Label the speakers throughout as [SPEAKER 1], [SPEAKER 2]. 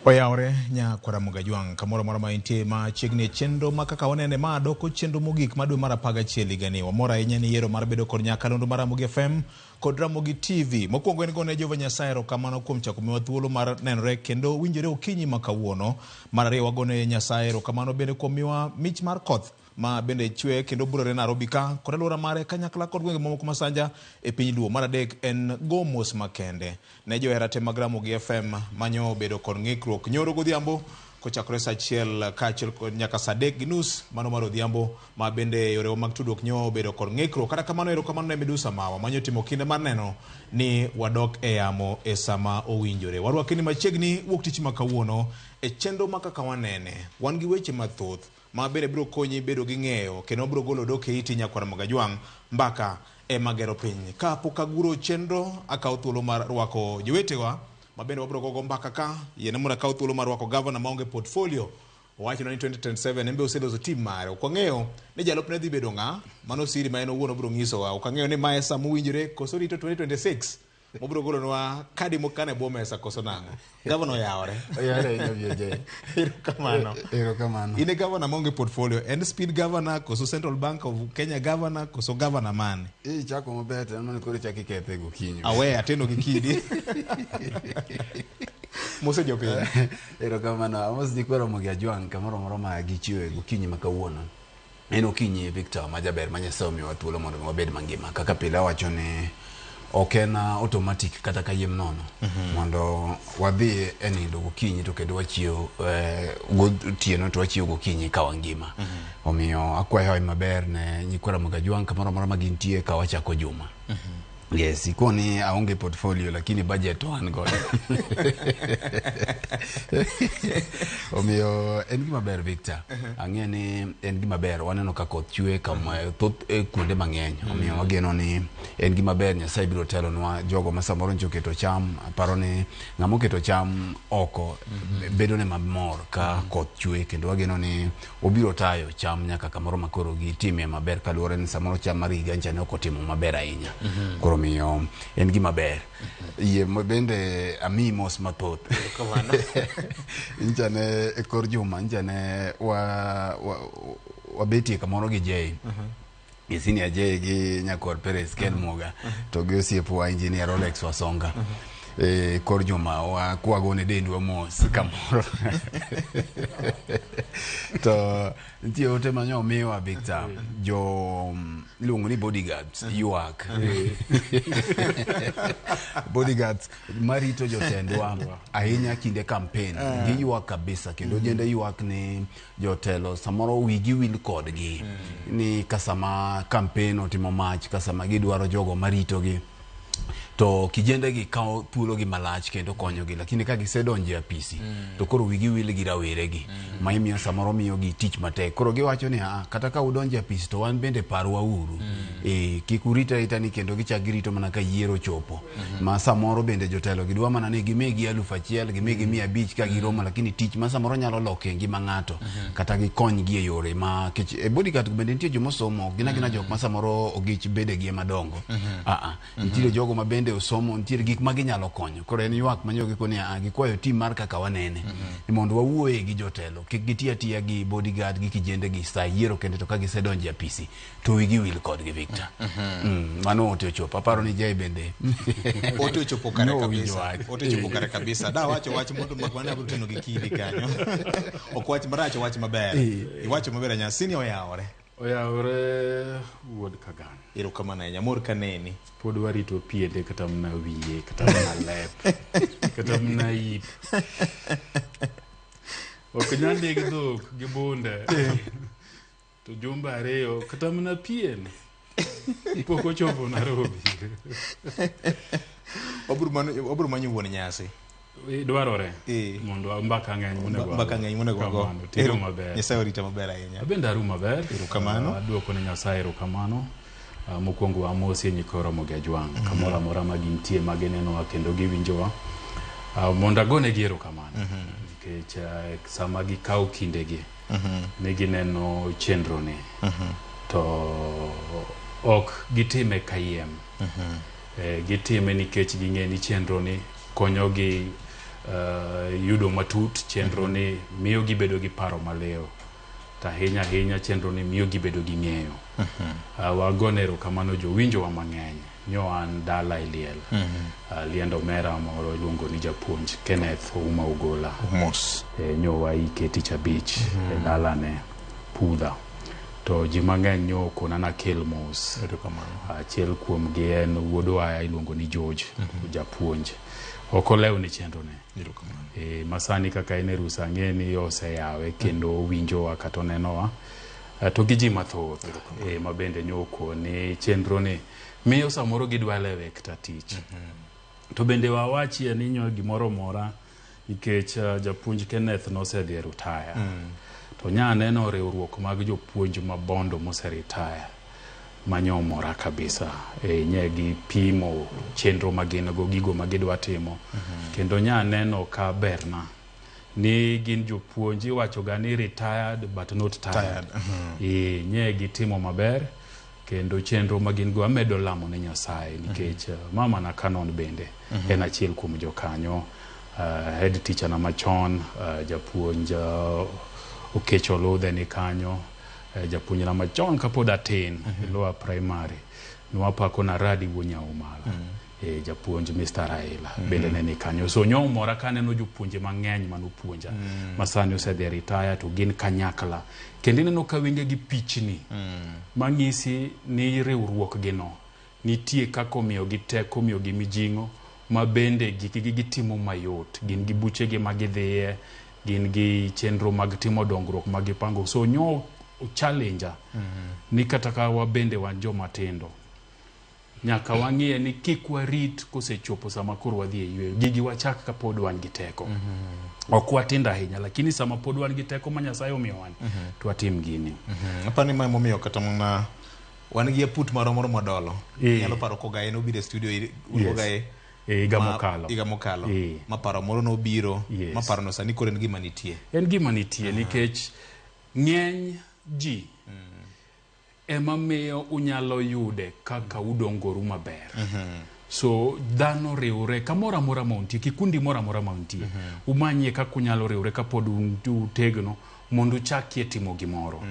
[SPEAKER 1] Oyawore nyakwara Mugajwang' kamoro amora ma intie machiegni e chenro ma kaka wanene ma doko chenro mogik ma dwe mar 11 higani. Wamor ahinya ni yiero mar bedo kod nyakalondo mar Ramogi FM kod Ramogi TV. Mokwongo en gone Jehova Nyasaye erokamano kuom chako miwa thuolo mar nenore kendo winjore okinyi ma kawuono. Mar ariyo wagone Nyasaye erokamano bende kuom miwa mich mar koth ma bende chwe kendo burore Nairobi ka kod alwora mare kanyakla kod gwenge mamoko masanja e piny Luo. Mar adek en go mos makende ne johera te mag Ramogi FM manyo obedo kod ng'ikruok nyoro godhiambo kochakore saa achiel kaachiel kod nyaka saa adek gi nus mano mar odhiambo ma bende yorewa mag tudruok nyo obedo kod ng'ikruok. Kata kamano erokamano ne midusa mawa manyo timo kinda mar neno ni wadok e yamo e sama owinjore. Warwaki ni machiegni wuok tich ma kawuono e chenro ma kaka wanene. Wan gi weche mathoth ma bende biro konyi bedo gi ng'eyo kendo biro golo odok e iti nyakwar Mogajwang' mbaka ema gero piny. Ka pok aguro chenro, akawo thuolo mar rwako jowetewa ma bende wabiro gogo mbaka ka. Yiena mondo akaw thuolo mar rwako gavana maonge portfolio. Owachonwa ni 2027 en be oseloso team mare. Ok wang'eyo ni jalupne dhi bedo ng'a, mano siri ma en owuon obiro nyisowa. Ok ang'eyo ni mae sa mowinjore koso rito 2026 mobiro golonwa kadi mokano e bwo mesa koso nang'o. Gavana oyawore.
[SPEAKER 2] Oyawore ahinya BJ.
[SPEAKER 1] Erokamano.
[SPEAKER 2] Erokamano.
[SPEAKER 1] In e gavana maonge portfolio. En speed governor koso Central Bank of Kenya governor koso governor mane?
[SPEAKER 2] Ichako maber to en koro ichako ikethe gokinyi.
[SPEAKER 1] Awe ateno gi kidi. Mose jopiny.
[SPEAKER 2] Erokamano. Amos nyikwa Ramogi Ajwang' kamoro amora ma gichiewe gokinyi ma kawuono. En okinyi Victor ma jaber ma Nyasaye omiyowa thuolo mondo mi wabed mangima. Kaka pile awacho ni ok en automatic kata kayiem nono mondo wadhi e nindo gokinyi to kendo wachiew gotieno to wachiew gokinyi ka wangima. Omiyo akwayo hawi maber ne nyikwa Ramogi Ajwang' kamoro amora ma gintie ka wachako juma. Yes, ikoni aonge portfolio lakini budget to an godo. Omiyo en gima ber Victor. Ang'e ni en gima ber waneno ka koth chwe kama thoth e kuonde mang'eny. Omiyo wageno ni en gima ber Nyasaye biro telonwa jogo ma samoro nyocha oketo cham aparo ni ng'ama oketo cham oko bedo ne mamor ka koth chwe kendo wageno ni Obiro tayo cham nyaka kamoro ma koro gitimie maber kaluwore ni samoro cham mar higa ncha ne ok otimo maber ahinya. Koro omiyo en gima ber. Yie bende amiyi mos mathoth. Ncha ne e kor juma ncha ne wa, wa, wabetie kamoro gi Jay. Gi senior Jay gi nyakwar Perez Ken Muga to gi osiepwa engineer Rolex Wasonga. E, kor juma wa kwagone dendwa mos kamoro to nitie ote ma nyo omiwa Victor jo iluongo ni bodyguards ywak bodyguards marito jotendwa ahinya kinde campaign giywak kabisa kendo jende ywak ni jotelo samoro wigi wil kodgi ni ka sama campaign otimo mach ka sama gidwaro jogo maritogi to kijende gi kawo thuologi malach kendo konyogi lakini ka gisedonjo e apisi to koro wigi wil gi raweregi ma imiyo samoro miyogi tich matek koro giwacho ni "Ah, kata ka udonjo e apisi to wan bende parwa uru e, kik urit arita ni kendo gichak girito mana ka yiero ochopo ma samoro bende jotelo gi dwa mana ni gimigi 1000 gimigi 500 ka giromo lakini tich ma samoro nyalo loko e ngima ng'ato kata gikonygi e yore ma kech e bodyguard bende nitie joma osomo ok gin agina jok ma samoro ogich bedegi ema dongo ah ah nitiere jogo ma bende osomo nitiere gik ma ginyalo konyo koro en ywak ma nyogi koni ah gikwayo team mar kaka wanene ni mondo wawuoye gi jotelo kik giti atiya gi bodyguard gi kijende gi sa yiero kende to ka gisedonjo e apisi to wigi wil kodgi Victor. Mano ote ochopo. Aparo ni Jay bende.
[SPEAKER 1] Ote ochopo kare
[SPEAKER 2] No owinjo
[SPEAKER 1] kabisa.
[SPEAKER 2] wach.
[SPEAKER 1] Ote ochopo kare kabisa. Da wacho wach mondo mak mana abiro teno gi kidi kanyo. Ok wach marach, wach maber. Iwacho maber ahinya. Senior oyawore.
[SPEAKER 3] Oyawore wuod Kagan.
[SPEAKER 1] Erokamano ahinya. Amor kaneni.
[SPEAKER 3] Pod warito piende kata mana wiye, kata mana lep, kata mana ip. Ok nyal neg dhok gi bunde. To jumbe ariyo kata mana pien pok ochopo Nairobi.
[SPEAKER 1] Wabiro manyo wuon nyasi.
[SPEAKER 3] Dwarore
[SPEAKER 1] Eh.
[SPEAKER 3] mondo mbaka ng'eny monego
[SPEAKER 1] Mbaka ng'eny monego wago.
[SPEAKER 3] Kamano, timo maber.
[SPEAKER 1] Nyasaye orita maber ahinya.
[SPEAKER 3] Abende aru maber.
[SPEAKER 1] Erokamano.
[SPEAKER 3] Aduoko ne Nyasaye erokamano. Mokwongo amosie nyikwa Ramogi Ajwang' kamoro amora ma gintie ma ginenowa kendo giwinjowa. Mondo agonegi erokamano nikech sama gikawo kindegi ni gineno chenro ni to ok gitime kayiem. Gitime nikech ging'e ni chenro ni konyogi Yudo matut chenro ni miyo gibedo gi paro maliw, to ahinya ahinya chenro ni miyo gibedo gi ng'eyo. Wagone erokamano jowinjowa mang'eny. Nyo an dala e liel. Liend omera moro iluongo ni japuonj Kenneth Ouma Ogola.
[SPEAKER 1] Mos.
[SPEAKER 3] Nyo waike tich abich e dalane Pudha. To ji mang'eny nyo okona nakel mos.
[SPEAKER 1] Erokamano.
[SPEAKER 3] Achiel kuomgi en wuodwa iluongo ni George, japuonj. Ok olew ni chenro ne.
[SPEAKER 1] Erokamano.
[SPEAKER 3] Masani kaka en e rusa ang'e ni oseyawe kendo owinjowa kata onenowa. To gi ji mathoth ma bende nyo okoni chenro ni miyo samoro gidwa lewe kata tich. To bende wawachie ni nyo gimoro mora nikech japuonj Kenneth nosedhi e retire. To nya neno riwruok mag jopuonj mabondo mose retire manyo mora kabisa. Nye gi pimo chenro ma gin go, gigo ma gidwa timo. Kendo nya neno ka berna ni gin jopuonj iwacho ga ni retired but not tired.
[SPEAKER 1] Tired.
[SPEAKER 3] Nye gitimo maber kendo chenro ma gin go amedo lamo ne Nyasaye nikech mama na Canon bende en achiel kuom jokanyo, head teacher na machon, japuonj Okech Oludhe ni kanyo, japuonj na machon kapod atin e lower primary nwapako na Radi wuo Nyaumala, japuonj Mr. Raila bende ne ni kanyo. So nyo mora kaneno jopuonje mang'eny manopuonja ma sani osedhi e retire to gin kanyakla kendo ineno ka wenge gi pichni mang'isi ni riwruok gino nitie kaka omiyogi teko, omiyogi mijing'o ma bende gikgi gitimo mayot. Gin gi buchegi ma gidhiye, gin gi chenro mag timo dongruok ma gipango. So nyo challenge ni kata ka wabende wan joma tindo nyaka wang'iye ni kik warit kosechopo sama koro wadhi e yweyo. Gigi wachak kapod wan gi teko. Ok watindo ahinya, lakini sama pod wan gi teko ma Nyasaye omiyowa ni, to watim gini.
[SPEAKER 1] Aparo ni ma emomiyo kata mana wan gi aput marwa moro madolo. Nyalo paro kogaye nobiro e studio un Kogaye
[SPEAKER 3] E higa mokalo.
[SPEAKER 1] Higa mokalo. Ma paro moro nobiro. Ma paro no sani koro en gima nitie.
[SPEAKER 3] En gima nitie nikech ng'eny ji ema miyo unyalo yude kaka udongoru maber. So dhano riwre kamoro amora ma untie, kikundi moro amora ma untie, umanyie kaka unyalo riwre kapod utegno mondo uchakie timo gimoro.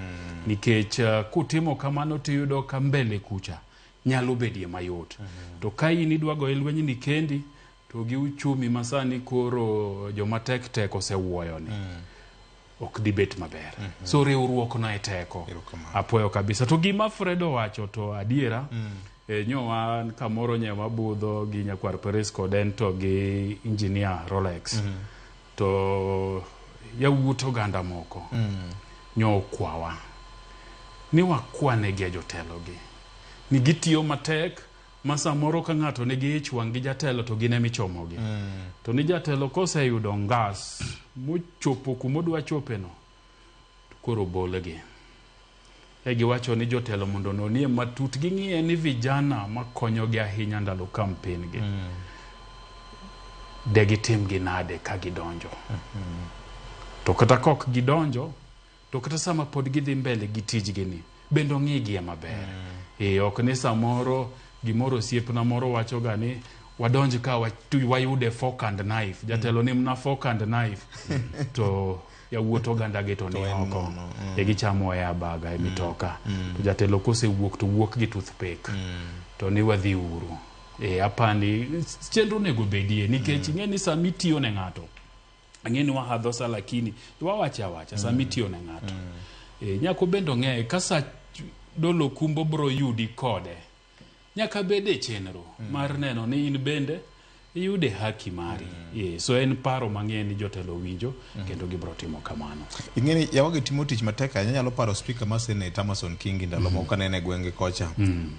[SPEAKER 3] Nikech kutimo kamano tiyudo ka mbele kucha nyalo bedie mayot. To ka in idwa goye lweny ni kendi to gi uchumi masani koro joma tek tek osewuoyo ni ok dhi bet maber. So riwruok no e teko.
[SPEAKER 1] Erokamano.
[SPEAKER 3] Apuoyo kabisa. To gima Fred owacho to adiera, nyo wan kamoro nye wabudho gi nyakwar Peres kod en to gi engineer Rolex. To yawuot oganda moko nyo okwawa ni wakwanegi e jotelogi ni gitiyo matek ma samoro ka ng'ato nigi ich wang' gi jatelo to gin emichomogi. To ni jatelo koseyudo ngas mochopo kumodwa chopeno to koro bolgi. E giwacho ni jotelo mondo ononie matut ging'iye ni vijana makonyogi ahinya ndalo campaign gi de gitim gi nade ka gidonjo. To kata kok gidonjo, to kata sama pod gidhi mbele gi tijgi ni bende ong'igie maber. Ok ni samoro gimoro osiepna moro wacho ga ni wadonj ka wayude fork and knife. Jatelo ni mna fork and knife. To yawuot oganda gi to ni
[SPEAKER 1] en
[SPEAKER 3] oko.
[SPEAKER 1] nono,
[SPEAKER 3] E gichamo e abaga e mitoka. To jatelo kosewuok to wuok gi toothpick. To ni wadhi uru. Apani chenro onego bedie nikech ing'e ni sama itiyo ne ng'ato ang'e ni wahadho sa lakini wawacho awacha sama itiyo ne ng'ato nyako bende ong'e ka sa dolo kumbo bro yudi kode nyaka bed e chenro mar neno ni in bende iyude haki mari. So en paro mang'eny ni jotelo winjo kendo gibro timo kamano.
[SPEAKER 1] Ing'eni yawagi timo tich matek ahinya. Anyalo paro speaker mar Senate Amason Kingi ndalo moko kanene e gwenge kocha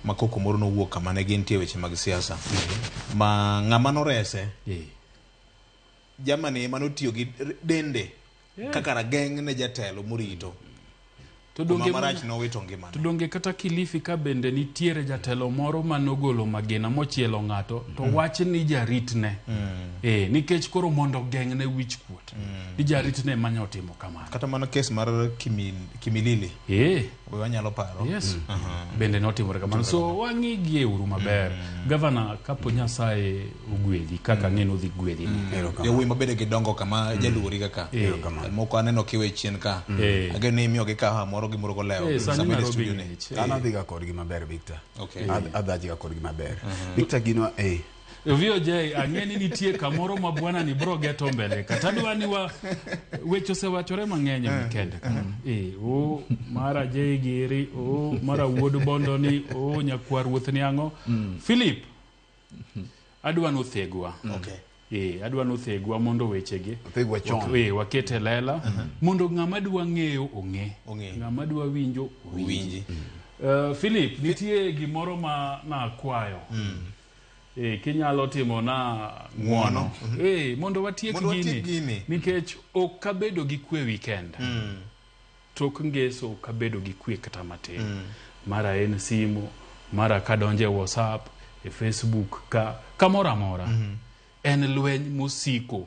[SPEAKER 1] ma koko moro nowuok kama ne gintie weche mag siasa ma ng'ama norese jamani ema notiyo gi dende kaka rageng' ne jatelo morito
[SPEAKER 3] To
[SPEAKER 1] kuma
[SPEAKER 3] donge
[SPEAKER 1] marach nowito ngimane.
[SPEAKER 3] To donge kata Kilifi ka bende nitiere jatelo moro manogolo magina mochielo ng'ato to wach ni jaritne nikech koro mondo ogeng'ne wich kuot ni jaritne ema ne otimo kamano.
[SPEAKER 1] Kata mana kes mar Kimilili. Be wanyalo paro.
[SPEAKER 3] Yes. Bende notimore kamano. So wang'i gie uru maber. Gavana, kapo Nyasaye ogwedhi kaka ang'e ni odhi gwedhi ni.
[SPEAKER 1] Yawuoyi mabede gidongo kama jaluori kaka. Moko aneno kiwe chien ka. Ageno ni imiyogi kahawa moro gimoro golewo.
[SPEAKER 3] Sani
[SPEAKER 1] Sama in e
[SPEAKER 3] Nairobi
[SPEAKER 1] studio ni.
[SPEAKER 3] ng'ich.
[SPEAKER 2] An adhiga kodgi maber Victor.
[SPEAKER 1] Okay.
[SPEAKER 2] Adhajiga kodgi maber. Victor gino
[SPEAKER 3] VOJ ang'e ni nitie kamoro ma bwana ni bro geto mbele kata adwa ni wa weche osewachore mang'eny e weekend ka. O mara J giri, o mara wuod bondo ni, o nyakwar ruoth ni ang'o. Philip, adwa nothegwa.
[SPEAKER 1] Okay.
[SPEAKER 3] Adwa nothegwa mondo wechegi
[SPEAKER 2] Othegwa chon.
[SPEAKER 3] Waket e lela mondo ng'ama dwa ng'eyo ong'e.
[SPEAKER 1] Ong'e.
[SPEAKER 3] Ng'ama dwa winjo owinji.
[SPEAKER 1] Owinji.
[SPEAKER 3] Philip, nitie gimoro ma nakwayo. Kinyalo timo na
[SPEAKER 1] Ng'uono.
[SPEAKER 3] Mondo watiek
[SPEAKER 1] Mondo watiek
[SPEAKER 3] gini.
[SPEAKER 1] gini.
[SPEAKER 3] Nikech ok abedo gi kwe weekend. Tok ngeso ok abedo gi kwe kata matin. Mara en simu, mara kadonje WhatsApp, e Facebook ka kamoro amora. En lweny mosiko,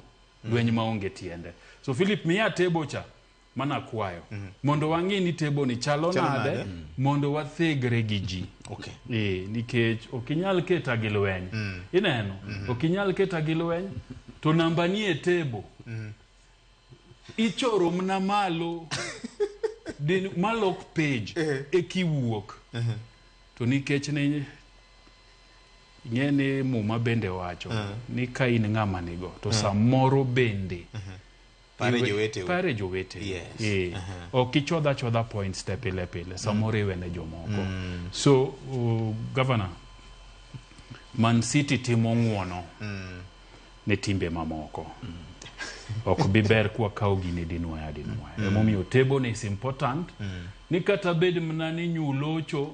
[SPEAKER 3] lweny maonge tiende. So Philip, miya tebo cha mana kwayo. Mondo wang'i ni tebo ni chalo
[SPEAKER 1] Chalo
[SPEAKER 3] nade,
[SPEAKER 1] nade?
[SPEAKER 3] mondo wathegre gi ji.
[SPEAKER 1] Okay.
[SPEAKER 3] Nikech ok inyal keta gi lweny. Ineno? Ok inyal keta gi lweny, to namba ni e tebo. Ichoro mna malo, din, malok page, e kiwuok. To nikech ne ing'e ni Muma bende wacho, ni ka in ng'ama nigo, to samoro bende
[SPEAKER 1] Pare joweteu.
[SPEAKER 3] Pare joweteu.
[SPEAKER 1] Yes.
[SPEAKER 3] Ok ichodha chodha points te pile pile, samoro iwene jomoko. So, Governor, Man City timo ng'uono ne timbe mamoko. Ok bi ber kwa kawo gini dinwaya dinwaya. Emomiyo table is important. Ni kata bed mana ni nyulocho,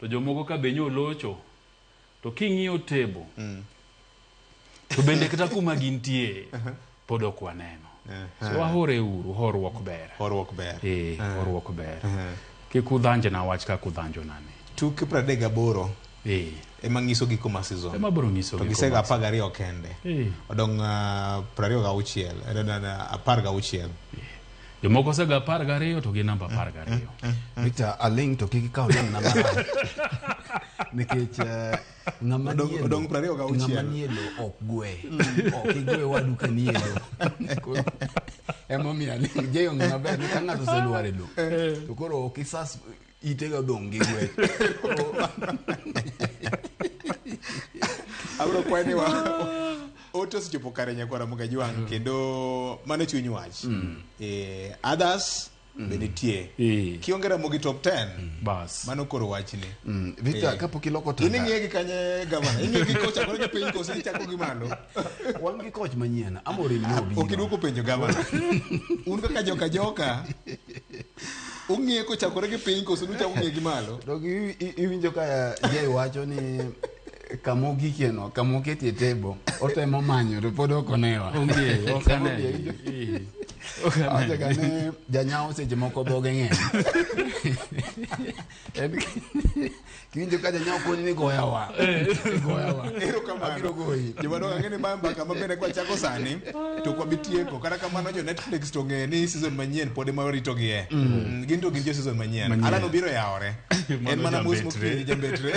[SPEAKER 3] to jomoko ka be nyolocho, to king'iyo table, to bende kata kuma gintie, pod ok waneno. So wahore uru, horuok ber.
[SPEAKER 1] Horuok ber.
[SPEAKER 3] Horuok ber. Kik udhanjna wach kaka udhanjona ni.
[SPEAKER 1] Tuke 38 ema nyiso giko mar season.
[SPEAKER 3] Ema biro nyiso
[SPEAKER 1] To
[SPEAKER 3] giko
[SPEAKER 1] gisego
[SPEAKER 3] mar
[SPEAKER 1] 12 kende. Odong' 26, 16.
[SPEAKER 3] Jomoko osego 12 to gin namba 12.
[SPEAKER 2] Victor, aling to kik ikaw namba marach. Nikech ng'ama
[SPEAKER 1] Odong'
[SPEAKER 2] nie lo-
[SPEAKER 1] odong' 26.
[SPEAKER 2] ng'ama nie lo ok gwe. Ok igwe wadu ka nie lo. Koro, emomiyo aling'. Jay ong'e maber ni ka ng'ato oselwar e lo, to koro ok isas ite ga dhong' gi gwe.
[SPEAKER 1] Abro kwayo ni ote osechopo kare nyakwara Mugajwang' kendo mano chuny wach. Others be nitie. Kionge Ramogi top 10.
[SPEAKER 3] Bas.
[SPEAKER 1] Mano koro wachni.
[SPEAKER 2] Victor, kapok iloko
[SPEAKER 1] In
[SPEAKER 2] tanda.
[SPEAKER 1] ing'iye gi kanye gavana? Ing'iye gi kocha koro gi piny koso ichako gi malo?
[SPEAKER 2] Wan gi koch manyien, Amorim ne obiro.
[SPEAKER 1] Ok iduoko penjo gavana. Un kaka joka joka, ung'iye kochakore gi piny koso nuchako ng'iye gi malo?
[SPEAKER 2] To iwinjo ka Jay wacho ni kama ogikie no, kama oketie table, otemo manyo to pod ok onewa.
[SPEAKER 3] Onge, ok ane. Ok ane.
[SPEAKER 2] Awacho ga ni janyao seche moko dhoge ng'eny. En kiwinjo ka janyao koni ni goya wa. Goya wa.
[SPEAKER 1] Erokamano.
[SPEAKER 2] Abiro goyi.
[SPEAKER 1] Jomadongo ang'e ni ma mbaka ma bende kwachako sani to ok wabi tieko. Kata kamano jo Netflix to ong'e ni season manyien pod ema waritogie. Gin to gin jo season manyien.
[SPEAKER 3] Manyien.
[SPEAKER 1] Alan obiro yawore. En mana mos
[SPEAKER 3] jambetre.
[SPEAKER 1] mokinyi jambetre.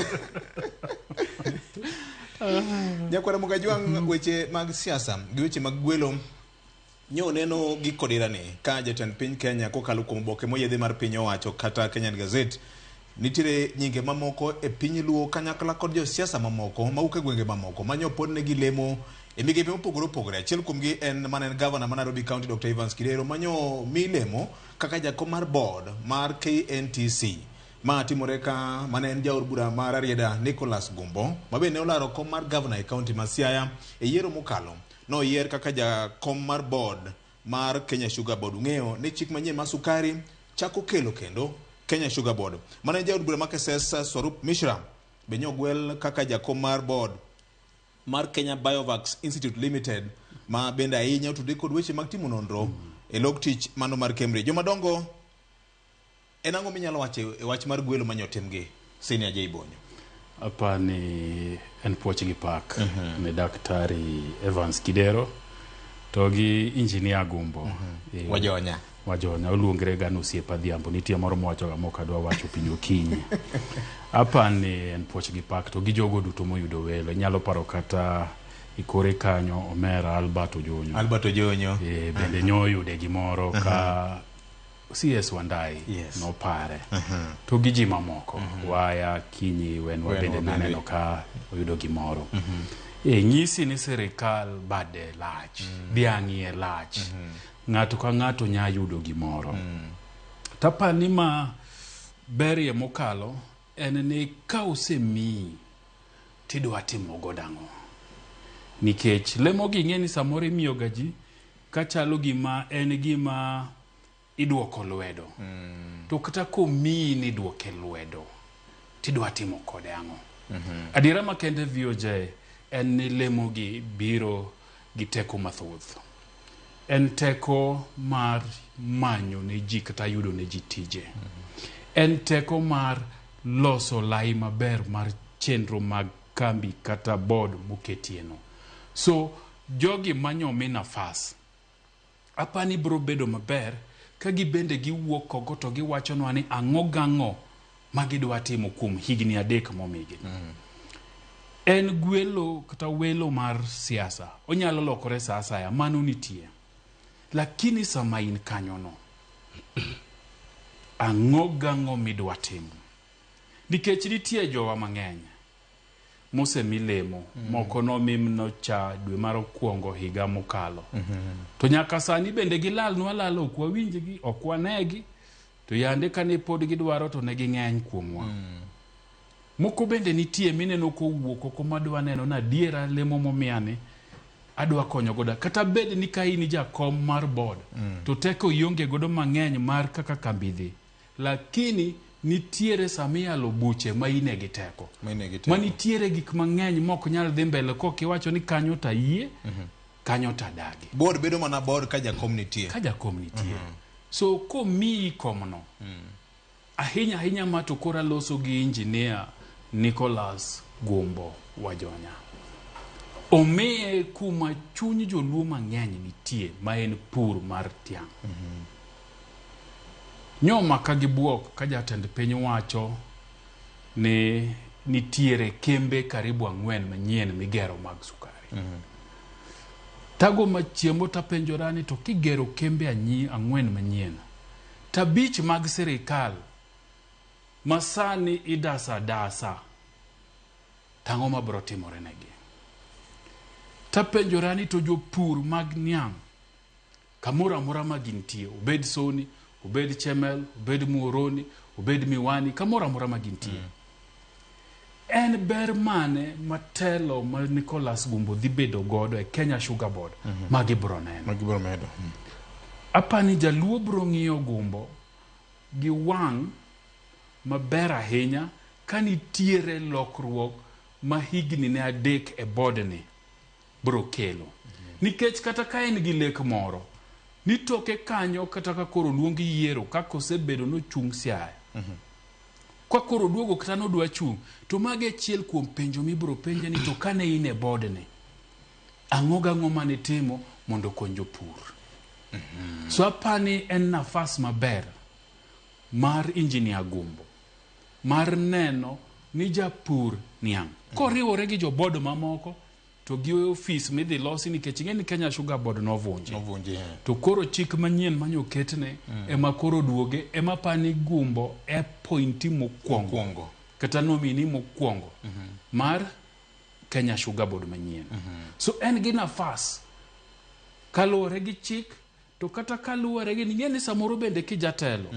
[SPEAKER 1] Nyakwara Mugajwang' weche mag siasa gi weche mag gwelo nyo neno gi kodirani ka jatend piny Kenya kokalo kuom oboke moyiedhi mar piny owacho kata Kenyan Gazette nitiere nyinge mamoko e piny Luo kanyakla kod josiasa mamoko mawuok e gwenge mamoko manyo pod negi lemo e migepe mopogore opogore. Achiel kuomgi en mane en gavana ma Nairobi County Dr. Evans Kidero manyo mi lemo kaka jakom mar board mar KNTC. Ma timore ka mane en jaod bura mar Rarieda Nicholas Gumbo ma bende ne olaro kom mar gavana e kaunti ma Siaya e yiero mokalo. Noyier kaka jakom mar board mar Kenya Sugar Board. Ung'eyo ni chik manyien mar sukari chako kelo kendo Kenya Sugar Board. Mane jaod bura ma Kesesa Swarup Mishra be nyogwel kaka jakom mar board mar Kenya Biovax Institute Limited ma bende ahinya otudore kod weche mag timo nonro e log tich mano mar Cambridge. Jomadongo, en ang'o minyalo wacho e wach mar gwelo manyotimgi Senior J Bonyo?
[SPEAKER 3] Apani en puoch gi pak ne Daktari Evans Kidero to gi Engineer Gumbo.
[SPEAKER 1] Wajonya.
[SPEAKER 3] Wajonya oluongre ga ni osiep Adhiambo nitie moro mowachoga mok adwa wacho piny okinyi. Apani en puoch gi pak to gi jogo duto moyudo welo. Inyalo paro kata ikore kanyo Omera Albert Ojonyo.
[SPEAKER 1] Albert Ojonyo.
[SPEAKER 3] Bende nyoyude gimoro ka CS Wandai
[SPEAKER 1] Yes.
[SPEAKER 3] nopare. To gi ji mamoko. Waya Kinyi Wenwa
[SPEAKER 1] Wenwa
[SPEAKER 3] bende
[SPEAKER 1] bende.
[SPEAKER 3] naneno ka oyudo gimoro. Nyisi ni sirikal bade lach, dhiang' iye lach. Ng'ato ka ng'ato nya yudo gimoro. Tapani ma berie mokalo en ni ka osemiyi tidwa timo godo ang'o. Nikech lemo gi ing'e ni samoro imiyo ga ji kachalo gima en gima iduoko lwedo. To kata komiyi ni iduoke lwedo, tidwa timo kode ang'o? Adiera makende VOJ en ni lemo gi biro gi teko mathoth. En teko mar manyo ne ji kata yudo ne ji tije. En teko mar loso lai maber mar chenro mag kambi kata board moketie no. So jogi manyo mi nafas, apani biro bedo maber ka gibende giwuok oko to giwachonwa ni ang'o gang'o ma gidwa timo kuom higni 3 momigi. En gwelo kata welo mar siasa, onyalo lokore sa asaya, mano nitie. Lakini sama in kanyono, ang'o gang'o midwa timo? Nikech nitie jowa mang'eny mosemi lemo, moko nomi nocha dwe mar okwongo higa mokalo. To nyaka sani bende gilalnwa alala, ok wawinjgi, ok wanegi, to yande kane pod gidwaro to ne ging'eny kuomwa. Moko bende nitie mineno kowuok oko madwa neno ni adiera lemo momiyani adwa konyo godo. Kata bed ni ka in jakom mar board, to teko ionge godo mang'eny mar kaka kambi dhi. Lakini nitiere sama iyalo buche ma ine gi teko. Manitiere gik mang'eny mok nyal dhi mbele kok iwacho ni kanyo to ayie, kanyo to adagi.
[SPEAKER 1] Board bedo mana board ka jakom nitie.
[SPEAKER 3] Ka jakom nitie. So komiyi komno, ahinya ahinya ma to koro aloso gi engineer Nicholas Gumbo Wajonya. Omiye kuma chuny joluo mang'eny nitie ma en pur mar tiang'. Nyoma ka gibuok ka jatend piny wacho ni nitiere kembe karibu 4 manyien migero mag sukari. Tago machiemo tapenjora ni to kigero kembe 4 manyien, to 5 mag sirikal masani idasa dasa, tang'o mabiro timore negi? Tapenjora ni to jopur mag niang' kamoro amora ma gintie, obed Soni, obed Chemel, obed Muhoroni, obed Miwani, kamoro amora ma gintie. En ber mane matelo ma Nicholas Gumbo dhi bedo godo e Kenya Sugar Board ma gibiro neno?
[SPEAKER 1] Ma gibiro medo.
[SPEAKER 3] Apani jaluo biro ng'iyo Gumbo gi wang' maber ahinya ka nitiere lokruok ma higni ne 3 e board ni biro kelo. Nikech kata ka en gi lek moro, ni toke kanyo kata ka koro luong yiero kaka osebedo nochung' Siaya. Ka koro duogo kata nodwa chung', to mago achiel kuom penjo mibiro penje ni to kane in e board ni, ang'o gang'o mane itimo mondo okony jopur? So apani en nafas maber mar engineer Gumbo mar neno ni japur niang' koriwore gi joboard mamoko to gi ofis midhi losi nikech ing'e ni Kenya Sugar Board novunji. To koro chik manyien manyoketne ema koro duoge ema pani Gumbo e appointee mokwongo. Kata nominee mokwongo mar Kenya Sugar Board manyien. So en gi nafas kaluwore gi chik to kata kaluwore gi ing'e ni samoro bende kijatelo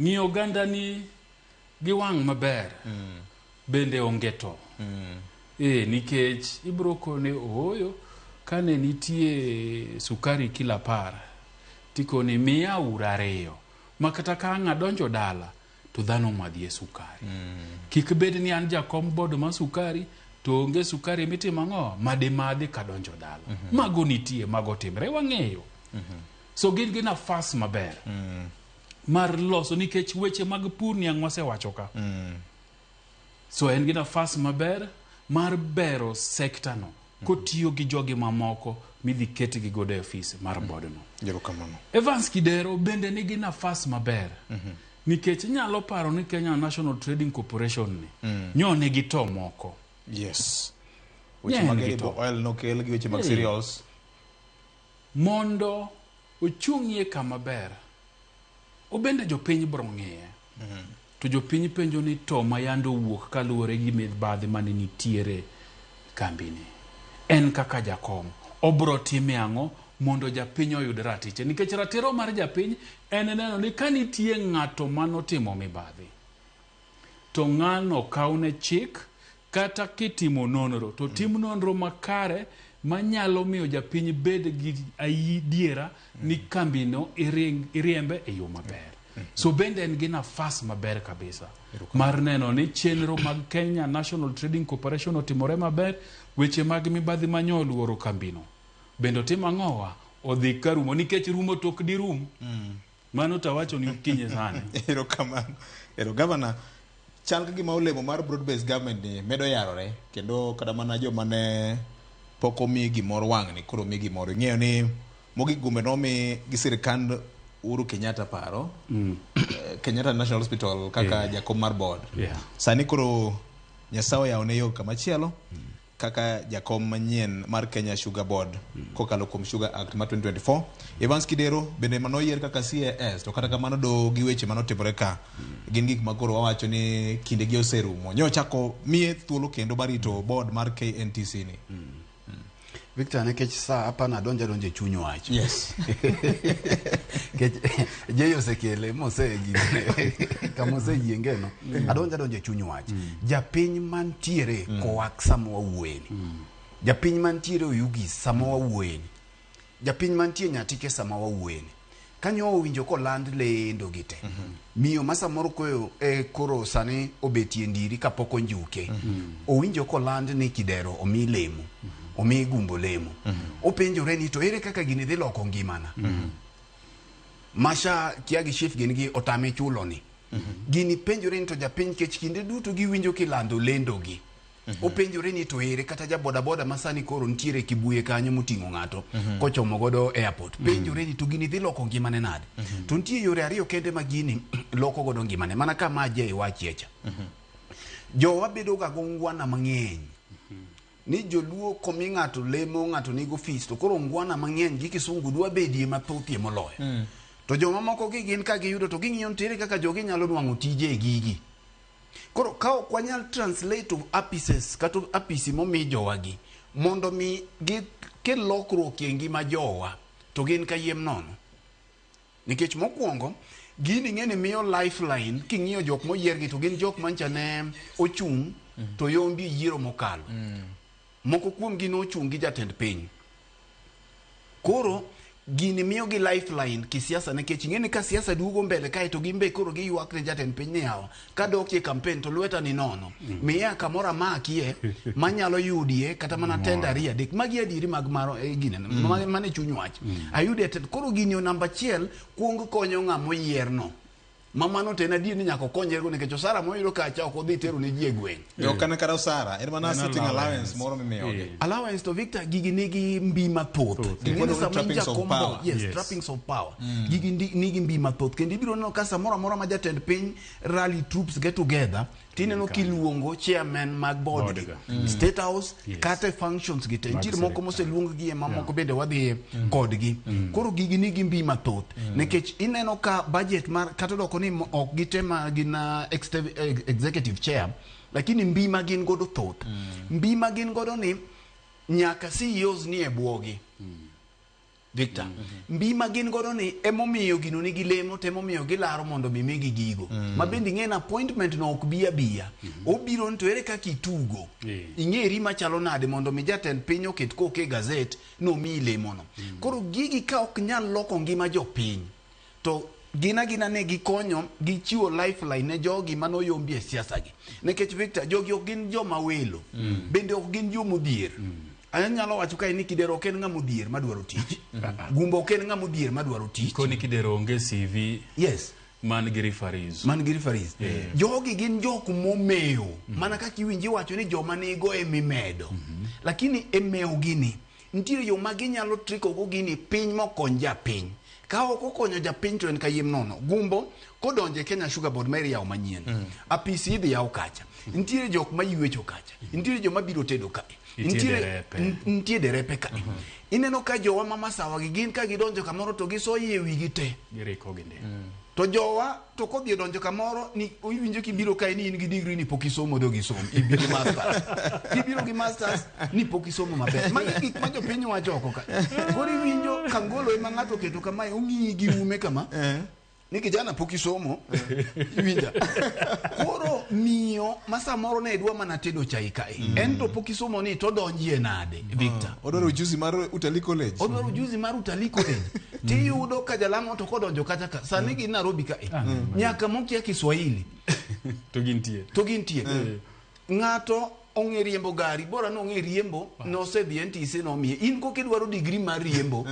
[SPEAKER 3] ng'iyo oganda ni gi wang' maber bende onge to. Nikech ibiro kone ooyo kane nitie sukari kilo 10 tikone miya aura 2 ma kata ka ang' adonjo dala to dhano madhie sukari. Kik bed ni an jakom board mar sukari to onge sukari mitimo ang'o madimadhi kadonjo dala. Mago nitie, mago timre, wang'eyo. So gin gi nafas maber mar loso nikech weche mag pur niang' wasewacho ka. So en gi nafas maber mar bero sekta no Kotiyo gi jogi mamoko midhi ketgi godo e ofis mar board no.
[SPEAKER 1] Erokamano.
[SPEAKER 3] Evans Kidero bende nigi nafas maber. Nikech inyalo paro ni Kenya National Trading Corporation ni nyo nigi to moko.
[SPEAKER 1] Yes. Weche
[SPEAKER 3] Ne en
[SPEAKER 1] mag
[SPEAKER 3] gi
[SPEAKER 1] edible
[SPEAKER 3] to.
[SPEAKER 1] oil nokel gi weche mag cereals.
[SPEAKER 3] Mondo ochung'ie kama ber, obende jopiny bro ng'iye. To jopiny penjo ni to ma yande owuok kaluwore gi mibadhi mane nitiere kambini. En kaka jakom, obro time ang'o mondo japiny oyud ratiche. Nikech ratiro mar japiny en neno ni ka nitie ng'ato manotimo mibadhi, to ng'ano kawne chik kata kitimo nonro to tim nonro makare manyalo miyo japiny bed gi adiera ni kambino iriembe e yo maber. So bende en gi nafas maber kabisa mar neno ni chenro mag Kenya National Trading Corporation otimore maber, weche mag mibadhi manyo oluoro kambino bende otim ang'owa odhi karumo nikech rumo to ok dirum. Mano tawacho ni okinyi sani.
[SPEAKER 1] Erokamano. Ero gavana, chal ka gima olemo mar broad based government ni medo yarore kendo kata mana joma ne pok omi gimoro wang'ni koro omi gimoro. Ing'eyo ni mogik gumbe nomi gi sirikand Uhuru Kenyatta paro Kenyatta National Hospital kaka jakom mar board. Sani koro Nyasaye oyawone yo kamachielo kaka jakom manyien mar Kenya Sugar Board kokalo kuom Sugar Act mar 2024. Evans Kidero bende manoyier kaka CAS to kata kamano do gi weche manotimore ka gin gik ma koro wawacho ni kindegi oserumo. Nyochako miye thuolo kendo mar rito board mar KNTC ni.
[SPEAKER 2] Victor, nikech sa apana adonjo adonjo e chuny wach.
[SPEAKER 1] Yes.
[SPEAKER 2] Nikech Jay osekele mose kama oseyienge no. Adonjo adonjo e chuny wach. Japiny mantiere kowak sama wawuoyeni. Japiny mantiere Oyugis sama wawuoyeni. Japiny mantie Nyatike sama wawuoyeni. Kanyo owinjo koland lendo gi te. Miyo ma samoro koyo koro sani obetie ndiri kapok onjuke. Owinjo koland ni Kidero omi lemo. Omi Gumbo lemo. Openjore ni to ere kaka gini dhi loko ngimana. Masha kia gi shif gin gi otame chulo ni. Gini penjore ni to japiny kech kinde duto giwinjo kilando lendo gi. Openjore ni to ere kata ja boda boda ma sani koro nitiere Kibuye kanyo moting'o ng'ato kochomo godo airport. Penjore ni to gini dhi loko ngimane nade. To nitie yore ariyo kende ma gini loko godo ngimane. Mana kama Jay wachie cha. Jowa bedo ga gongwana mang'eny. Ni joluo komi ng'ato lemo ng'ato nigo ofis to koro ngwana mang'eny gi kisungu dwa bedie mathothie moloyo. To joma moko gi gin ka giyudo to ging'iyo nitiere kaka jogi nyalo nwang'o tije e gigi. Koro ka ok wanyal translate to apises kata apisi momi jowagi mondo mi gikel lokruok e ngima jowa to gin kayiem nono. Nikech mokwongo gini ng'eni miyo lifeline king'iyo jok moyiergi to gin jok mancha ne ochung' to yombi e yiero mokalo. Moko kuomgi nochung' gi jatend piny. Koro gini miyo gi lifeline kisiasa nikech ing'e ni ka siasa duogo mbele kae to gin be koro giywak ne jatend piny ni yawa kadok e campaign to lweta ni nono. Miya kamoro amakie manyalo yudie kata mana tenda ariyo adek. Magi adieri mag maro gine mane chuny wach. Ayudie tenda. Koro gini o namba achiel kuong konyo ng'ama oyierno. Ma mano to en adier ni nyaka okonyre go nikech osara moyudo kacha ok odhi tero ne ji e gweng'.
[SPEAKER 1] Ok en kata osara, en mana
[SPEAKER 3] En
[SPEAKER 1] sitting
[SPEAKER 3] allowance.
[SPEAKER 1] allowance moro mimiyogi.
[SPEAKER 2] Allowance to Victor gigi nigi mbi mathoth. Ing'e ni sama in
[SPEAKER 1] Trappings of
[SPEAKER 2] jakom
[SPEAKER 1] power.
[SPEAKER 2] board, yes,
[SPEAKER 3] Yes.
[SPEAKER 2] trappings of power. Gigi nigi mbi mathoth kendo ibiro neno ka samoro amora ma jatend piny rally troops get together tineno kiluongo chairman mag board
[SPEAKER 3] Board
[SPEAKER 2] gi.
[SPEAKER 3] ga.
[SPEAKER 2] State House
[SPEAKER 3] Yes.
[SPEAKER 2] kata e functions gi te.
[SPEAKER 3] Mag
[SPEAKER 2] Nitiere moko
[SPEAKER 3] sirikal.
[SPEAKER 2] moseluong gi e mamoko bende wadhiye kodgi. Koro gigi nigi mbi mathoth nikech ineno ka budget mar kata odoko ni ok gite ma gin executive chair lakini mbi ma gin godo thoth. Mbi ma gin godo ni nyaka CEOs ni e bwogi. Victor, mbi ma gin godo ni emomiyo gino nigi lemo to emomiyo gilaro mondo mi migi gigo. Ma bende ing'e ni appointment no ok bi abiya. Obiro ni to ere kaka itugo. Ing'eri machalo nade mondo mi jatend piny oket koke e gazet nomiyi lemono. Koro gigi ka ok nyal loko ngima jopiny to gin agina ne gikonyo gichiwo lifeline ne jogi manoyombi e siasa gi. Nikech Victor, jogi ok gin joma welo. Bende ok gin jomodhier. Anyalo wacho kae ni Kidero ok en ng'ama odhier madwaro tich. Gumbo ok en ng'ama odhier madwaro tich.
[SPEAKER 3] Koni Kidero onge CV
[SPEAKER 2] Yes.
[SPEAKER 3] Man gi referees.
[SPEAKER 2] Man gi referees. Jogi gin jok momewo. Mana kaka iwinji wacho ni joma nigo emimedo. Lakini e mewo gini, nitiere yo ma ginyalo triko go gini piny mokony japiny. Ka ok okonyo japiny to en kayiem nono. Gumbo kodonjo e Kenya Sugar Board ma iriyawo manyien. Apisi idhi yaw kacha. Nitiere jok ma ywecho kacha. Nitiere joma biro tedo kae.
[SPEAKER 3] Nitie derepe.
[SPEAKER 2] Nitie derepe kae. Ineno ka jowa ma masawa gi gin ka gidonjo kamoro to gisoyo e wigi te.
[SPEAKER 3] Giriko gi ndi.
[SPEAKER 2] To jowa to kodhi odonjo kamoro ni iwinjo kibiro kae ni in gi degree ni pok isomo dog isom ibi gi masters kibiro gi masters ni pok isomo maber. Magi gik ma jopiny wacho oko ka. Koro iwinjo kangolo ema ng'ato oketo kamae ong'iyi gi ume kama ni kijana pok isomo iwinja. Koro miyo ma samoro ne dwa mana tedo chai kae en to pok isomo ni to donjie nade Victor.
[SPEAKER 1] Odwaro ujuzi mar Utalii College.
[SPEAKER 2] Odwaro ujuzi mar Utalii College. Tiyudo ka jalang'o to kodonjo kacha ka sani gin Nairobi kae nyaka mokia Kiswahili
[SPEAKER 3] To gintie.
[SPEAKER 2] To gintie. Ng'ato ong'e riembo gari bora nong'e riembo nosedhi NTC nomiye in kokidwaro degree mar riembo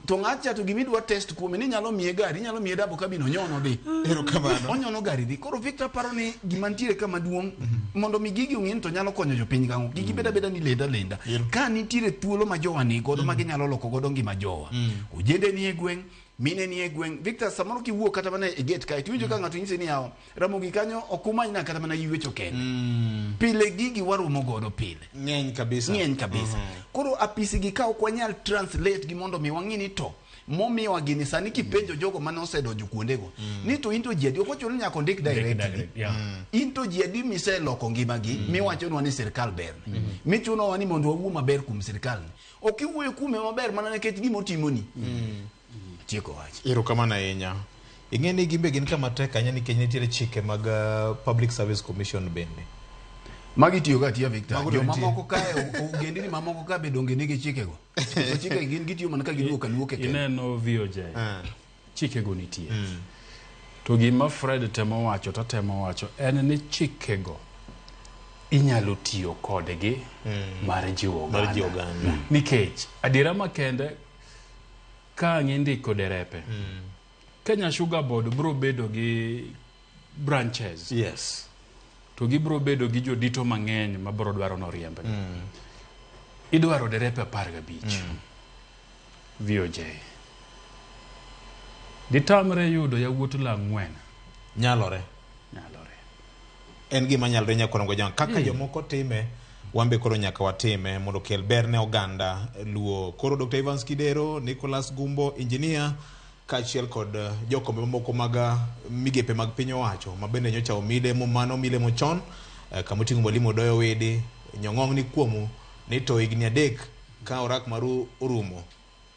[SPEAKER 2] to ng'acha to gimidwa test kuome ni nyalo miye gari inyalo miye double cabin onyono dhi.
[SPEAKER 1] Erokamano.
[SPEAKER 2] Onyono gari dhi. Koro Victor paro ni gima nitiere ka maduong' mondo mi gigi ong'e ni to nyalo konyo jopiny gang'o. Kik ibed abeda ni lenda lenda. Ka nitiere thuolo ma jowa ni godo ma ginyalo loko godo ngima jowa. Ojende ni e gweng', mine ni e gweng'. Victor samoro kiwuok kata mana e gate kae tiwinjo ka ng'ato nyisi ni yawa Ramogi kanyo ok umanyna kata mana ywecho kende. Pile gigi waromo godo pile.
[SPEAKER 1] Ng'eny kabisa.
[SPEAKER 2] Ng'eny kabisa. Koro apisi gi ka ok wanyal translate gi mondo mi wang'i ni to momiwa gini sani kipenjo jogo mane osedonjo kuondego ni to in to ji adi ok ochuno ni nyaka ondik directly.
[SPEAKER 3] Direct, yeah.
[SPEAKER 2] In to ji adi miseloko ngimagi miwachonwa ni sirkal berne michunowa ni mondo wawuo maber kuom sirkal ni ok iwuoyo kuome maber mana nikech gima otimoni. Tieko wach.
[SPEAKER 1] Erokamano ahinya. Ing'e ni gimbe gin kama tek ahinya nikech nitiere chike mag Public Service Commission bende.
[SPEAKER 2] Magi tiyo ga tiya Victor.
[SPEAKER 1] Mago to
[SPEAKER 2] Joma
[SPEAKER 1] nitie.
[SPEAKER 2] moko kae ogendini mamoko ka be donge nigi chikego. To chike gin gitiyo mana ka giluok aluoka kende.
[SPEAKER 3] Ineno VOJ. Chikego nitie. To gima Fred temo wacho to atemo wacho en ni chikego inyalo tiyo kodgi mar jiwo
[SPEAKER 1] Mar jiwo
[SPEAKER 3] oganda.
[SPEAKER 1] oganda.
[SPEAKER 3] Nikech adiera makende ka ang' indiko derepe Kenya Sugar Board biro bedo gi branches.
[SPEAKER 1] Yes.
[SPEAKER 3] To gibiro bedo gi jodito mang'eny ma biro dwaro noriembgi. Idwaro derepe 15. VOJ. Gitamre yudo yawuot la ang'wen.
[SPEAKER 1] Nyalore.
[SPEAKER 3] Nyalore.
[SPEAKER 1] En gima nyalore nyakorongo jang. Kaka jomoko time, wan be koro nyaka watime mondo okel ber ne oganda luo. Koro Dr. Evans Kidero, Nicholas Gumbo, engineer, kaachiel kod jokombe mamoko mag migepe mag piny owacho ma bende nyocha omilemo mano milemo chon kamoting'o mwalimu Odoyo Wede nyong'ong ni kuomu ni to higni 3 ka orak maru orumo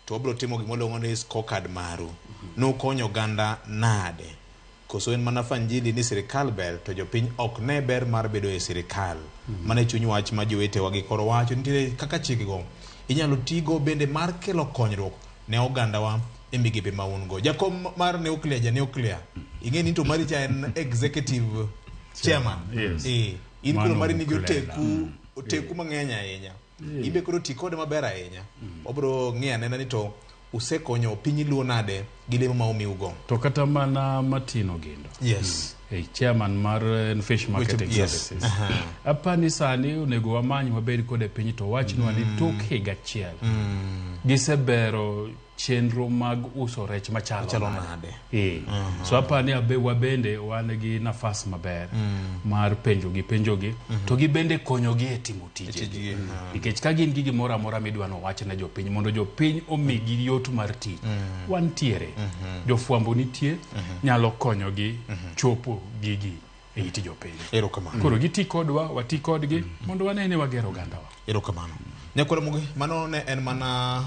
[SPEAKER 1] to wabiro timo gima waluongo ni scorecard maru. Nukonyo oganda nade? Koso en mana fanjili ni sirikal ber to jopiny ok ne ber mar bedo e sirikal. Mano e chuny wach ma jowetewa gi koro wacho. Nitiere kaka chikego inyalo tigo bende mar kelo konyruok ne ogandawa e migepe ma un go. Jakom mar Nuclear, ja Nuclear, ing'e ni to mari cha en executive chairman.
[SPEAKER 3] Yes.
[SPEAKER 1] In koro
[SPEAKER 3] Mano
[SPEAKER 1] mari nigi
[SPEAKER 3] Muklela.
[SPEAKER 1] oteku mang'eny ahinya. Imbe koro ti kode maber ahinya. Wabiro ng'iyo anena ni to usekonyo piny luo nade gi lemo ma omiugo.
[SPEAKER 3] To kata mana Martin Ogindo.
[SPEAKER 1] Yes.
[SPEAKER 3] Chairman mar Fish Marketing Services. Apani sani onego wamany wabed kode piny to wachnwa ni tok higa achiel. Gisebero chenro mag uso rech machalo
[SPEAKER 1] nade.
[SPEAKER 3] So apani wabende wan gi nafas maber mar penjogi to gibende konyogi e timo tijegi. Nikech ka gin gi gimoro amora midwa no wach ne jopiny mondo jopiny omigi yot mar tich. Wantiere. Jofwambo nitie nyalo konyogi chopo gigi e it jopiny.
[SPEAKER 1] Erokamano.
[SPEAKER 3] Koro giti kodwa, wati kodgi mondo wane ni wagero ogandawa.
[SPEAKER 1] Erokamano. Nyakwar Mugi, mano ne en mana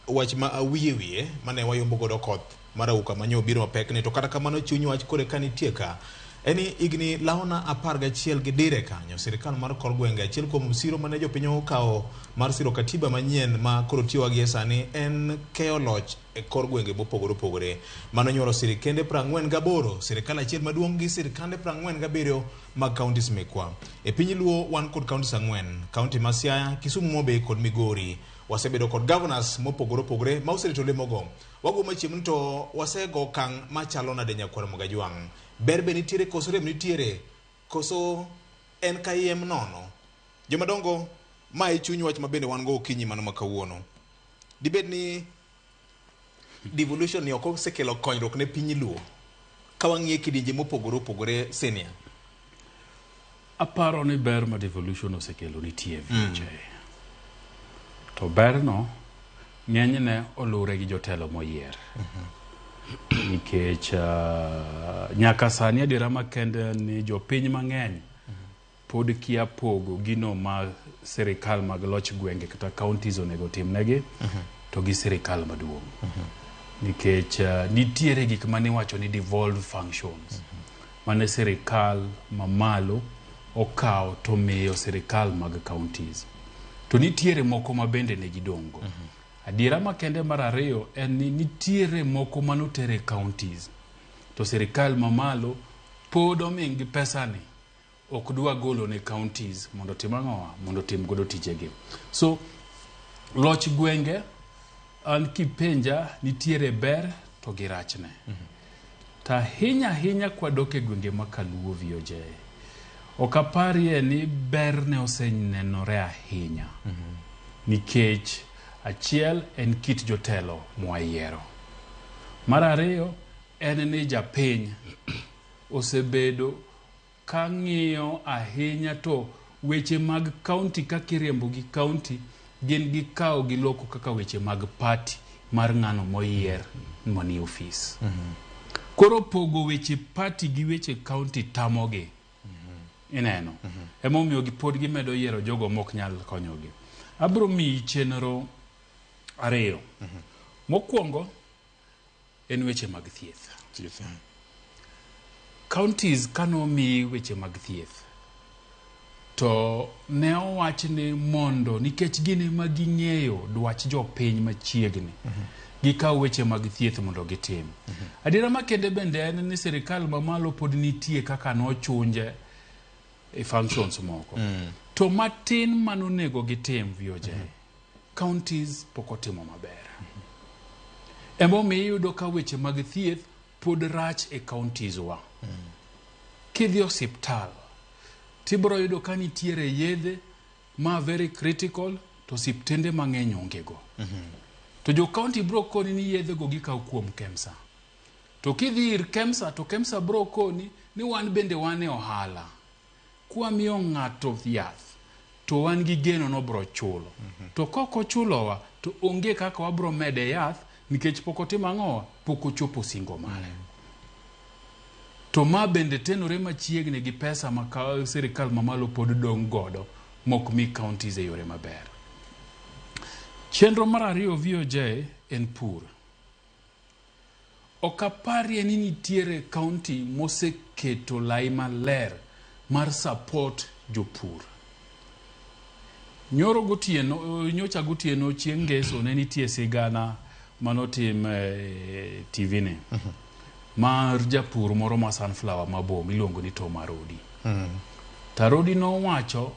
[SPEAKER 1] wach ma wiye mane wayombo godo koth mar auka manyo obiro mapek ni to kata kamano chuny wach kore ka nitie ka en ni higni laona 11 gi dire kanyo sirikal mar kor gwenge achiel kuom siro mane jopiny okawo mar siro katiba manyien ma koro tiyowa gi sani en keyo loch e kor gwenge mopogore opogore. Mano nyuolo sirikende 48, sirikal achiel maduong' gi sirikande 47 mag counties mekwa. E piny Luo wan kod counties 4, county ma Siaya, Kisumu, Homa Bay kod Migori. Wasebedo kod governors mopogore opogore ma oserito lemogo. Wago machiegni to wasego okang' machalo nade nyakwar Mogajwang'. Ber be nitiere koso rem nitiere koso en kayiem nono. Jomadongo, ma e chuny wach mabende wan go okinyi mano ma kawuono. Dibed ni devolution ni ok osekelo konyruok ne piny Luo ka wang'iye kidienje mopogore opogore senior.
[SPEAKER 3] Aparo ni ber ma devolution osekelo nitie VJ. To berno ng'enyne oluwre gi jotelo moyier. Nikech nyaka sani adiera makende ni jopiny mang'eny pod kia pogo gino ma sirikal mag loch gwenge kata counties onego timnegi to gi sirikal maduong'. Nikech nitiere gik maniwacho ni devolved functions mane sirikal mamalo okawo to miyo sirikal mag counties. To nitiere moko ma bende ne gidong' go. Adiera makende mar ariyo en ni nitiere moko manotere counties to sirikal mamalo pod oming' gi pesa ni ok dwa golo ne counties mondo otim ang'owa mondo otim godo tijegi. So loch gwenge an kipenja nitiere ber to gi rachne. To ahinya ahinya kwadok e gwenge ma Kaluo VOJ, ok aparie ni berne osenenore ahinya. Nikech achiel en kit jotelo mwayiero. Mar ariyo en ni japiny osebedo ka ng'iyo ahinya to weche mag county kaka iriembo gi county gin gikawo giloko kaka weche mag party mar ng'ano moyier manie ofis. Koro pogo weche party gi weche county tamogi. Ineno. Emomiyo pod gimedo yiero jogo mok nyal konyogi. Abiro miyi chenro ariyo. Mokwongo en weche mag thieth. Counties kanomi weche mag thieth to ne owach ni mondo nikech gin ema ging'eyo dwach jopiny machiegni gikaw weche mag thieth mondo gitim. Adiera makende bende en ni sirikal mamalo pod nitie kaka nochunje e functions moko. To matin manonego gitim VOJ, counties pok otimo maber. Emomiyo iyudo ka weche mag thieth pod rach e counties wa. Kidhi osiptal, tibiro yudo ka nitiere yedhe ma very critical to osiptende mang'eny onge go. To jo county biro koni ni yedhe go gikawo kuom KEMSA. To kidhi ir KEMSA to KEMSA biro koni ni wan bende wan e ohala. Kwamiyo ng'ato yath to wan gi geno nobro chulo. To kok ochulowa to onge kaka wabro mede yath nikech pok otimo ang'owa pok ochopo singo mare. To ma bende tenore machiegni gi pesa ma sirikal mamalo pod dong' godo mok mi counties e yore maber. Chenro mar ariyo VOJ en pur. Ok aparie ni nitiere county moseketo lai maler mar support jopur. Nyoro gotieno, nyocha gotieno chieng' ngeso ne nitie sigana manotim e TV ni mar japur moro ma sunflower mabo miluongo ni Tom Arodi. To Arodi nowacho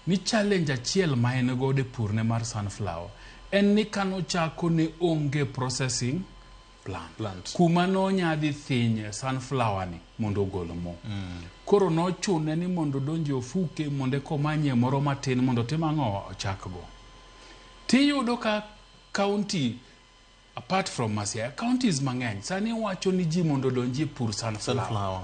[SPEAKER 3] ni challenge achiel ma en godo e purne mar sunflower en ni kanochako ne onge processing plant.
[SPEAKER 1] Plant.
[SPEAKER 3] Kuma nonyadhi thinye sunflower ni mondo ogol mo. Koro nochune ni mondo odonj e ofuke mondo eka omanyie moro matin mondo otim ang'o ochak go. Tiyudo ka county apart from Siaya, counties mang'eny sani wacho ni ji mondo odonji e pur sunflower.
[SPEAKER 1] Sunflower.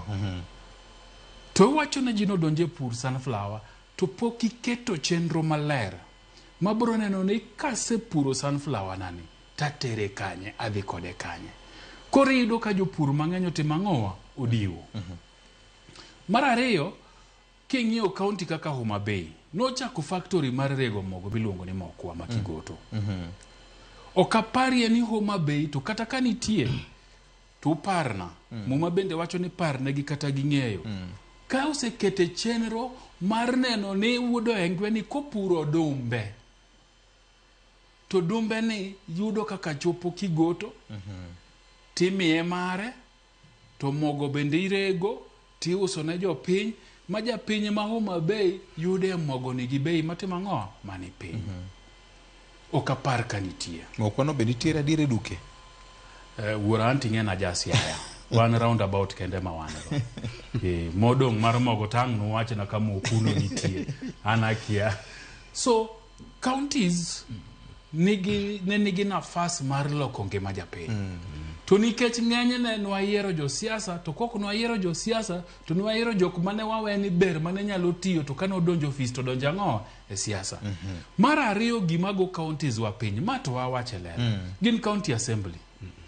[SPEAKER 3] To iwacho ne ji nodonji e pur sunflower to pok iketo chenro maler mabro neno ni kasepuro sunflower nani tatere kanye adhi kode kanye. Koro iyudo ka jopur mang'eny otimo ang'owa odiwo. Mar ariyo, king'iyo county kaka Homa Bay, nochako factory mar rego mogo miluongo ni Mokwa ma Kigoto. Ok aparie ni Homa Bay to kata ka nitie to uparna. Muma bende wacho ni parnegi kata ging'eyo. Ka osekete chenro mar neno ni wuod Oengwe ni kopuro odumbe
[SPEAKER 4] To dumbe ni yudo kaka chopo Kigoto, timiye mare, to mogo bende irego, tiuso ne jopiny, ma japiny ma Homa Bay yude mogo ni gi bei matimo ang'o? Mani piny. Ok apar ka nitie.
[SPEAKER 1] Mokwano be nitiere adier e duke?
[SPEAKER 4] Wuora anti ng'e na ja Siaya. Wan roundabout kende ma wan go. Modong' mar mogo tang' nuwachna ka mokuno nitie. An akia. So, counties ne nigi nafas mar loko ngima japiny. To nikech ng'enyne nwayiero josiasa, to kok nwayiero josiasa, to nwayiero jok mane wawe ni ber mane nyalo tiyo, to kane odonjo ofis to donjo ang'o e siasa. Mar ariyo, gima go counties wa piny, ma to wawache ler. Gin county assembly.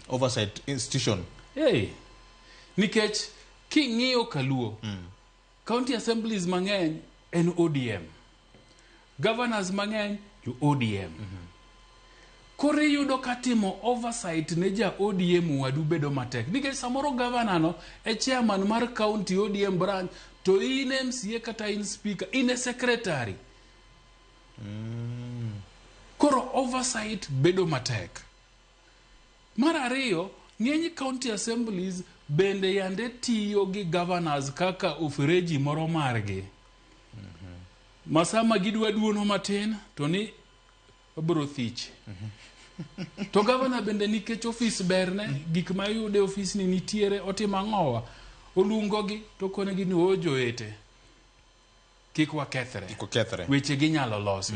[SPEAKER 1] Oversight institution.
[SPEAKER 4] Hey, nikech king'iyo Kaluo, county assemblies mang'eny en ODM. Governors mang'eny jo ODM. Koro iyudo ka timo oversight ne ja ODM wadu bedo matek. Nikech samoro governor no e chairman mar county ODM branch, to in MCA kata in speaker, in e secretary. Koro oversight bedo matek. Mar ariyo, ng'eny county assemblies bende yande tiyo gi governors kaka ofereji moro margi. Ma sama gidwa duono matin, to ni wabiro thich. To governor bende nikech ofis berne, gik ma iyudo e ofis ni nitiere, otimo ang'owa? Oluongogi to okonegi ni o joete. Kik wakethre.
[SPEAKER 1] Kik wakethre.
[SPEAKER 4] Weche gi nyalo losi.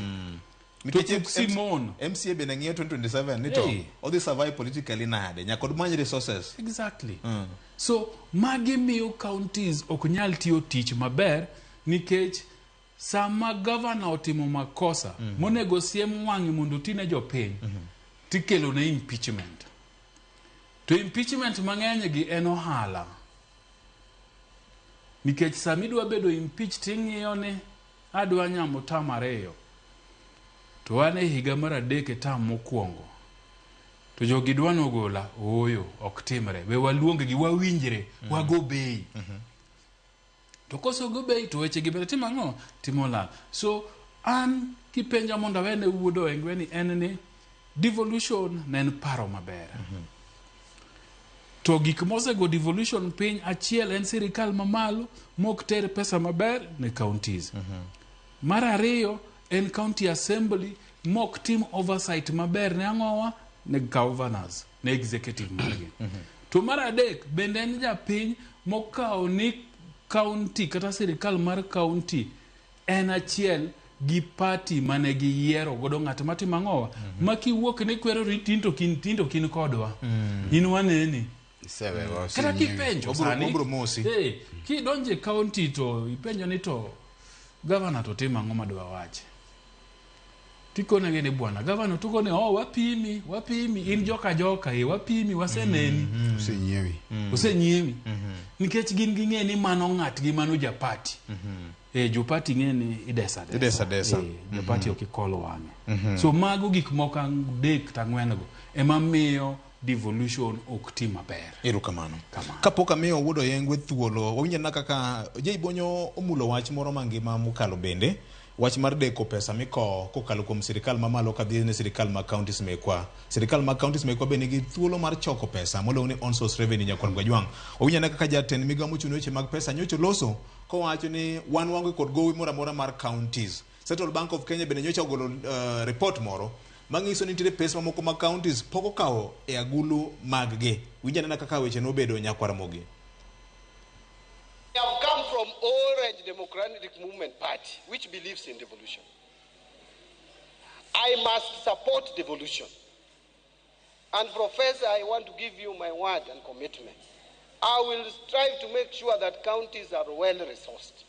[SPEAKER 1] Nikech
[SPEAKER 4] To Simon.
[SPEAKER 1] MCA bende ng'iyo 2027 ni to
[SPEAKER 4] Hey.
[SPEAKER 1] odhi survive politically nade? Nyaka odmany resources.
[SPEAKER 4] Exactly. So magi miyo counties ok nyal tiyo tich maber nikech sama governor otimo makosa monego siem wang'e mondo oti ne jopiny, tikelo ne impeachment. To impeachment mang'eny gi en ohala. Nikech sama idwa bedo impeach ting'iyo ni adwa nyamo tam ariyo. To an e higa mar adek e tam mokwongo. To jogi dwa nogola, ooyo, ok timre. We waluong gi, wawinjre, wago bei. To kosego bei to weche gi bende timo ang'o? Timo lal. So, an kipenja mondo awene wuod Oengwe ni en ni devolution ne en paro maber. To gik mosego devolution piny, achiel en sirikal mamalo mok ter pesa maber ne counties. Mar ariyo en county assembly mok tim oversight maber ne ang'owa? Ne governors, ne executive margi. To mar adek bende en japiny mokawo ni county kata sirikal mar county en achiel gi party mane giyiero godo ng'at matimo ang'owa. Ma kiwuok ni kwero ni tin to kin kodwa. In waneni. Kata kipenjo sani,
[SPEAKER 1] Obro mosi.
[SPEAKER 4] Kidonje county to ipenjo ni to governor to timo ang'o madwa wachi. Tikonegi ni bwana governor to kone oh wapimi, wapimi in joka joka wapimi waseneni.
[SPEAKER 2] Osenyiewi.
[SPEAKER 4] Osenyiewi. Nikech gin ging'e ni mano ng'atgi mano japati. Jopati ng'e ni idesa desa.
[SPEAKER 1] Idesa desa.
[SPEAKER 4] Japati ok ikol wang'e. So mago gik moko adek to ang'wen go ema miyo devolution ok ti maber.
[SPEAKER 1] Erokamano. Kapok amiyo wuod Oyengwe thuolo, wawinjo na kaka Jay Bonyo omulo wach moro mangima mokalo bende, wach mar deko pesa mikowo kokalo kuom sirikal mamalo kadhi ne sirikal mag counties mekwa. Sirikal mag counties mekwa be nigi thuolo mar choko pesa moluongo ni on source revenue nyakwar Gwajwang'. Wawinjo na kaka jatend migawo mochung' ne weche mag pesa nyocha oloso kowacho ni wan waonge kod gowi moro amora mar counties. Central Bank of Kenya bende nyocha ogolo report moro manyiso ni nitiere pesa mamoko mag counties pok okawo e agulu mag gi. Winj anena kaka weche nobedo nyakwar Ramogi.
[SPEAKER 5] I have come from Orange Democratic Movement Party, which believes in devolution. I must support devolution. And Professor, I want to give you my word and commitment. I will strive to make sure that counties are well resourced.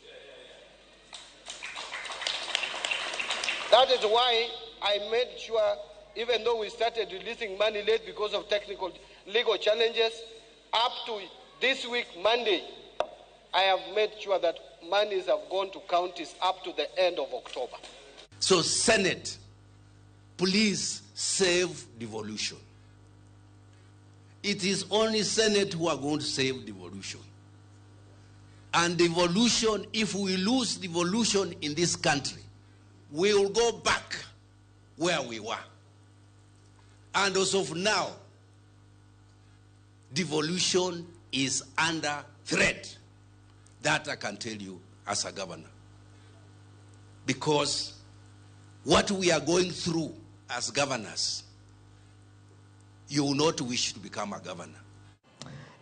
[SPEAKER 5] That is why I made sure, even though we started releasing money late because of technical legal challenges, up to this week, Monday, I have made sure that monies have gone to counties up to the end of October.
[SPEAKER 6] So, Senate, please save devolution. It is only Senate who are going to save devolution. And devolution, if we lose devolution in this country, we will go back where we were. And as of now, devolution is under threat. That I can tell you as a governor. Because what we are going through as governors, you will not wish to become a governor.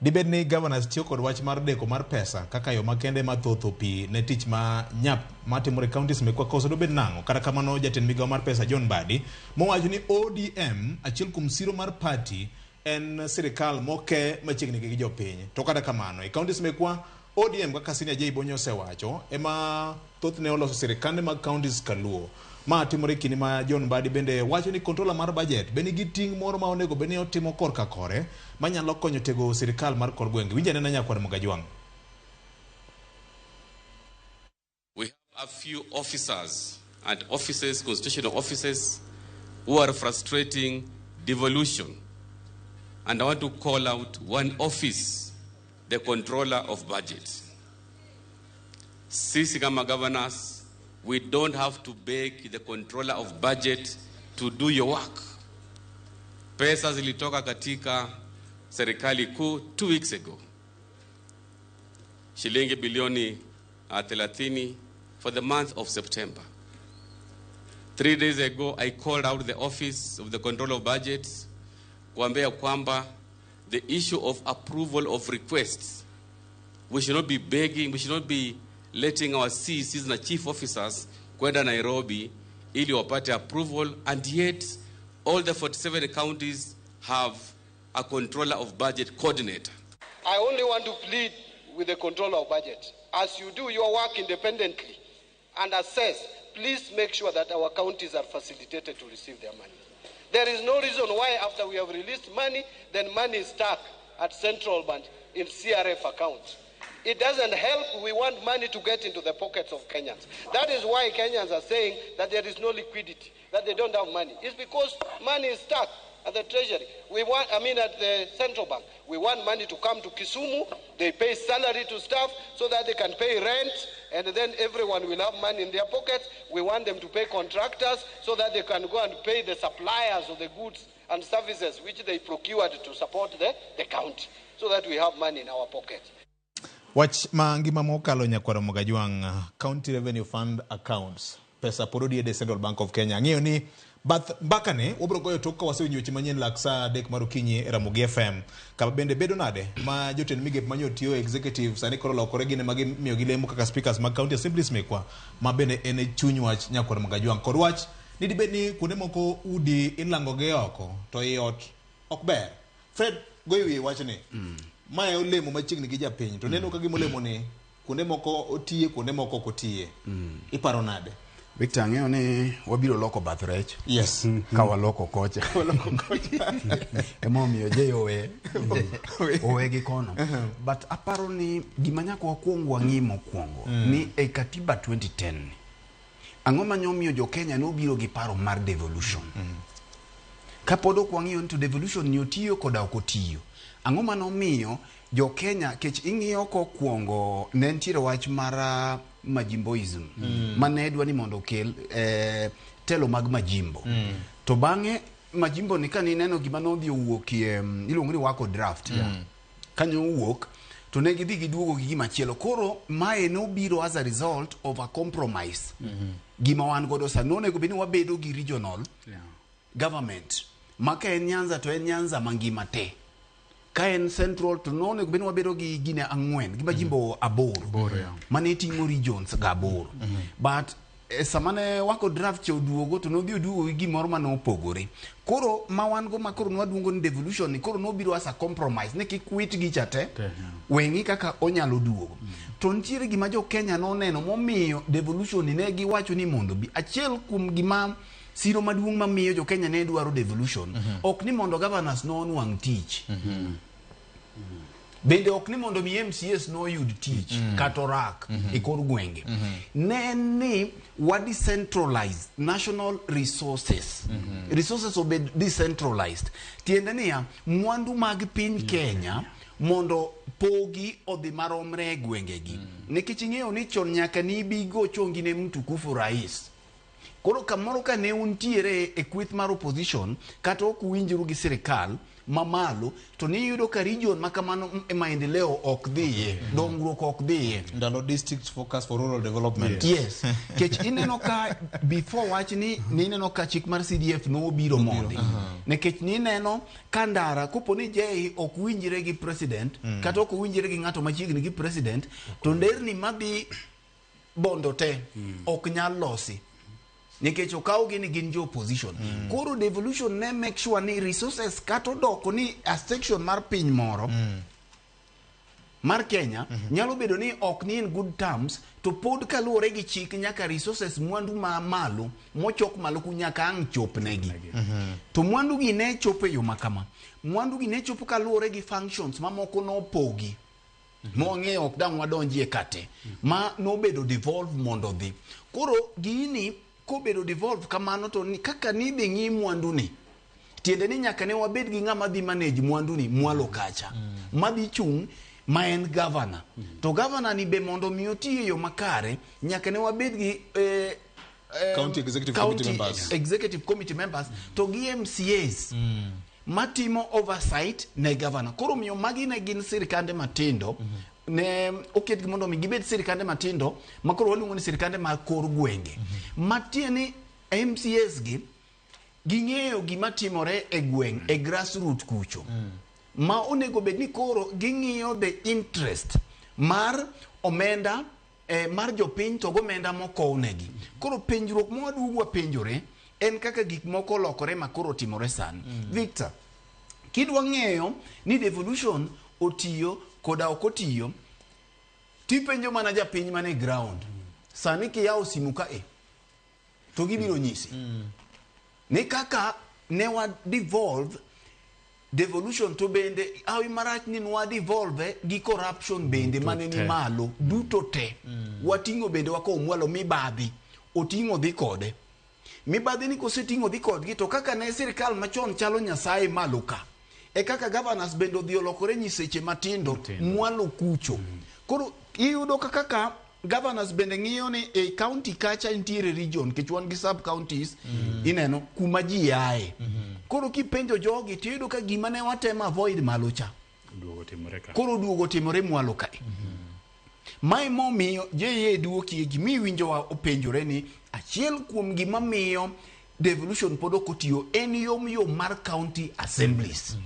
[SPEAKER 1] Dibed ni governors tiyo kod wach mar deko mar pesa kaka yo makende ma thotho pi ne tich ma nyap matimore e counties mekwa koso dobed nang'o? Kata kamano jatend migawo mar pesa John Mbadi mowacho ni ODM achiel kuom siro mar party en sirikal moke machiegni gi jopiny. To kata kamano e counties mekwa ODM kaka Senior J Bonyo osewacho ema thothne oloso sirikande mag counties kaluo. Ma timore kinde ma John Mbadi bende wacho ni controller mar budget be nigi ting' moro ma onego bed ni otimo korka kore manyalo konyo tego sirikal mar kor gwenge. Winj anena nyakwar Mugajwang'.
[SPEAKER 7] We have a few officers and offices, constitutional offices, who are frustrating devolution. And I want to call out one office, the controller of budget. Sisi kama governors, we don't have to beg the controller of budget to do your work. Pesa zilitoka katika serikali kuu 2 weeks ago. Shilingi bilioni 30 for the month of September. 3 days ago, I called out the office of the controller of budget kuambia kwamba the issue of approval of requests, we should not be begging, we should not be letting our CECs na chief officers kwenda Nairobi ili wapate approval, and yet all the 47 counties have a controller of budget coordinator.
[SPEAKER 5] I only want to plead with the controller of budget. As you do your work independently and assess, please make sure that our counties are facilitated to receive their money. There is no reason why after we have released money, then money is stuck at Central Bank in CRF accounts. It doesn't help. We want money to get into the pockets of Kenyans. That is why Kenyans are saying that there is no liquidity, that they don't have money. It's because money is stuck at the Treasury. We want, I mean, at the Central Bank. We want money to come to Kisumu. They pay salary to staff so that they can pay rent, and then everyone will have money in their pockets. We want them to pay contractors so that they can go and pay the suppliers of the goods and services which they procured to support the county, so that we have money in our pockets.
[SPEAKER 1] Wach ma ngima mokalo nyakwar Mugajwang', County Revenue Fund accounts, pesa pod odiede Central Bank of Kenya. Ang'eyo ni bath mbakane wabiro goyo tok ka wasewinjo weche manyien lak saa 3 mar okinyi e Ramogi FM. Kama bende bedo nade ma jotend migepe manyo tiyo executive sani koro lokore gin ema gimiyogi lemo kaka speakers mag county assemblies mekwa, ma bende en e chuny wach nyakwar Mugajwang'. Kod wach ni dibed ni kuonde moko udi ilango gi oko to i ot ok ber. Fred, goyo wiye wachni. Mae olemo machiegni gi japiny to neno ka gima olemo ni kuonde moko otiye, kuonde moko ok otiye. Iparo nade?
[SPEAKER 2] Victor, ang'eyo ni wabiro loko bath rech.
[SPEAKER 1] Yes.
[SPEAKER 2] Ka waloko kocha.
[SPEAKER 1] Waloko kocha.
[SPEAKER 2] Emomiyo je owe. Owe gi kono. But aparo ni gima nyaka wakwong wang'i mokwongo ni e katiba 2010 ni. Ang'o manyomiyo jo Kenya nobiro gi paro mar devolution? Kapod ok wang'iyo ni to devolution ni otiyo koda ok otiyo. Ang'o manomiyo jo Kenya kech ing'iyo kokwongo ne nitiere wach mar majimboism mane dwa ni mondo okel telo mag majimbo. To bang'e majimbo ni kane ineno gima nodhi owuokie iluongo ni wako draft. Kanyo owuok to ne gidhi giduogo gi gima chielo. Koro mae nobiro as a result of a compromise. Gima wan godo sani nonego bed ni wabedo gi regional government. Ma ka en Nyanza to en Nyanza mangima te. Ka en Central to nonego bed ni wabedo gi gine 4, gi majimbo 8. Mane ting'o regions ga 8. But sama ne wako draft cha oduogo to nodhi oduogo gi gimoro mane opogore. Koro ma wan go ma koro nwaduongo ni devolution ni koro nobiro as a compromise ni kik wit gicha te, weng'i kaka onyalo duogo. To nitiere gima jo Kenya noneno momiyo devolution ni ne giwacho ni mondo bi. Achiel kuom gima siro maduong' mamiyo jo Kenya ne dwaro devolution, ok ni mondo governors nonwang' tich. Bende ok ni mondo mi MCS noyud tich kata orak e kor gwenge. Ne en ni wa decentralize national resources. Resources obed decentralized. Tiende niya, mwandu mag piny Kenya mondo pogi odhi maromre e gwengegi. Nikech ing'eyo ni chon nyaka nibi go chongi ne mtukufu rais. Koro kamoro ka ne untiere e kweth mar opposition kata ok uwinjru gi sirikal mamalo, to niyudo ka region ma kamano maendeleo ok dhiye, dongruok ok dhiye.
[SPEAKER 1] Ndalo district focus for rural development.
[SPEAKER 2] Yes. Kech ineno ka before wach ni nineno ka chik mar CDF nobiro mondi. Nikech nineno ka ndara kopo ni Jay ok winjre gi president kata ok winjre gi ng'ato machiegni gi president, to nderni madhi Bondo te ok nyal losi nikech okawgi ni gin jo opposition. Koro devolution ne make sure ni resources kata odoko ni a section mar piny moro mar Kenya nyalo bedo ni ok ni in good terms, to pod kaluwore gi chik nyaka resources, mwandu ma malo mochok malo ku nyaka ang' chopnegi. To mwandu gi ne chopo e yo ma kama. Mwandu gi ne chopo kaluwore gi functions mamoko nopogi mwang'eyo ok dang' wadonjie kate ma nobedo devolve mondo odhi. Koro gini kobedo devolve kamano, to ni, kaka nidhi ng'i mwandu ni, tiende ni nyaka ne wabed gi ng'ama dhi manage mwandu ni mwalo kacha, madhi chung' ma en governor. To governor ni be mondo mi oti e yo makare, nyaka ne wabed gi
[SPEAKER 1] County Executive Committee members.
[SPEAKER 2] Executive Committee members to gi MCAs matimo oversight ne governor. Koro miyo magi ne gin sirikande matindo, ne oketgi mondo mi gibed sirikande matindo ma koro waluongo ni sirikande mag kor gwenge, matie ni MCAs gi ging'eyo gima timore e gweng', e grassroot kucho, ma onego bed ni koro ging'iyo the interest mar omenda mar jopiny to gomenda mokownegi. Koro penjruok ma waduogo wapenjore en kaka gik moko olokore ma koro timore sani. Victor, kidwa ng'eyo ni devolution otiyo koda ok otiyo, tipenjo mana japiny mane ground. Sani kiyawo simu ka e, to gibiro nyisi ni kaka ne wa devolve devolution, to bende hawi marach ni nwa devolve gi corruption bende mane ni
[SPEAKER 3] te.
[SPEAKER 2] Malo duto te. Wating'o bende wakowo mwalo mibadhi oting'o dhi kode. Mibadhi ni koseting'o dhi kodgi, to kaka ne sirikal machon chalo Nyasaye malo ka, e kaka governors bende odhi olokore nyiseche matindo
[SPEAKER 3] Matindo.
[SPEAKER 2] mwalo kucho. Koro iyudo ka kaka governors bende ng'iyo ni e county kacha nitiere region, nikech wan gi sub counties, ineno kuma ji yae. Koro kipenjo jogi tiyudo ka gima ne watemo avoid malo cha
[SPEAKER 3] Duogo timore ka.
[SPEAKER 2] Koro duogo timore mwalo kae. Mae momiyo JA duokie gimiwinjowa openjore ni achiel kuom gima miyo devolution pod ok otiyo en yom yom mar county assemblies.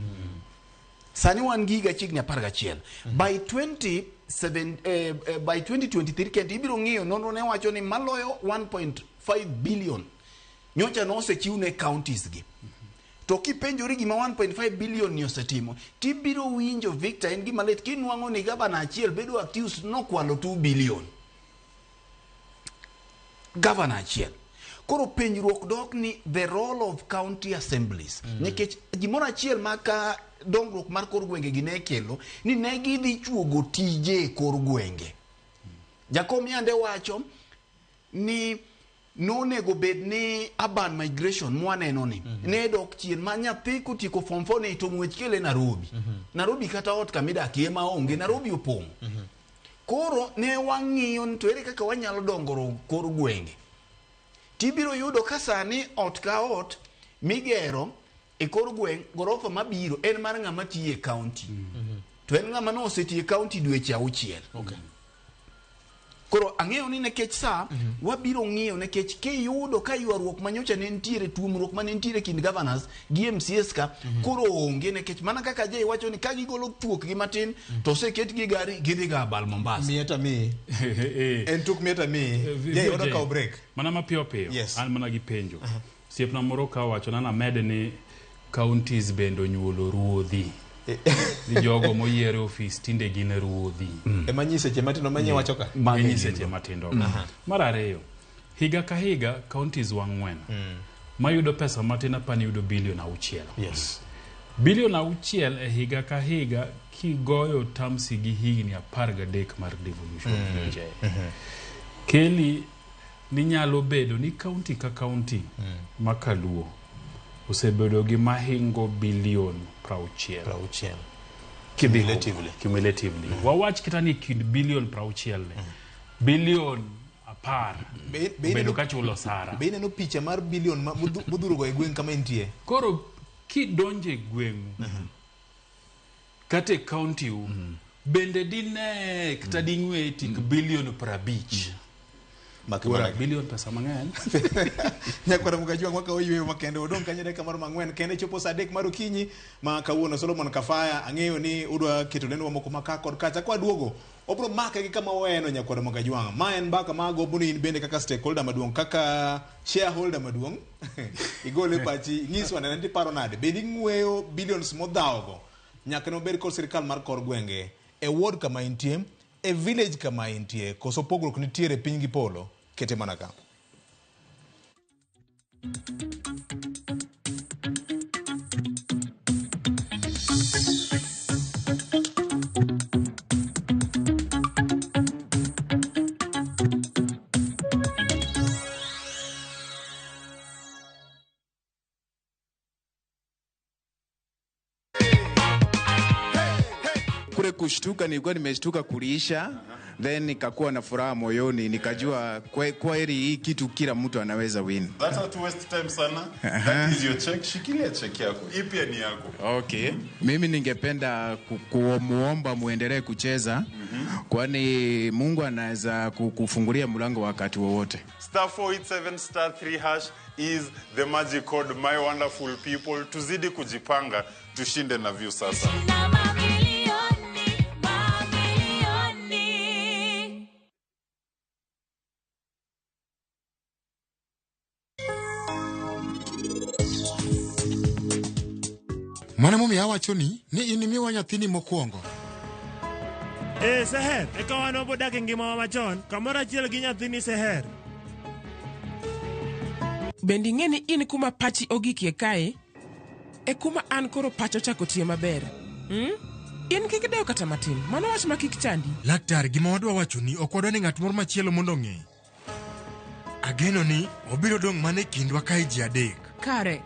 [SPEAKER 2] Sani wan gi higa chiegni 11. By 27, by 2023 kendo ibiro ng'iyo nonro ne wacho ni maloyo 1.5 billion nyocha nosechiw ne counties gi. To kipenjori gima 1.5 billion ni osetimo, tibiro winjo, Victor, en gima lit kinwang'o ni gavana achiel bedo accused nokwalo 2 billion. Gavana achiel. Koro penjruok dok ni the role of county assemblies. Nikech gimoro achiel ma ka dongruok mar kor gwenge gi ne kelo ni ne gidhi chuogo tije e kor gwenge. Jakom yande wacho ni nonego bed ni urban migration mwaneno ni ne dok chien, ma nyathi kotieko form 4 ni to ng'wech kele Nairobi. Nairobi kata ot kamidakie ma onge, Nairobi opong'. Koro ne wang'iyo ni to ere kaka wanyalo dongoro kor gwenge. Tibiro yudo ka sani ot ka ot migero e kor gweng', gorofa mabiro en mar ng'ama tiyo e county. To en ng'ama nosetiyo e county dweche 6. Koro ang'eyo ni nikech sa wabiro ng'iyo, nikech kiyudo ka ywaruok manyocha ne nitiere, tuomruok mane nitiere kind governors gi MCAs ka koro onge, nikech mana kaka Jay wacho ni ka gigolo thuok gi matin to oseketgi e gari gidhi ga abal Mombasa.
[SPEAKER 1] Mieta mi. En tuk mieta mi. Jay, wadwa kawo break.
[SPEAKER 3] Mana mapiyo piyo.
[SPEAKER 1] Yes.
[SPEAKER 3] An mana gi penjo. Osiepna moro ka wacho na named ni counties bende onyuolo ruodhi. Ni jogo moyier e ofis tinde gin ruodhi.
[SPEAKER 1] Ema nyiseche matindo manye wacho ka.
[SPEAKER 2] Mago
[SPEAKER 3] E nyiseche matindo ka. Mar ariyo, higa ka higa counties wa ang'wen mayudo pesa matin apani yudo bilion 6. Bilion 6 e higa ka higa kigoyo tamsi gi higni 13 mar devolution keli ni nyalo bedo ni county ka county ma kaluo osebedo gi mahingo bilion 60.
[SPEAKER 1] 60.
[SPEAKER 3] Kidhi
[SPEAKER 1] Cumulatively.
[SPEAKER 3] Cumulatively. Wawach kata ni kind bilion 60 ni bilion
[SPEAKER 4] 10 obedo ka chulo osara.
[SPEAKER 1] Be ineno picha mar bilion modhurogo e gweng' kama entie?
[SPEAKER 4] Koro kidonjo e gweng'u kata e kaunti u, bende dine kata ding'we tik bilion 50. Koro bilion pesa mang'eny.
[SPEAKER 1] Nyakwara Mugajwang' wakawo yweyo makende, odong' kanyo dakika mar 4 kende chopo saa 3 mar okinyi ma kawuono. Solomon Kafaya, ang'eyo ni udwa keto lendo mamoko ma ka kod kacha. Kwaduogo obro make gi kama waweno. Nyakwara Mugajwang', ma en mbaka ma agombo ni in bende kaka stakeholder maduong', kaka shareholder maduong', igole pachi, inyiswa nene ni iparo nade. Bende ing'weyo billions modhawogo nyaka ne obed kod sirikal mar kor gwenge e ward kama intie, e village kama intie, koso pogruok nitiere piny gi polo? Kete mana ka.
[SPEAKER 8] Kule kushtuka, nilikuwa nimeshtuka kuliisha, then nikakuwa na furaha moyoni, nikajua kweli hii kitu kila mtu anaweza win.
[SPEAKER 9] That's not to waste time sana. That is your check. Shikilia check yako. Hii pia ni yako.
[SPEAKER 8] Okay. Mimi ningependa kumuomba muendelee kucheza, kwani Mungu anaweza kufungulia mlango wakati wowote.
[SPEAKER 9] Star 487 star 3 hash is the magic code, my wonderful people. Tuzidi kujipanga, tushinde na Viusasa.
[SPEAKER 10] Mano momiyo awacho ni in imiwa nyathini mokwongo.
[SPEAKER 11] Eh, Seher, eka wan wabodak e ngimawa machon, kamoro achiel gi nyathini Seher.
[SPEAKER 12] Bende ing'e ni in kuma pachi ogikie kae, e kuma an koro pacha ochako tiyo maber. In kik idew kata matin, mano wach ma kik chandi.
[SPEAKER 10] Laktar, gima wadwa wacho ni ok wadwa ni ng'at moro machielo mondo ong'e. Ageno ni obiro dong' mana e kindwa kae ji adek.
[SPEAKER 12] Kare.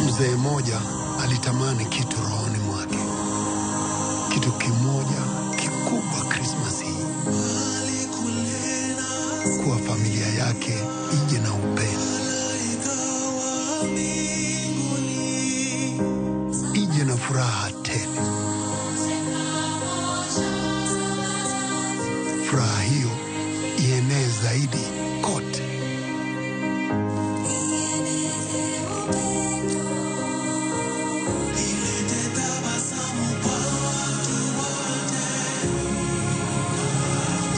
[SPEAKER 13] Mzee mmoja alitamani kitu rohoni mwake, kitu kimoja kikubwa Krismasi hii, kuwa familia yake ije na upendo, ije na furaha tele. Furaha hiyo ienee zaidi kote.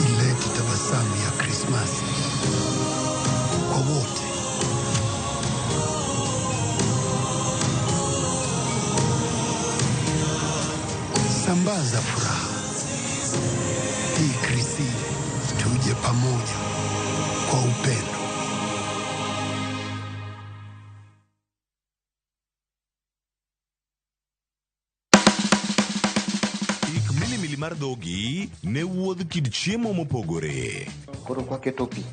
[SPEAKER 13] Ilete tabasamu ya Krismasi kwa wote. Sambaza furaha hii Krisi, tuje pamoja kwa upendo.
[SPEAKER 14] Ik milimili mar dhogi ne wuodh kit chiemo mopogore.
[SPEAKER 15] Koro kwaketo pi,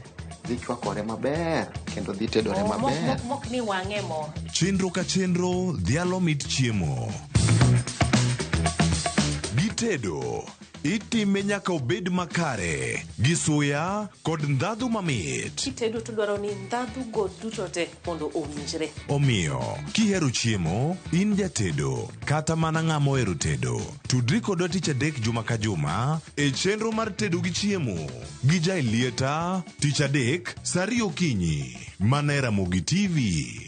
[SPEAKER 15] dhi chwakore maber kendo dhi tedore maber.
[SPEAKER 16] Mok ni wang'e mo.
[SPEAKER 14] Chenro ka chenro dhialo mit chiemo. Gitedo itime nyaka obed makare gi suya kod ndhadhu mamit.
[SPEAKER 16] Kitedo to dwaro ni ndhadhu go duto te mondo owinjre.
[SPEAKER 14] Omiyo, kihero chiemo, in jatedo kata mana ng'ama ohero tedo, tudri kodwa tich adek juma ka juma e chenro mar tedo gi chiemo gi Jaelieta tich adek saa 2 okinyi mana e Ramogi TV.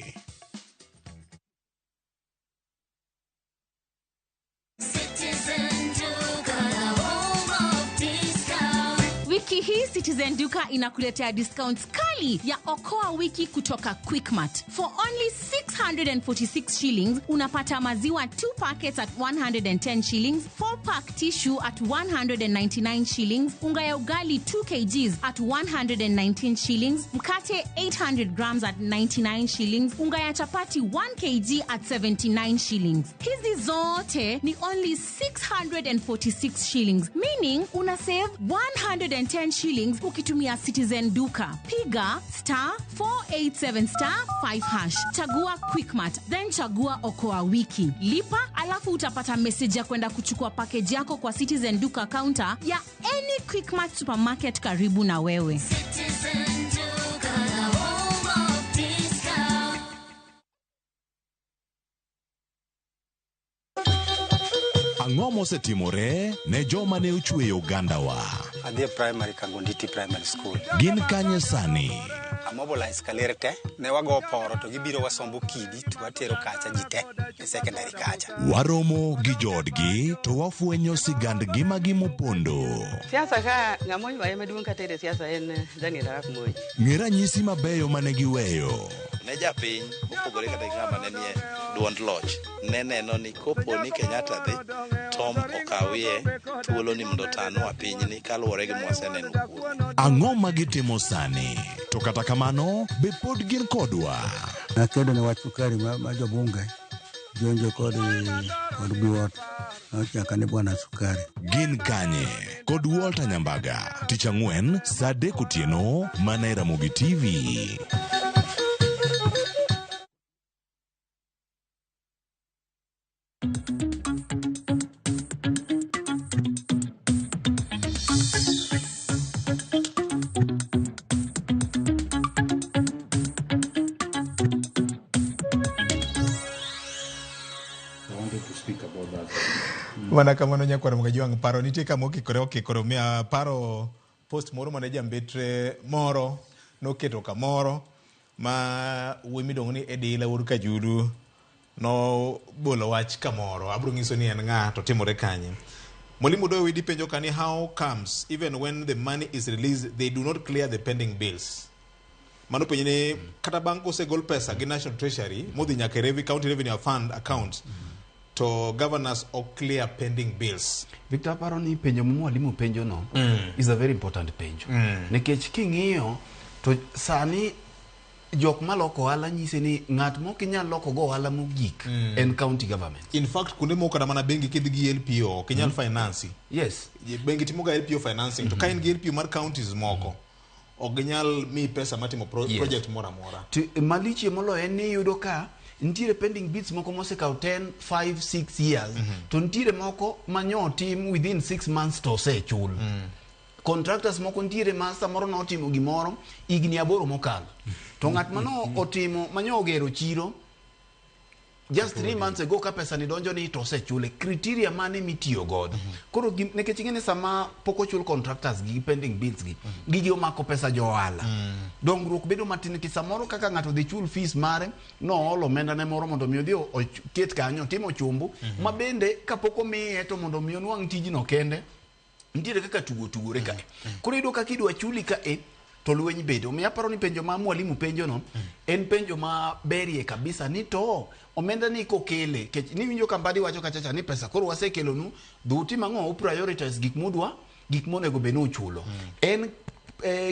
[SPEAKER 17] Wiki hii Citizen Duka inakuletea discounts kali ya Okoa Wiki kutoka Quickmart. For only 646 shillings, unapata maziwa 2 packets at 110 shillings, 4 pack tissue at 199 shillings, unga ya ugali 2 kgs at 119 shillings, mkate 800 grams at 99 shillings, unga ya chapati 1 kg at 79 shillings. Hizi zote ni only 646 shillings, meaning una save 120 610 shillings ukitumia Citizen Duka. Piga star 487 star 5 hash, chagua Quickmart, then chagua Okoa Wiki, lipa, alafu utapata message ya kwenda kuchukua package yako kwa Citizen Duka counter ya any Quickmart supermarket karibu na wewe.
[SPEAKER 18] Citizen Duka, the home of discount.
[SPEAKER 14] Ang'o mosetimore ne joma ne ochweyo ogandawa?
[SPEAKER 19] Adhi e primary Kangonditi Primary School.
[SPEAKER 14] Gin kanye sani?
[SPEAKER 19] Amobilize kaler te, ne wago poro to gibiro wasombo kidi to watero kacha ji te e secondary kacha.
[SPEAKER 14] Waromo gi joodgi to wafwenyo sigand ngimagi mopondo.
[SPEAKER 20] Siasa ka ng'ama oywaye maduong' katere siasa en Daniel Arap Moi.
[SPEAKER 14] Ng'e ranyisi mabeyo mane giweyo.
[SPEAKER 21] Ne japiny mopogore kata gi ng'ama ne nie duond loch ne neno ni kopo ni Kenyatta dhi Tom okawie thuolo ni mondo otanwa pinyni kaluwore gi mwaseneno kuome.
[SPEAKER 14] Ang'o ma gitimo sani? To kata kamano, be pod gin kodwa?
[SPEAKER 22] Nakedo ne wach sukari ma jobunge jonjo kod biwot nochaka ni bwana sukari.
[SPEAKER 14] Gin kanye? Kod Walter Nyambaga, tich ang'wen saa 3 otieno mana e Ramogi TV.
[SPEAKER 1] Mana kamano nyakwar Mgajwang' paro nitie kama okikore okikore omiya paro post moro mane jambetre moro noketo kamoro ma wuoyi miluongo ni Edila wuod Kajulu nobolo wach kamoro. Abiro nyiso ni en ng'a to timore kanye. Mwalimu Doyo Widi penjo kani how comes even when the money is released they do not clear the pending bills. Mano penjo ni kata bang' kosegol pesa gi National Treasury modhi nyaka e County Revenue Fund account to governors ok clear pending bills.
[SPEAKER 2] Victor, aparo ni penjo ma mwalimu penjo no is a very important penjo. Nikech king'iyo to sani jok maloko ohala nyise ni ng'at mok inyal loko go ohala mogik en county government.
[SPEAKER 1] In fact, kuonde moko kata mana bengi kidhi gi LPO ok inyal finance.
[SPEAKER 2] Yes.
[SPEAKER 1] Bengi timoga LPO financing to ka in gi LPO mar counties moko ok ginyal miyi pesa matimo project moro amora.
[SPEAKER 2] To malichie moloyo en ni iyudo ka nitiere pending bills moko mosekawo 10, 5, 6 years to nitiere moko manyo otim within 6 months to osechul. Contractors moko nitiere ma samoro notimo gimoro higni 8 mokalo to ng'at mano otimo manyo ogero chiro just 3 months ago ka pesa ni donjo ni to osechule. Criteria mane mitiyo godo? Koro nikech ing'e ni sama pok ochul contractors gi pending bills gi gigi omako pesa jo ohala. Dongruok bedo matin nikech samoro kaka ng'ato dhi chul fees mare noolo omenda ne moro mondo mi odhi oket kanyo otimo chumbu ma bende kapok omiye to mondo mi onwang' tijno kende nitiere kaka tugo tugore kae. Koro iyudo kaka idwa chuli kae to lweny bedo. Omiyo aparo ni penjo ma mwalimu penjo no en penjo ma berie kabisa ni to omenda ni kokele kech niwinjo ka Mbadi wacho kachacha ni pesa koro wasekelonu dhi utim ang'o u prioritize gik mudwa gik monego bed ni uchulo. En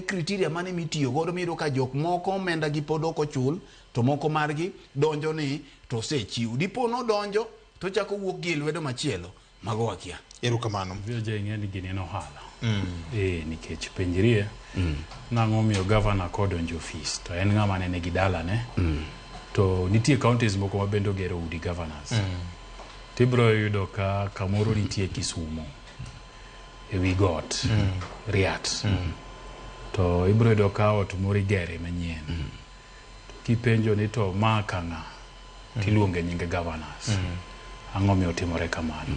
[SPEAKER 2] criteria mane mitiyo godo miyudo ka jok moko omenda gi pod ok ochul to moko margi donjo ni to osechiw. Dipo nodonjo to chako wuok gi e lwedo machielo mago wakia.
[SPEAKER 1] Erokamano.
[SPEAKER 3] VOJ ing'e ni gini en ohala. Nikech penjrie nang'o miyo governor kodonjo ofis to en ng'ama ne nigi dalane to nitie counties moko ma bende ogero udi governors. Tibiro yudo ka kamoro nitie Kisumu ewi got Riat to ibiro yudo ka ot moro igere manyien. To kipenjo ni to ma kang'a tiluonge nying governors. Ang'o miyo timore kamano?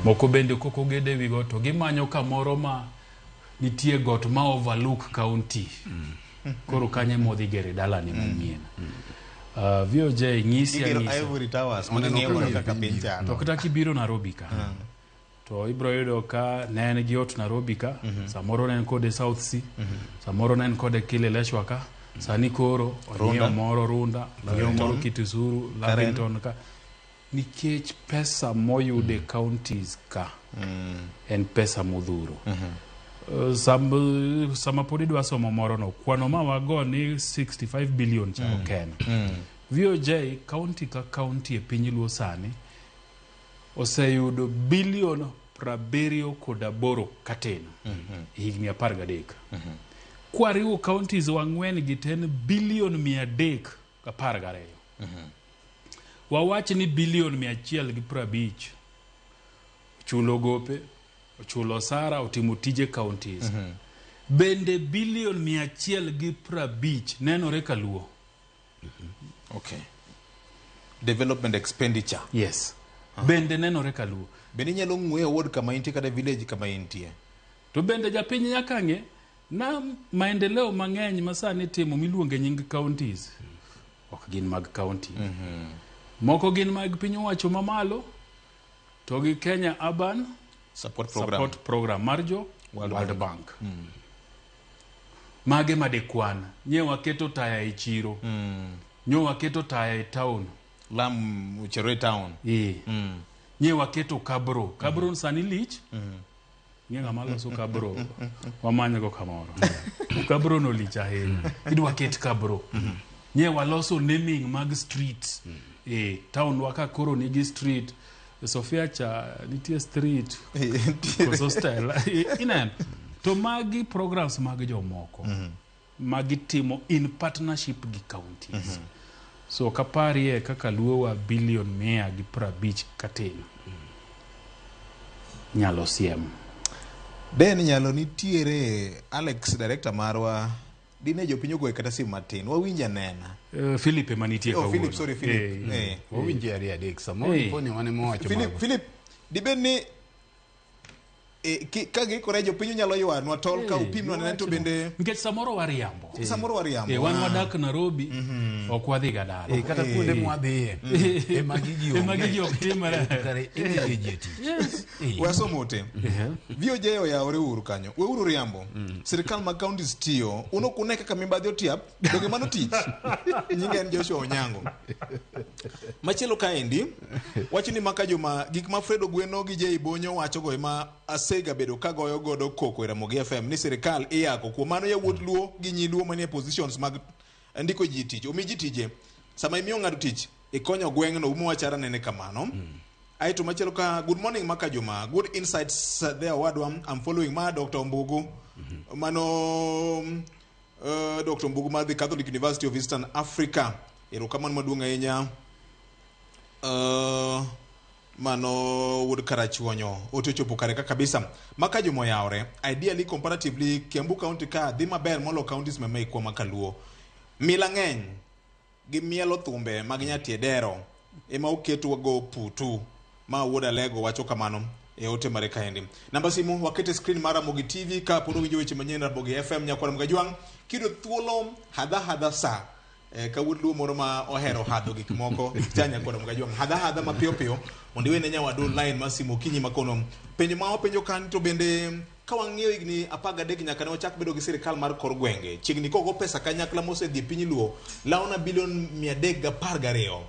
[SPEAKER 3] Moko bende kok ogede ewi got to gimanyo kamoro ma nitie got ma overlook county. Koro kanyo ema odhi gere dalani manyien. VOJ nyisi
[SPEAKER 1] Igero
[SPEAKER 3] anyisa.
[SPEAKER 1] Ivory Towers mondo ing'e godo kaka piny chalo.
[SPEAKER 3] To kata kibiro Nairobi ka to ibiro yudo ka ne en gi ot Nairobi ka, samoro ne en kode South C, samoro ne en kode Kileleshwa ka, sani koro onyiewo moro Runda, onyiewo moro Kitisuru, Lavington ka. Nikech pesa moyude counties ka en pesa modhuro. Sama pod idwa somo moro no, kwano ma wago ni 65 billion cha ok en. VOJ county ka county e piny Luo sani oseyudo bilion
[SPEAKER 4] 78 katin higni 13. Kwariwo counties wang'wen gi to en bilion 312. Wawach ni bilion 150 ochulo gope, ochulo osara, otimo tije counties. Bende bilion 150 nenore kaluo?
[SPEAKER 1] Okay. Development expenditure.
[SPEAKER 4] Yes. Bende nenore kaluo?
[SPEAKER 1] Bende inyalo ng'weyo ward kama intie kata village kama intie?
[SPEAKER 4] To bende japiny nyaka ng'e na maendeleo mang'eny ma sani itimo miluonge nying counties ok gin mag county. Moko gin mag piny owacho mamalo to gi Kenya Urban
[SPEAKER 1] Support Program.
[SPEAKER 4] Support Program mar jo
[SPEAKER 1] World
[SPEAKER 4] World
[SPEAKER 1] Bank.
[SPEAKER 4] Bank. Mage madekwan nye waketo taya e chiro, nyo waketo taya e town
[SPEAKER 1] Lam Uchere town.
[SPEAKER 4] Nye waketo kabro kabro sani lich ng'e ng'ama loso kabro wamanygo kamoro. Kabro no lich ahinya, idwa ket kabro. Nye waloso naming mag streets e town wa ka koro nigi street Sofia cha nitie street koso Stella ineno. To magi programs mag jomoko magitimo in partnership gi counties. So kaparie kaka luowa bilion 150 katin nyalo siem.
[SPEAKER 1] Den nyalo nitiere Alex director marwa dine jopiny ogoye kata simu matin wawinj anena.
[SPEAKER 4] Philip ema nitie
[SPEAKER 1] Oh,
[SPEAKER 4] kawuono.
[SPEAKER 1] Philip, sorry, Philip.
[SPEAKER 2] Wawinje ariyo adek samoro iponi wan ema wacho
[SPEAKER 1] Philip,
[SPEAKER 2] mago.
[SPEAKER 1] Philip, dibed ni ka giikore jopiny nyalo ywanwa tol ka upimnwa nene to bende
[SPEAKER 4] nikech samoro wariambo.
[SPEAKER 1] Samoro wariambo.
[SPEAKER 4] Wan wadak Nairobi, ok wadhi ga dala.
[SPEAKER 2] Kata kuonde mwadhiye ema gigi
[SPEAKER 4] Ema gigi ok timre.
[SPEAKER 2] Kare indike ji e tich.
[SPEAKER 4] Yes.
[SPEAKER 1] Wasomo ote. VOJ oyawore uru kanyo. Weuru riambo. Sirikal mag counties tiyo. Un ok une kaka mibadhi otiap. Donge mano tich? Nyinge en Joshua Onyango. Machielo kaendi, wacho ni maka joma gik ma Fred Ogweno gi Jay Bonyo wachogo ema asega bedo kagoyo godo koko e Ramogi FM ni sirikal iyako. Kuom mano yawuot Luo gi nyi Luo manie positions mag ndiko ji tich. Omi ji tije. Sama imiyo ng'ato tich, ikonyo gweng'no umo wachara nene kamano. Aeto machielo ka good morning maka juma good insights there owadwa. I'm following ma Dr. Ombugu. Mano Dr. Ombugu mar the Catholic University of Eastern Africa. Erokamano maduong' ahinya. Mano wuod Karachuonyo ote ochopo kare ka kabisa. Maka juma oyawre. Ideally comparatively Kiambu County ka dhi maber molo counties ma mekwa ma kaluo. Mila ng'eny gi mielo thumbe mag nyatie dero ema oketwa go putu ma wuod Alego wacho kamano e ote mare kaendi. Namba simu wakete screen mar Ramogi TV ka pod owinjo weche manyien Ramogi FM nyakwar Mgajwang' kiyudo thuolo hadha hadha sa ka wuod Luo moro ma ohero hadho gik moko cha nyakwar Mgajwang' hadha hadha mapiyo piyo mondo iwene nyawadu line mar simu okinyi makono. Penjo ma wapenjo kan to bende ka wang'iyo higni 13 nyaka ne wachak bedo gi sirikal mar kor gwenge chiegni kogo pesa kanyakla mosedhi e piny Luo lawna bilion 312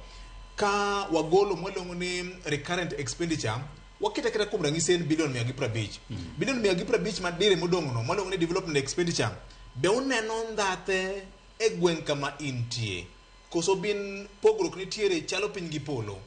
[SPEAKER 1] ka wagolo mwaluongo ni recurrent expenditure waketa kata kuom ranyisi en bilion 150. Bilion 150 madire modong' no mwaluongo ni development expenditure be uneno ndhathe e gweng' kama intie koso bin pogruok nitiere chalo piny gi polo?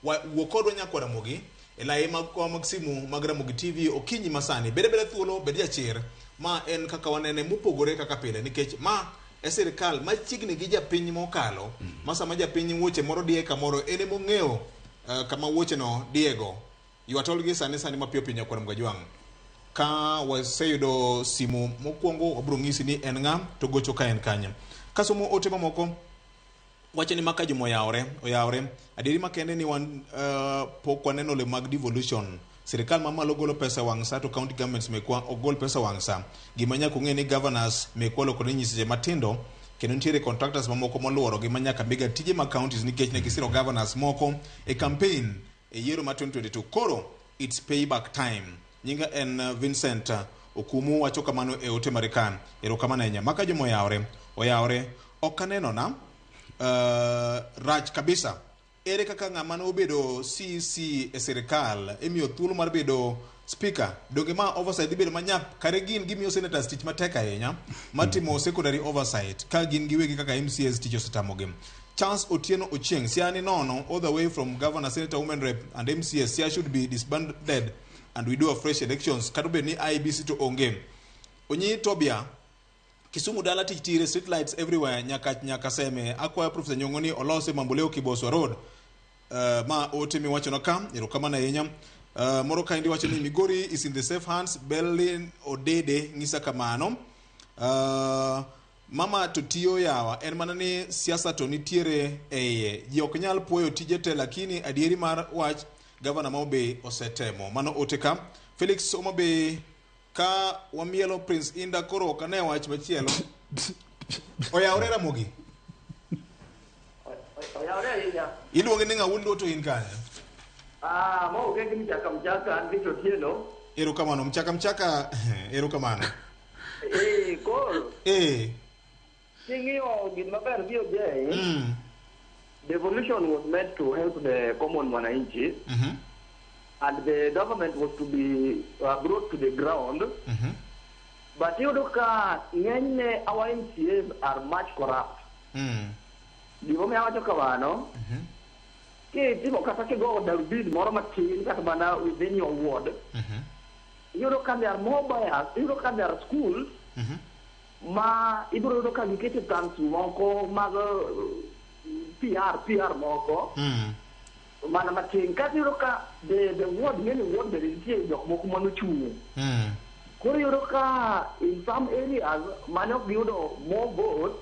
[SPEAKER 1] Wuo kodwa nyakwar Ramogi e lai magwa mag simu mag Ramogi TV okinyi masani. Bed abeda thuolo, bed jachir. Ma en kaka wanene mopogore kaka pile nikech ma e sirikal machiegni gi japiny mokalo ma sama japiny wuoche moro diye kamoro en emong'eyo kama wuoche no diyego. Ywa tol gi sani sani mapiyo piyo nyakwar Mgajwang'. Ka waseyudo simu mokwongo wabiro ng'isi ni en ng'a to gocho ka en kanye. Kasomo ote mamoko wacho ni maka juma oyawore oyawore adieri makende ni wan pok waneno olemo mag devolution. Sirikal mamalo golo pesa wang' sa to county governments mekwa ok gol pesa wang' sa. Gima nyaka ung'e ni governors mekwa olokore nyiseche matindo kendo nitiere contractors mamoko moluorogi ma nyaka miga tije mag counties nikech ne gisiro governors moko e campaign e yiero mar 2022. Koro it's payback time. Nyinga en Vincent Okumu wacho kamano e ote mare kan. Erokamano ahinya. Maka juma oyawore oyawore ok aneno na rach kabisa. Ere kaka ng'ama ne obedo CEC e sirikal imiyo thuolo mar bedo speaker? Donge ma oversight dhi bedo manyap? Kare gin gimiyo senators tich matek ahinya matimo secondary oversight ka gin giwegi kaka MCAs tich osetamogi. Charles Otieno Ochieng, Siaya ni nono all the way from governor, senator, women rep and MCAs. Siaya should be disbanded And we do a fresh elections. Kata obed ni IEBC to onge. Onyi Tobia, Kisumu dala tich tire street lights everywhere nyaka nyaka seme. Akwayo Professor Nyong'o ni olose Mamboleo Kiboswa Road. Ma ote miwachono ka, erokamano ahinya. Moro kaendi wacho ni Migori is in the safe hands. Berlin Odede ng'isa kamano. Mama to tiyo yawa en mana ni siasa to nitiere e iye. Ji ok nyal puoyo tije te lakini adieri mar wach gavana ma Homabay osetemo. Mano ote ka. Felix Homabay ka wamielo Prince Inda koro ok ane wach machielo. Oyawore Ramogi.
[SPEAKER 6] Oyawore ahinya.
[SPEAKER 1] Iluonge ni ng'a wuon Luo to in kanye?
[SPEAKER 6] Ah, ma onge gi mchaka mchaka an Victor Otieno.
[SPEAKER 1] Erokamano mchaka mchaka erokamano.
[SPEAKER 6] Eh, koro king'iyo gima maber BOJ, devolution was meant to help the common mwananchi and the government was to be brought to the ground. But iyudo ka ng'enyne our MCAs are much corrupt. Gimomiyo awacho kamano, kitimo kata kigo darubini moro matin kata mana within your ward, iyudo ka there are more bias, iyudo ka there are schools ma ibiro yudo ka giketo tanks moko mag PR moko mana matin kata iyudo ka the ward ng'eni ward bende nitie jok moko manochung'. Koro iyudo ka in some areas mane ok giyudo more votes,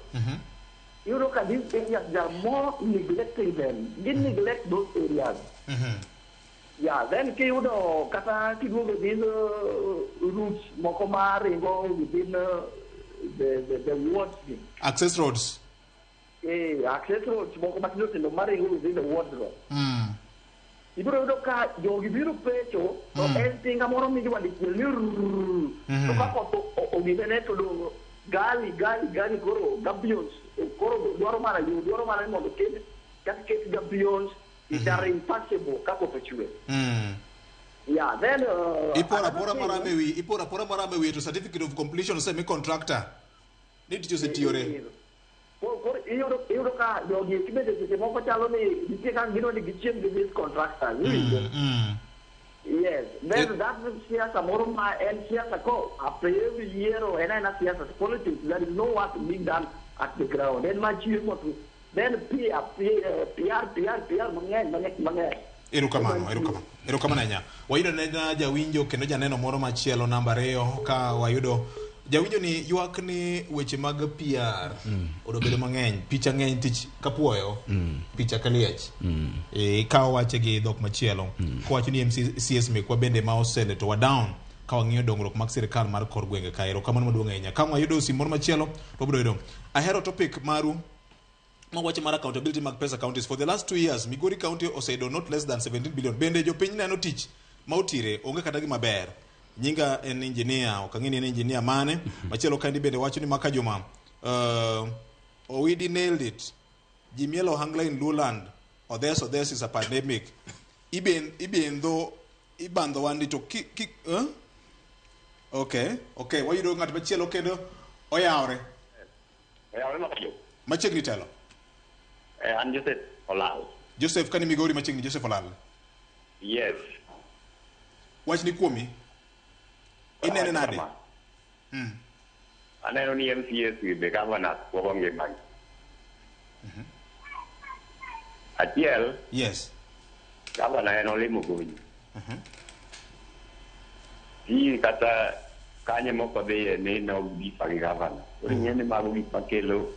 [SPEAKER 6] iyudo ka these areas they are more neglecting them. Gi neglect those areas. Yeah, then kiyudo kata kiduogo these routes moko maringo within the wards gi.
[SPEAKER 1] Access roads.
[SPEAKER 6] Access roads moko matindo tindo maringo within the wards go. Ibiro yudo ka jogi biro pecho to en tinga moro midwa dichiel ni rrrr. To ka koth oginene to dong gali gali gali koro gabions koro dwaro mana yo dwaro mana ni mondo ket kata ket gabions it are impassable ka koth ochwe. Yeah, then
[SPEAKER 1] Ipora
[SPEAKER 6] another
[SPEAKER 1] pora
[SPEAKER 6] thing-
[SPEAKER 1] marame wi ipora pora marame wi to certificate of completion osemi contractor. Ni tich osetiyore.
[SPEAKER 6] Koro iyudo ka jogi eki bende seche moko chalo ni nitie kaka gidwa ni gichiem gi these contractors. Iwinjo? Yes, then that siasa moro ma en siasa ko after every yiero en aena siasa politics there is no work being done at the ground en ma chiemo to then PR PR PR PR mang'eny mang'eny mang'eny.
[SPEAKER 1] Erokamano, erokamano. Erokamano ahinya. Wayudo ne jawinjo kendo janeno moro machielo namba 2 ka wayudo jawinjo ni ywak ni weche mag PR odobedo mang'eny, picha ng'eny tich kapuoyo, picha kaliech. Ka owache gi dhok machielo, kowacho ni MCS mekwa bende ma oseleto wa down ka wang'iyo dongruok mag sirikal mar kor gwenge ka. Erokamano maduong' ahinya. Ka wayudo simu moro machielo, to wabiro yudo. Ahero topic maru mawacho mar accountability mag pesa counties for the last 2 years Migori County oseyudo not less than 17 billion. Bende jopiny neno tich ma otire onge kata gima ber. Nyinga en engineer, ok ang'e ni en engineer mane. Machielo kaendi bende wacho ni Maka Juma, Owidi nailed it. Ji mielo ohangla in Luoland. Odhes Odhes is a pandemic. Ibendho ibandho wandi to ki, ki Okay, okay, wayudo ng'at machielo kendo oyawre.
[SPEAKER 7] Oyawre Maka Juma.
[SPEAKER 1] Machiegni telo.
[SPEAKER 7] An Joseph Olal.
[SPEAKER 1] Joseph kani Migori machiegni Joseph Olal.
[SPEAKER 7] Yes.
[SPEAKER 1] Wachni kuomi. Inene nade?
[SPEAKER 7] Aneno ni MCAs with the governors kuogo ngimagi. Achiel.
[SPEAKER 1] Yes.
[SPEAKER 7] Governor en olimo gowi. Ji kata kanye moko dhiye ni nogifa gi governor. Koro ing'e ni mago gik makelo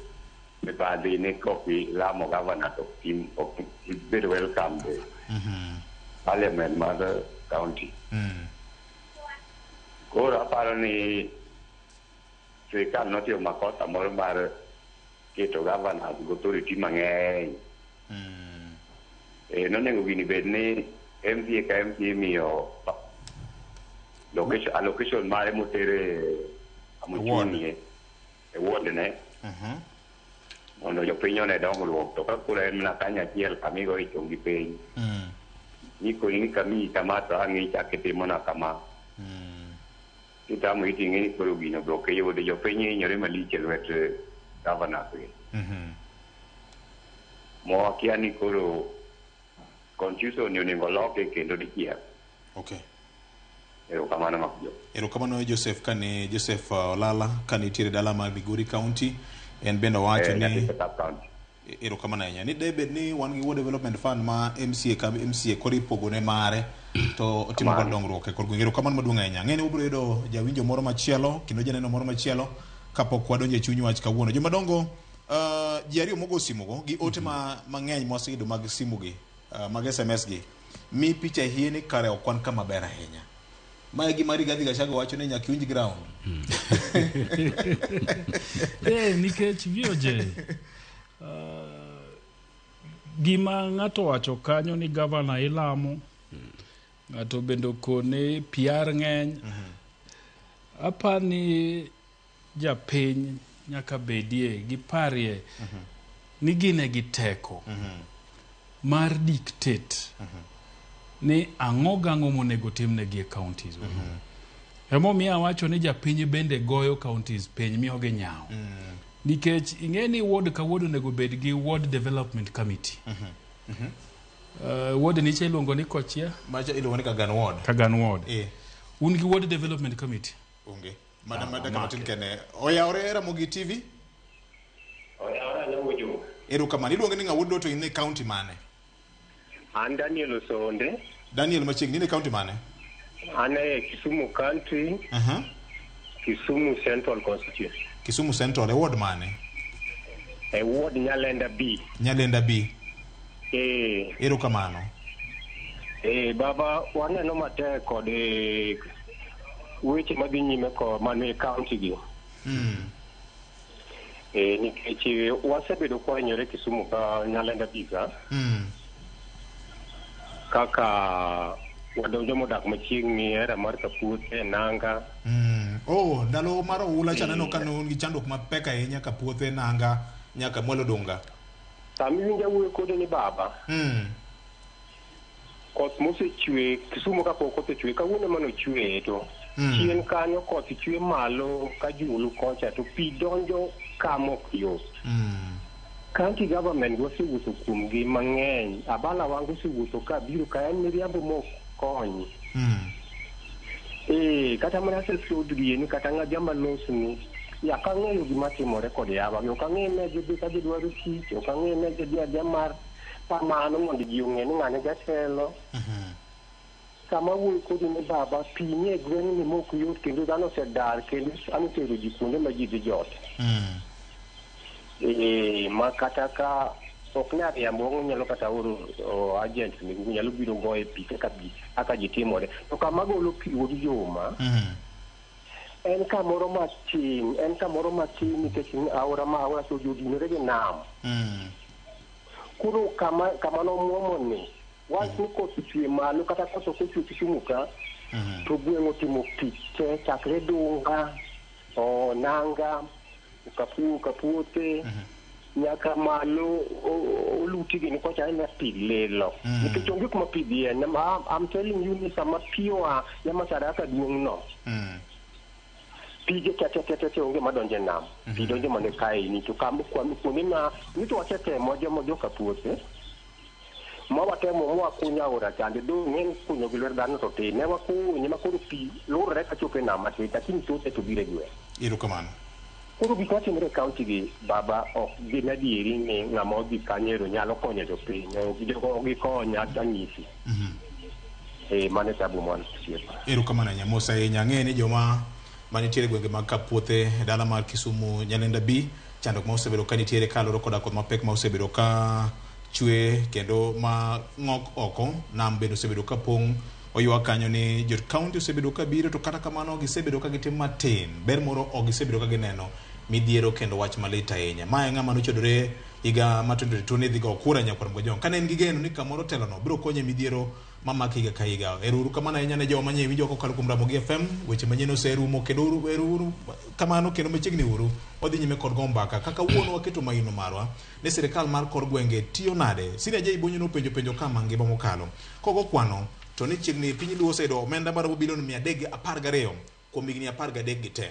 [SPEAKER 7] mibadhi ni kok ilamo governor to ok ibed welcome e parliament mar county. Koro aparo ni sirikal notimo makosa moro mar keto governors gi authority mang'eny. Nonego gini bed ni MCA ka MCA imiyo allocation mare motere amochung'ie e ward ne mondo jopiny one dongruok. To ka koro en mana kanyo achiel kama igoye chongi piny, nikoni ni kamiyi kama to ang' ichak itimona kama. Kitamo iting'e ni koro gino be ok iyudi. Jopiny hinyore malich e lwet governors gi. Mowakia ni koro constitution ni onego loke kendo dichiel.
[SPEAKER 1] Okay.
[SPEAKER 7] Erokamano Mapiyo.
[SPEAKER 1] Erokamano Joseph kane Joseph Olala kanitiere dala mar Migori County en bende owacho ni
[SPEAKER 7] nyathi Sub County.
[SPEAKER 1] Erokamano ahinya ni debed ni wan gi Ward Development Fund ma MCA ka MCA koro ipogone mare to otimo godo dongruok e kor gwenge. Erokamano maduong' ahinya. Ang'e ni wabiro yudo jawinjo moro machielo kendo janeno moro machielo kapok wadonjo e chuny wach kawuono. Jomadongo, ji ariyo mogo simugo gi ote ma mang'eny mwaseyudo mag simu gi, mag SMS gi mi picha hie ni kare ok wan kama ber ahinya. Mae gima Rigathi Gachagua wacho ni nyaka iwinj ground.
[SPEAKER 4] Nikech VOJ, gima ng'ato wacho kanyo ni gavana ilamo, ng'ato bende okone PR ng'eny. Apani japiny nyaka bedie giparie ni gin gi teko mar dictate ni ang'o gang'o monego timnegi e counties. Emomiyo awacho ni japiny bende goyo counties piny miyogi nyawo. Nikech ing'e ni ward ka ward onego bed gi ward development committee. Ward nicha iluongo ni kochia.
[SPEAKER 1] Macha iluongo ni Kagan Ward.
[SPEAKER 4] Kagan Ward. Un gi ward development committee.
[SPEAKER 1] Onge. Madam madam matin kene. Oyawore Ramogi TV?
[SPEAKER 5] Oyawore anyalo.
[SPEAKER 1] Erokamano. Iluongo ni ng'a wuod to in e county mane?
[SPEAKER 5] An Daniel Osonde.
[SPEAKER 1] Daniel machiegni in e county mane?
[SPEAKER 5] An e Kisumu County. Kisumu Central Constituency.
[SPEAKER 1] Kisumu Central e ward mane?
[SPEAKER 5] E ward Nyalenda B.
[SPEAKER 1] Nyalenda B. Erokamano.
[SPEAKER 5] Baba waneno matek kod weche madhi nyime ko mane county gi. Nikech wasebedo kwahinyore Kisumu ka Nyalenda B ka. Kaka wadonjo modak machiegni era mar Kapuothe, Nanga.
[SPEAKER 1] Oh, ndalo mar oula cha neno ka ne un gi chandruok mapek ahinya Kapuothe, Nanga nyaka mwalo Dunga.
[SPEAKER 5] Sama iwinjo awuoyo kodi ni baba. Koth mosechwe Kisumu kapok koth ochwe kawuono mane ochwe to chien kanyo koth chwe malo ka julu kocha to pi donjo kama ok yot. County government wasewuotho kuomgi mang'eny. Abala wangu osewuotho ka biro ka en miriambo mok kony. Kata mana asesodgi ni kata ng'a jama losni ok ang'eyo gima timore kod yawa gi. Ok ang'eyo ne gidhi ka gidwaro tich, ok ang'eyo ne gidhi adhiya mar kamano mondo ji ong'e ni ng'ane jatelo. Sama awuoyo kodi ni baba, pi ni e gweng'ni mok yot kendo dhano osedar kendo sani otero ji kuonde ma ji dhi jote. Ma kata ka ok nyal riambo nyalo kata oro agent megu nyalo biro goye pi kaka ji timore. To kama golo pi wuod Juma, en kamoro matin, en kamoro matin nikech aora ma aora to odinore gi nam. Koro kama nomuomo ni, wach ni koth ochwe malo kata koth ok ochwe Kisumu ka, to gweng' otimo pi te chakre Dunga, Nanga, Kapuothe, nyaka malo oluti gini kocha en pi lilo. Nikech onge kuma pi dhiye. I'm telling you ni sama pi oa Nyamasaraka duong' no, pige te onge madonjo e nam. Pi donjo mana kaeni to kuonde ma ni to wasetemo jomo joka Puothe ma watemo mwakunyo aora chande do ng'eny kunyo gi lwet dhano to tin ne wakunye ma koro pi lurore kachopo e nam matin lakini thoth to biro e gweng'.
[SPEAKER 1] Erokamano.
[SPEAKER 5] Koro gik matimore e county gi baba ok gin adieri ni ng'ama odhi kanyo ero nyalo konyo jopiny. Ok gikony anyisi. Mano e tabu mwan osiepa.
[SPEAKER 1] Erokamano ahinya. Mos ahinya. Ang'eyo ni joma manitiere gwenge mag Kapuothe dala mar Kisumu Nyalenda B chandruok ma osebedo ka nitiere kaluwore koda koth mapek ma osebedo ka chwe kendo ma ng'ok oko nam bende osebedo ka pong'. Oywak kanyo ni jo county osebedo ka biro to kata kamano gisebedo ka gitimo matin, ber moro ok gisebedo ka gineno midhiero kendo wach malit ahinya. Mae ng'ama nochodore higa ma 2022 ni dhi go kura nyakwar Mgojong kane en gi geno ni kamoro telono biro konye midhiero mamako higa ka higa. Ero uru kamano ahinya ne jowa manye winjo kokalo kuom Ramogi FM. Weche manyien oserumo kendo ero uru kamano kendo machiegni uru wadhi nyime kod go mbaka kaka wuon waketo maino marwa ni sirikal mar kor gwenge tiyo nade. Senior J Bonyo nopenjo penjo kama ngima mokalo kogo kwano to ni chiegni piny Luo oseyudo omenda maromo bilion 312 kuom higni 13 gi te.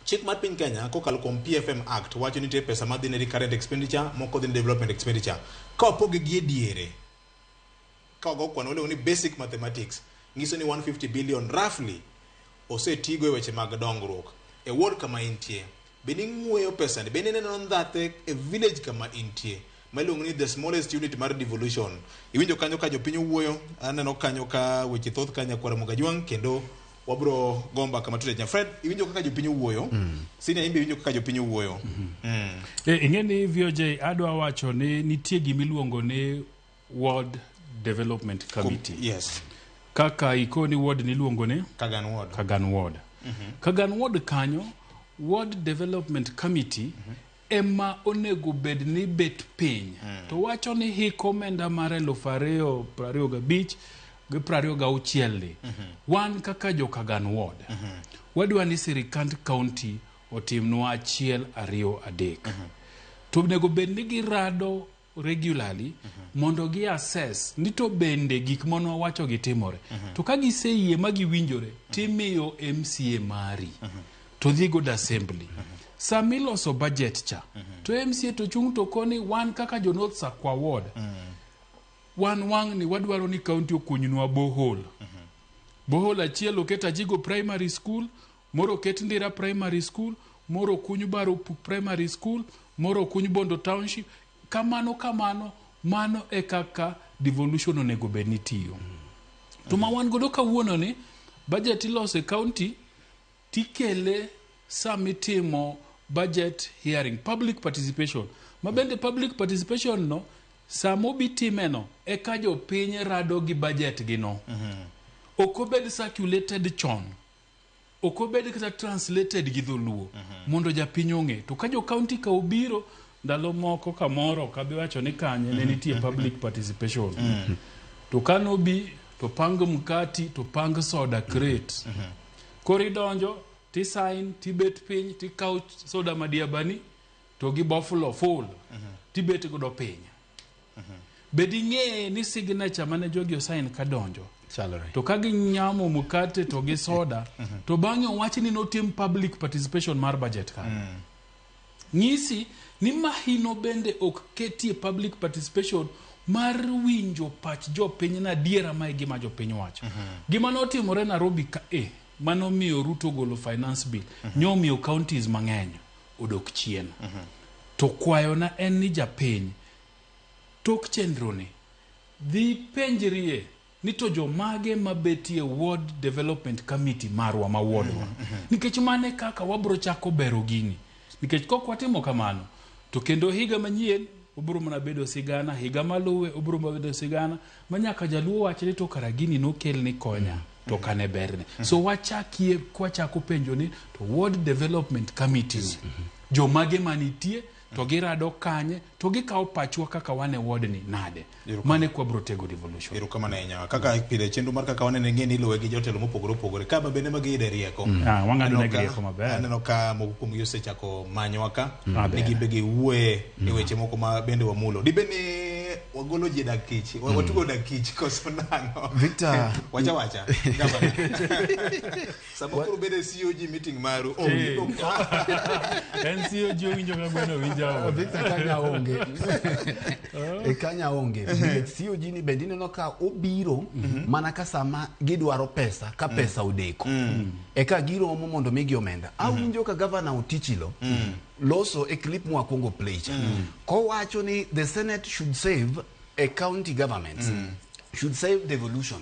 [SPEAKER 1] Chik mar piny Kenya kokalo kuom PFM Act wacho ni nitie pesa madhi ne recurrent expenditure moko dhi ne development expenditure. Ka wapoge gi e diere, ka wago kwano waluongo ni basic mathematics, Nyiso ni 150 billion roughly osetigo e weche mag dongruok. E ward kama intie, be ning'weyo pesani, be nineno ndhathe e village kama intie ma iluongo ni the smallest unit mar devolution. Iwinjo kanyo ka jopiny owuoyo, aneno kanyo ka weche thoth ka nyakwar Ramogi Ajwang' kendo wabro go mbaka matut ahinya. Fred, iwinjo kaka jopiny owuoyo? Senior in be iwinjo kaka jopiny owuoyo?
[SPEAKER 4] Ing'e ni VOJ adwa wacho ni nitie gima iluongo ni Ward Development Committee.
[SPEAKER 1] Yes.
[SPEAKER 4] Kaka ikoni ward niluongo ni
[SPEAKER 1] Kagan Ward.
[SPEAKER 4] Kagan Ward. Kagan Ward kanyo, Ward Development Committee ema onego bed ni bet piny. To wacho ni hik omenda mar 2025 gi 26 ni. Wan kaka jo Kagan Ward, wadwa ni sirikand county otimnwa 1 2 3. To onego bed ni girado regularly mondo gi assess ni to bende gik mane wawacho gi timore. To ka giseyie ma giwinjore, timiyo MCA mari to dhi godo assembly. Sama iloso budget cha, to MCA to chung' to koni wan kaka jo North Sakwa Ward, wan wang'ni wadwaro ni county okunywa borehole. Borehole achiel oket Ajigo Primary School, moro oket Ndira Primary School, moro okuny Baropuk Primary School, moro okuny Bondo Township. Kamano kamano, mano e kaka devolution onego bed ni tiyo. To ma wan godo kawuono ni, budget iloso e county, tikele sama itimo budget hearing, public participation. Ma bende public participation no, sama obi time no, eka jopiny rado gi budget gi no. Ok obed circulated chon. Ok obed kata translated gi dholuo mondo japiny ong'e. To ka jo county ka obiro, ndalo moko kamoro ok abi wacho ni kanye ne nitie public participation. To kanobi to pang mkati to pang soda crate. Koro idonjo ti sign tibet piny tikawo soda madiabani to gi boflo full tibet godo piny. Bed ing'e ni signature mane jogi osign kadonjo.
[SPEAKER 2] Chalore.
[SPEAKER 4] To ka ginyamo mkate to gi soda to bang'e owach ni notim public participation mar budget ka. Nyisi ni mahino bende ok ketie public participation mar winjo pach jopiny na adiera ma e gima jopiny wacho. Gima notimore Nairobi ka e manomiyo Ruto golo finance bill nyomiyo counties mang'eny odok chien. To kwayona en ni japiny tok chenro ni dhi penjrie ni to jomage mabetie Ward Development Committee marwa ma wardwa. Nikech mane kaka wabro chako bero gini. Nikech kok watimo kamano, to kendo higa manyien obro mana bedo sigana, higa maluwe obro mana bedo sigana, ma nyaka jaluo wach ni to kara gini nokel ni konya, to kane berne. So wachakie kwachako penjo ni to Ward Development Committee jomage manitie to girado kanye to gikawo pachwa kaka wan e ward ni nade. Mane kwa bro tego devolution.
[SPEAKER 1] Erokamano ahinya. Kaka pile chenro mar kaka wanene ng'e ni iluwe gi jotelo mopogore opogore. Ka ma bende magiyude rieko.
[SPEAKER 4] Wang'ado negi rieko maber.
[SPEAKER 1] Aneno ka moko kuomgi osechako manyowa ka.
[SPEAKER 4] Maber.
[SPEAKER 1] Ni gin be giwuoye e weche moko ma bende wamulo. Dibed ni wagolo ji e dag kich. Watugo dag kich koso nang'o?
[SPEAKER 2] Victor,
[SPEAKER 1] Wacha wacha. Gavana. Sama koro bedo e COG meeting maru. Oh,
[SPEAKER 4] En COG owinjo ka gweno winjo aora.
[SPEAKER 2] Victor kanya onge. E kanya onge. Nikech COG ni bende ineno ka obiro mana ka sama gidwaro pesa ka pesa odeko. Eka giromo mondo migi omenda. Awinjo ka Governor Otichilo loso e clip mwakwongo play cha. Kowacho ni the Senate should save a county government. Should save devolution.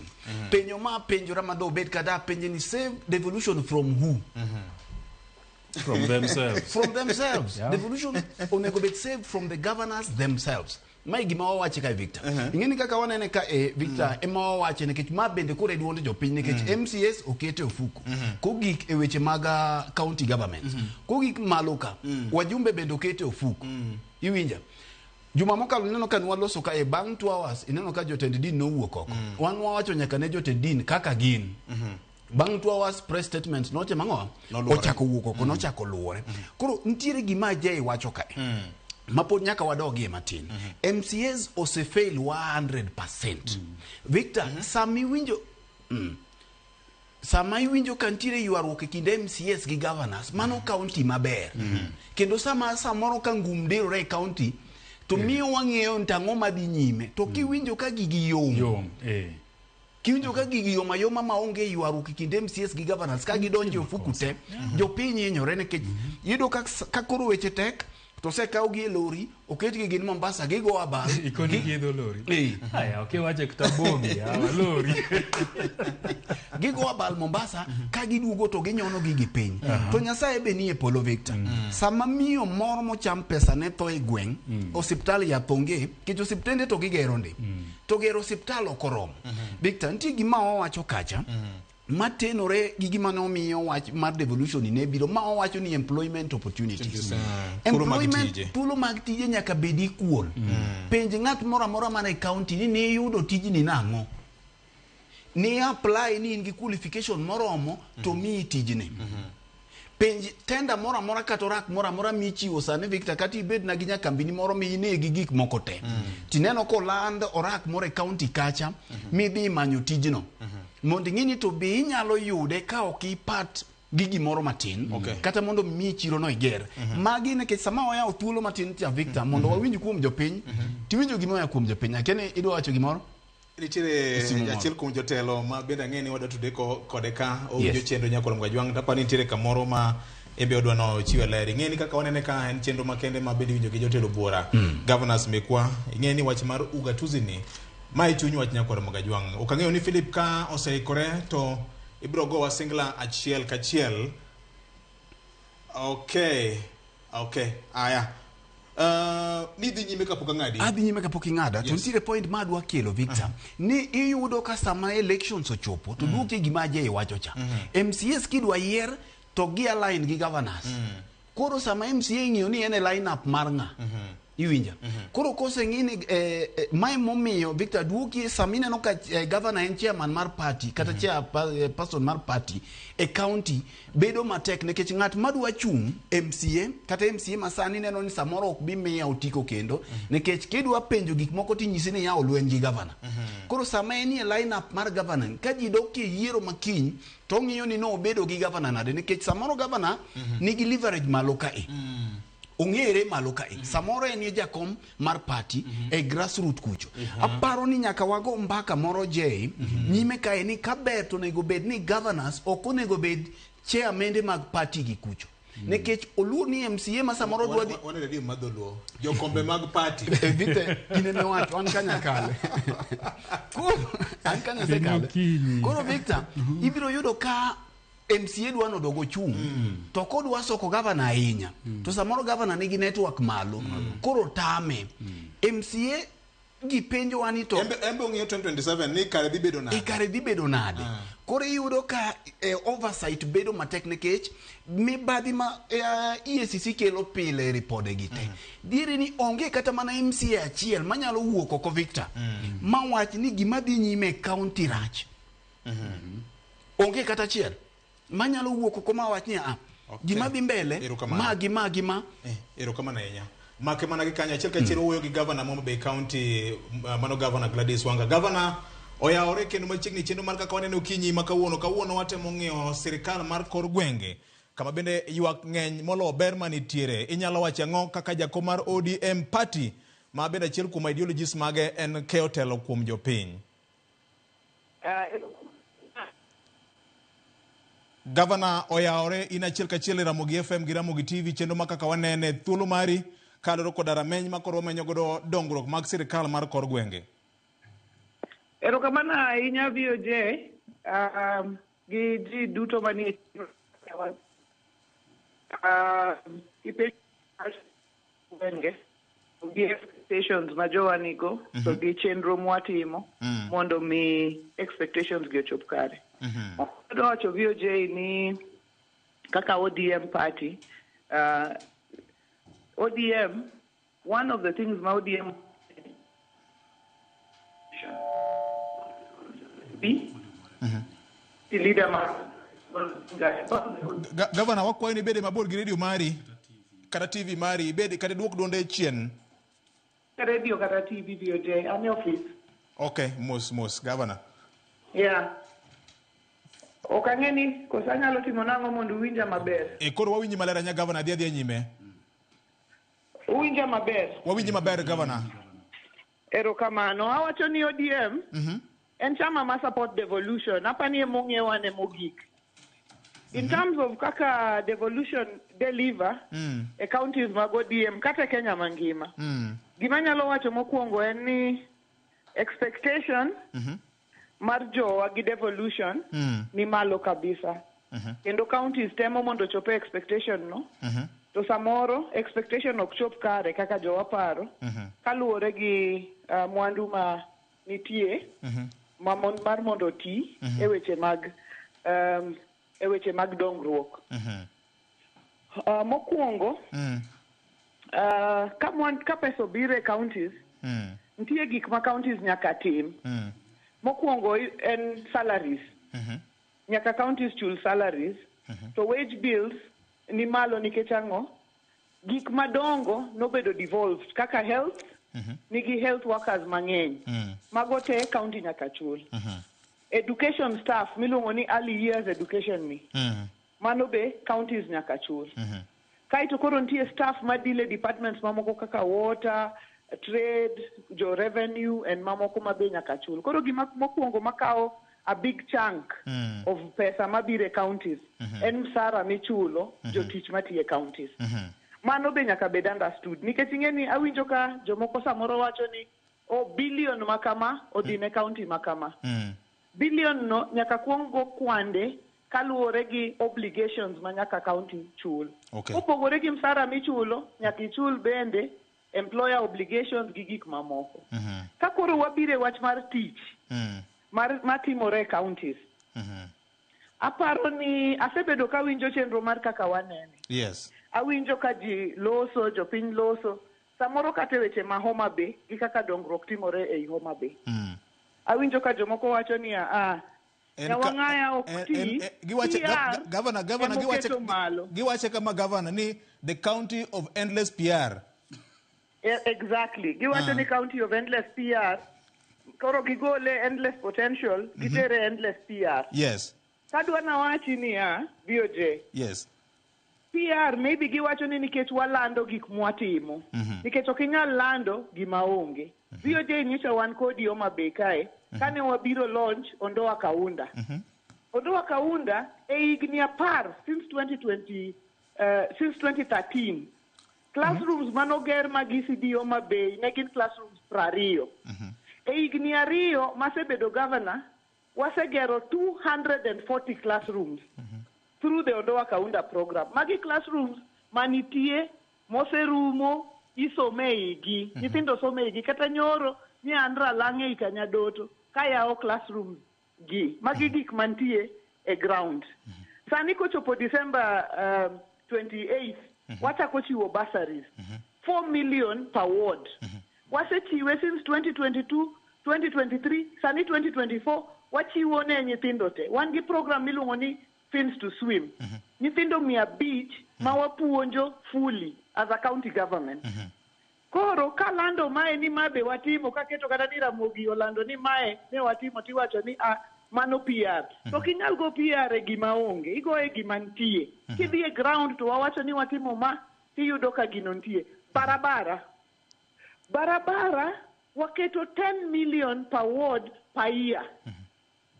[SPEAKER 2] Penjo ma penjora ma do bed kata penje ni save devolution from who?
[SPEAKER 4] From themselves.
[SPEAKER 2] From themselves. Devolution onego bed saved from the governors themselves. Mae gima wawache kae Victor. Ing'eni kaka wanene ka e Victor ema wawache nikech ma bende koro e duond jopiny nikech MCAs okete ofuku. Kogik e weche mag county government. Kogik malo ka wajumbe bende okete ofuku. Iwinja? Juma mokalo ineno ka nwaloso ka e bang' 2 hours ineno ka jotend din nowuok oko. Wan wawacho nyaka ne jotend din kaka gin. Bang' 2 hours press statement notimo ang'o?
[SPEAKER 1] Noluwore.
[SPEAKER 2] Ochako wuok oko, nochako luwore. Koro nitiere gima Ajay wacho kae. Ma pod nyaka wadogie matin. MCAs osefail 100%. Victor, sama iwinjo sama iwinjo ka nitiere ywaruok e kind MCAs gi governors, mano county maber. Kendo sama samoro ka ngum dirore e county, to miyo wang'eyo ni tang'o madhi nyime. To kiwinjo ka gigi yom.
[SPEAKER 4] Yom,
[SPEAKER 2] Kiwinjo ka gigi yom ayoma maonge ywaruok e kind MCAs gi governors ka gidonjo e ofuku te, jopiny hinyore nikech iyudo ka, ka koro weche tek to osekawgi e lori oketgi gin Mombasa gigo abal.
[SPEAKER 3] Ikoni giidho lori. Aya, ok iwache kata bogi, yawa lori.
[SPEAKER 2] Gigo abal Mombasa ka giduogo to ginyono gigi piny. To Nyasaye be nie polo Victor. Sama miyo moro mocham pesa ne tho e gweng', osiptal yath onge, nikech osiptende to gigero ndi. To gero osiptal ok oromo. Victor, nitie gima owacho kacha. Matenore gi gima nomiyo wach mar devolution ni ne biro ma owacho ni employment opportunities.
[SPEAKER 1] Thuolo mag
[SPEAKER 2] Employment-
[SPEAKER 1] tije.
[SPEAKER 2] thuolo mag tije nyaka bed equal. Penj ng'at moro amora man e county ni niyudo tijni nang'o ni apply ni in gi qualification moromo to miyi tijni. Penj tender moro amora kata orak moro amora michiwo sani Victor kata ibed na gi nyakambini moro miine gi gik moko te. Tineno koland orak moro e county kacha midhi imanyo tijno. Mondo ing'e ni to be inyalo yude ka ok ipat gi gimoro matin kata mondo mi chiro no iger. Magi nikech sama wayawo thuolo matin cha Victor mondo wawinj kuom jopiny tiwinjo gima oya kuom jopiny. Akia ni idwa wacho gimoro?
[SPEAKER 1] Nitiere
[SPEAKER 2] Simu moro.
[SPEAKER 1] achiel kuom jotelo ma bende ang'e ni wadwa tude kode ka owinjo chenro Nyakwar Mgajwang'. Taparo ni nitiere kamoro ma en be odwa nochiwe ler. Ing'e ni kaka wanene ka en chenro makende ma bende iwinjo gi jotelo buora. Governors mekwa, ing'e ni wach mar ugatuzi ni ma e chuny wach Nyakwar Mgajwang'. Ok ang'eyo ni Philip ka oseikore to ibiro gowa singla achiel kachiel. Okay. Okay. Aya. Ni dhi nyime kapok ang'adi.
[SPEAKER 2] Adhi nyime kapok ing'ada to nitiere point ma adwa kelo Victor ni iyudo ka sama elections ochopo to duoke gima Ajay wacho cha. MCAs kidwa yier to gi align gi governors. Koro sama MCA ing'iyo ni en e line up mar ng'a iwinja koro koseng'i ni mae momiyo Victor duoki sama ineno ka governor en chairman mar party kata chair person mar party e county bedo matek nikech ng'at madwa chung' MCA kata MCA ma sani neno ni samoro ok bi miya otiko kendo nikech kidwa penjo gik moko tinyisi ni yawo lweny gi governor. Koro sama enie line up mar governor ka ji dok e yiero makiny to ong'iyo ni nobedo gi governor nade nikech samoro governor nigi leverage malo kae ong'ere malo kae samoro en e jakom mar party e grassroot kucho. Aparo ni nyaka wago mbaka moro Jay nyime kae ni kaber to onego bed ni governors ok onego bed chairmende mag party gi kucho nikech oluor ni MCA ma samoro dwa dhi
[SPEAKER 1] Wan e redio mar dholuo. Jokombe mag party.
[SPEAKER 2] Vite in eme wacho an kanyakale koro an kanyasekale koro Victor ibiro yudo ka MCA dwa nodog ochung' to kodwa soko gavana ahinya to samoro gavana nigi network malo koro tame MCA gipenjowa ni to
[SPEAKER 1] Embe ong'iyo 2027 ni kare dhi bedo nade.
[SPEAKER 2] E kare dhi bedo nade. Koro iyudo ka oversight bedo matek nikech mibadhi ma EACC kelo pile e ripode gi te. Diere ni onge kata mana MCA achiel manyalo wuok oko Victor mawach ni gima dhi nyime e county rach. Onge kata achiel manyalo wuok oko mawach ni ah, gima dhi mbele
[SPEAKER 1] Erokamano.
[SPEAKER 2] ma gi ma gi ma.
[SPEAKER 1] Erokamano ahinya. Make mana gi kanyo achiel kachiel wuoyo gi gavana ma Homa Bay County mano gavana Gladys Wanga. Gavana oyawore kendo machiegni chenro mar kaka waneno okinyi ma kawuono. Kawuono watemo ng'iyo sirikal mar kor gwenge kama bende ywak ng'eny moloyo ber manitiere. Inyalo wacho ang'o kaka jakom mar ODM party ma bende achiel kuom ideologies mage en keyo telo kuom jopiny. Gavana oyawore in achiel kachiel e Ramogi FM gi Ramogi TV chenro ma kaka wanene thuolo mari kaluwore koda rameny ma koro wamenyo godo dongruok mag sirikal mar kor gwenge.
[SPEAKER 8] Erokamano ahinya VOJ gi ji duto manie gwenge gi expectations ma jowa nigo to gi chenro mwatimo mondo mi expectations gi ochop kare. Adwa wacho VOJ ni kaka ODM party, ODM, one of the things ma ODM be the leader mar
[SPEAKER 1] Gavana wakwayo ni ibede mabor gi redio mari kata TV mari ibed kata duok duonde chien.
[SPEAKER 8] Radio kata TV VOJ an e office.
[SPEAKER 1] Okay, mos mos gavana.
[SPEAKER 8] Yeah. Ok ang'e ni koso anyalo timo nang'o mondo uwinja maber.
[SPEAKER 1] E koro wawinji maler ahinya gavana dhi adhiya nyime.
[SPEAKER 8] Uwinja maber.
[SPEAKER 1] Wawinji maber gavana.
[SPEAKER 8] Erokamano. Awacho ni ODM En chama ma support devolution. Apani emong'ewa ne mogik. In terms of kaka devolution deliver e counties mag ODM kata e Kenya mangima. Gima anyalo wacho mokwongo en ni expectation mar jowa gi devolution ni malo kabisa. Kendo counties temo mondo ochop e expectation no. To samoro expectation ok chop kare kaka jowa paro kaluwore gi mwandu ma nitie ma mar mondo oti e weche mag e weche mag dongruok. Mokwongo ka pesa obiro e counties, nitie gik ma counties nyaka tim. Mokwongo en salaries. Nyaka counties chul salaries. To wage bills ni malo nikech ang'o? Gik madongo nobedo devolved kaka health, nigi health workers mang'eny. Mago te county nyaka chul. Education staff miluongo ni early years education ni. Mano be counties nyaka chul. Kaeto koro nitie staff madile departments mamoko kaka water, trade, jo revenue and mamoko ma be nyaka chul. Koro gima mokwongo makawo a big chunk of pesa mabiro e counties en msara michulo jotich matiyo e counties. Mano be nyaka bed understood nikech ing'e ni awinjo ka jomoko samoro wacho ni o billion ma kama odhi ne county ma kama. Billion no nyaka kuong go kwande kaluwore gi obligations ma nyaka county chul. Kopogore gi msara michulo, nyaka ichul bende employer obligations gi gik mamoko. Ka koro wabiro e wach mar tich mar matimore e counties, aparo ni asebedo kawinjo chenro mar kaka wanene. Awinjo ka ji loso, jopiny loso, samoro kata e weche ma Homa Bay gi kaka dongruok timore ei Homa Bay. Awinjo ka jomoko wacho ni a Nyawang'aya ok ti,
[SPEAKER 1] Giwache
[SPEAKER 8] PR
[SPEAKER 1] governor giwache
[SPEAKER 8] emoketo malo.
[SPEAKER 1] Giwache kama, governor, ni the county of endless PR.
[SPEAKER 8] Exactly. Giwacho ni county of endless PR. Koro gigole endless potential, gitere endless PR. Kadwa nawachi niya, BOJ. PR maybe giwacho ni nikech walando gik mwatimo. Nikech ok inyal lando gima onge. BOJ nyiso wan kodi Homa Bay kae, kane wabiro launch Ondoa Kaunda. Ondoa Kaunda e higni 10 since 2020, since 2013. Classrooms manoger mag ECD Homa Bay ne gin classrooms 20. E higni 2 masebedo governor, wasegero 240 classrooms through the Ondoa Kaunda program. Magi classrooms manitie moserumo isome igi, nyithindo some igi, kata nyoro ni an ralang' ei Kanyadoto kayawo classrooms gi. Magi gik mantie e ground. Sani kochopo December 28 wachako chiwo bursaries 4 million per ward. Wasechiwe since 2022, 2023, sani 2024 wachiwo ne nyithindo te. Wan gi program miluongo ni Fins to Swim. Nyithindo 500 ma wapuonjo fully as a county government. Koro kalando mae ni ma be watimo, kaketo kata ni Ramogi olando ni mae ne watimo, tiwacho ni a mano PR. To ok inyal go PR e gima onge, igoye e gima nitie. Kidhi e ground to wawacho ni watimo ma, tiyudo ka gino nitie. Barabara. Barabara waketo 10 million per ward per year.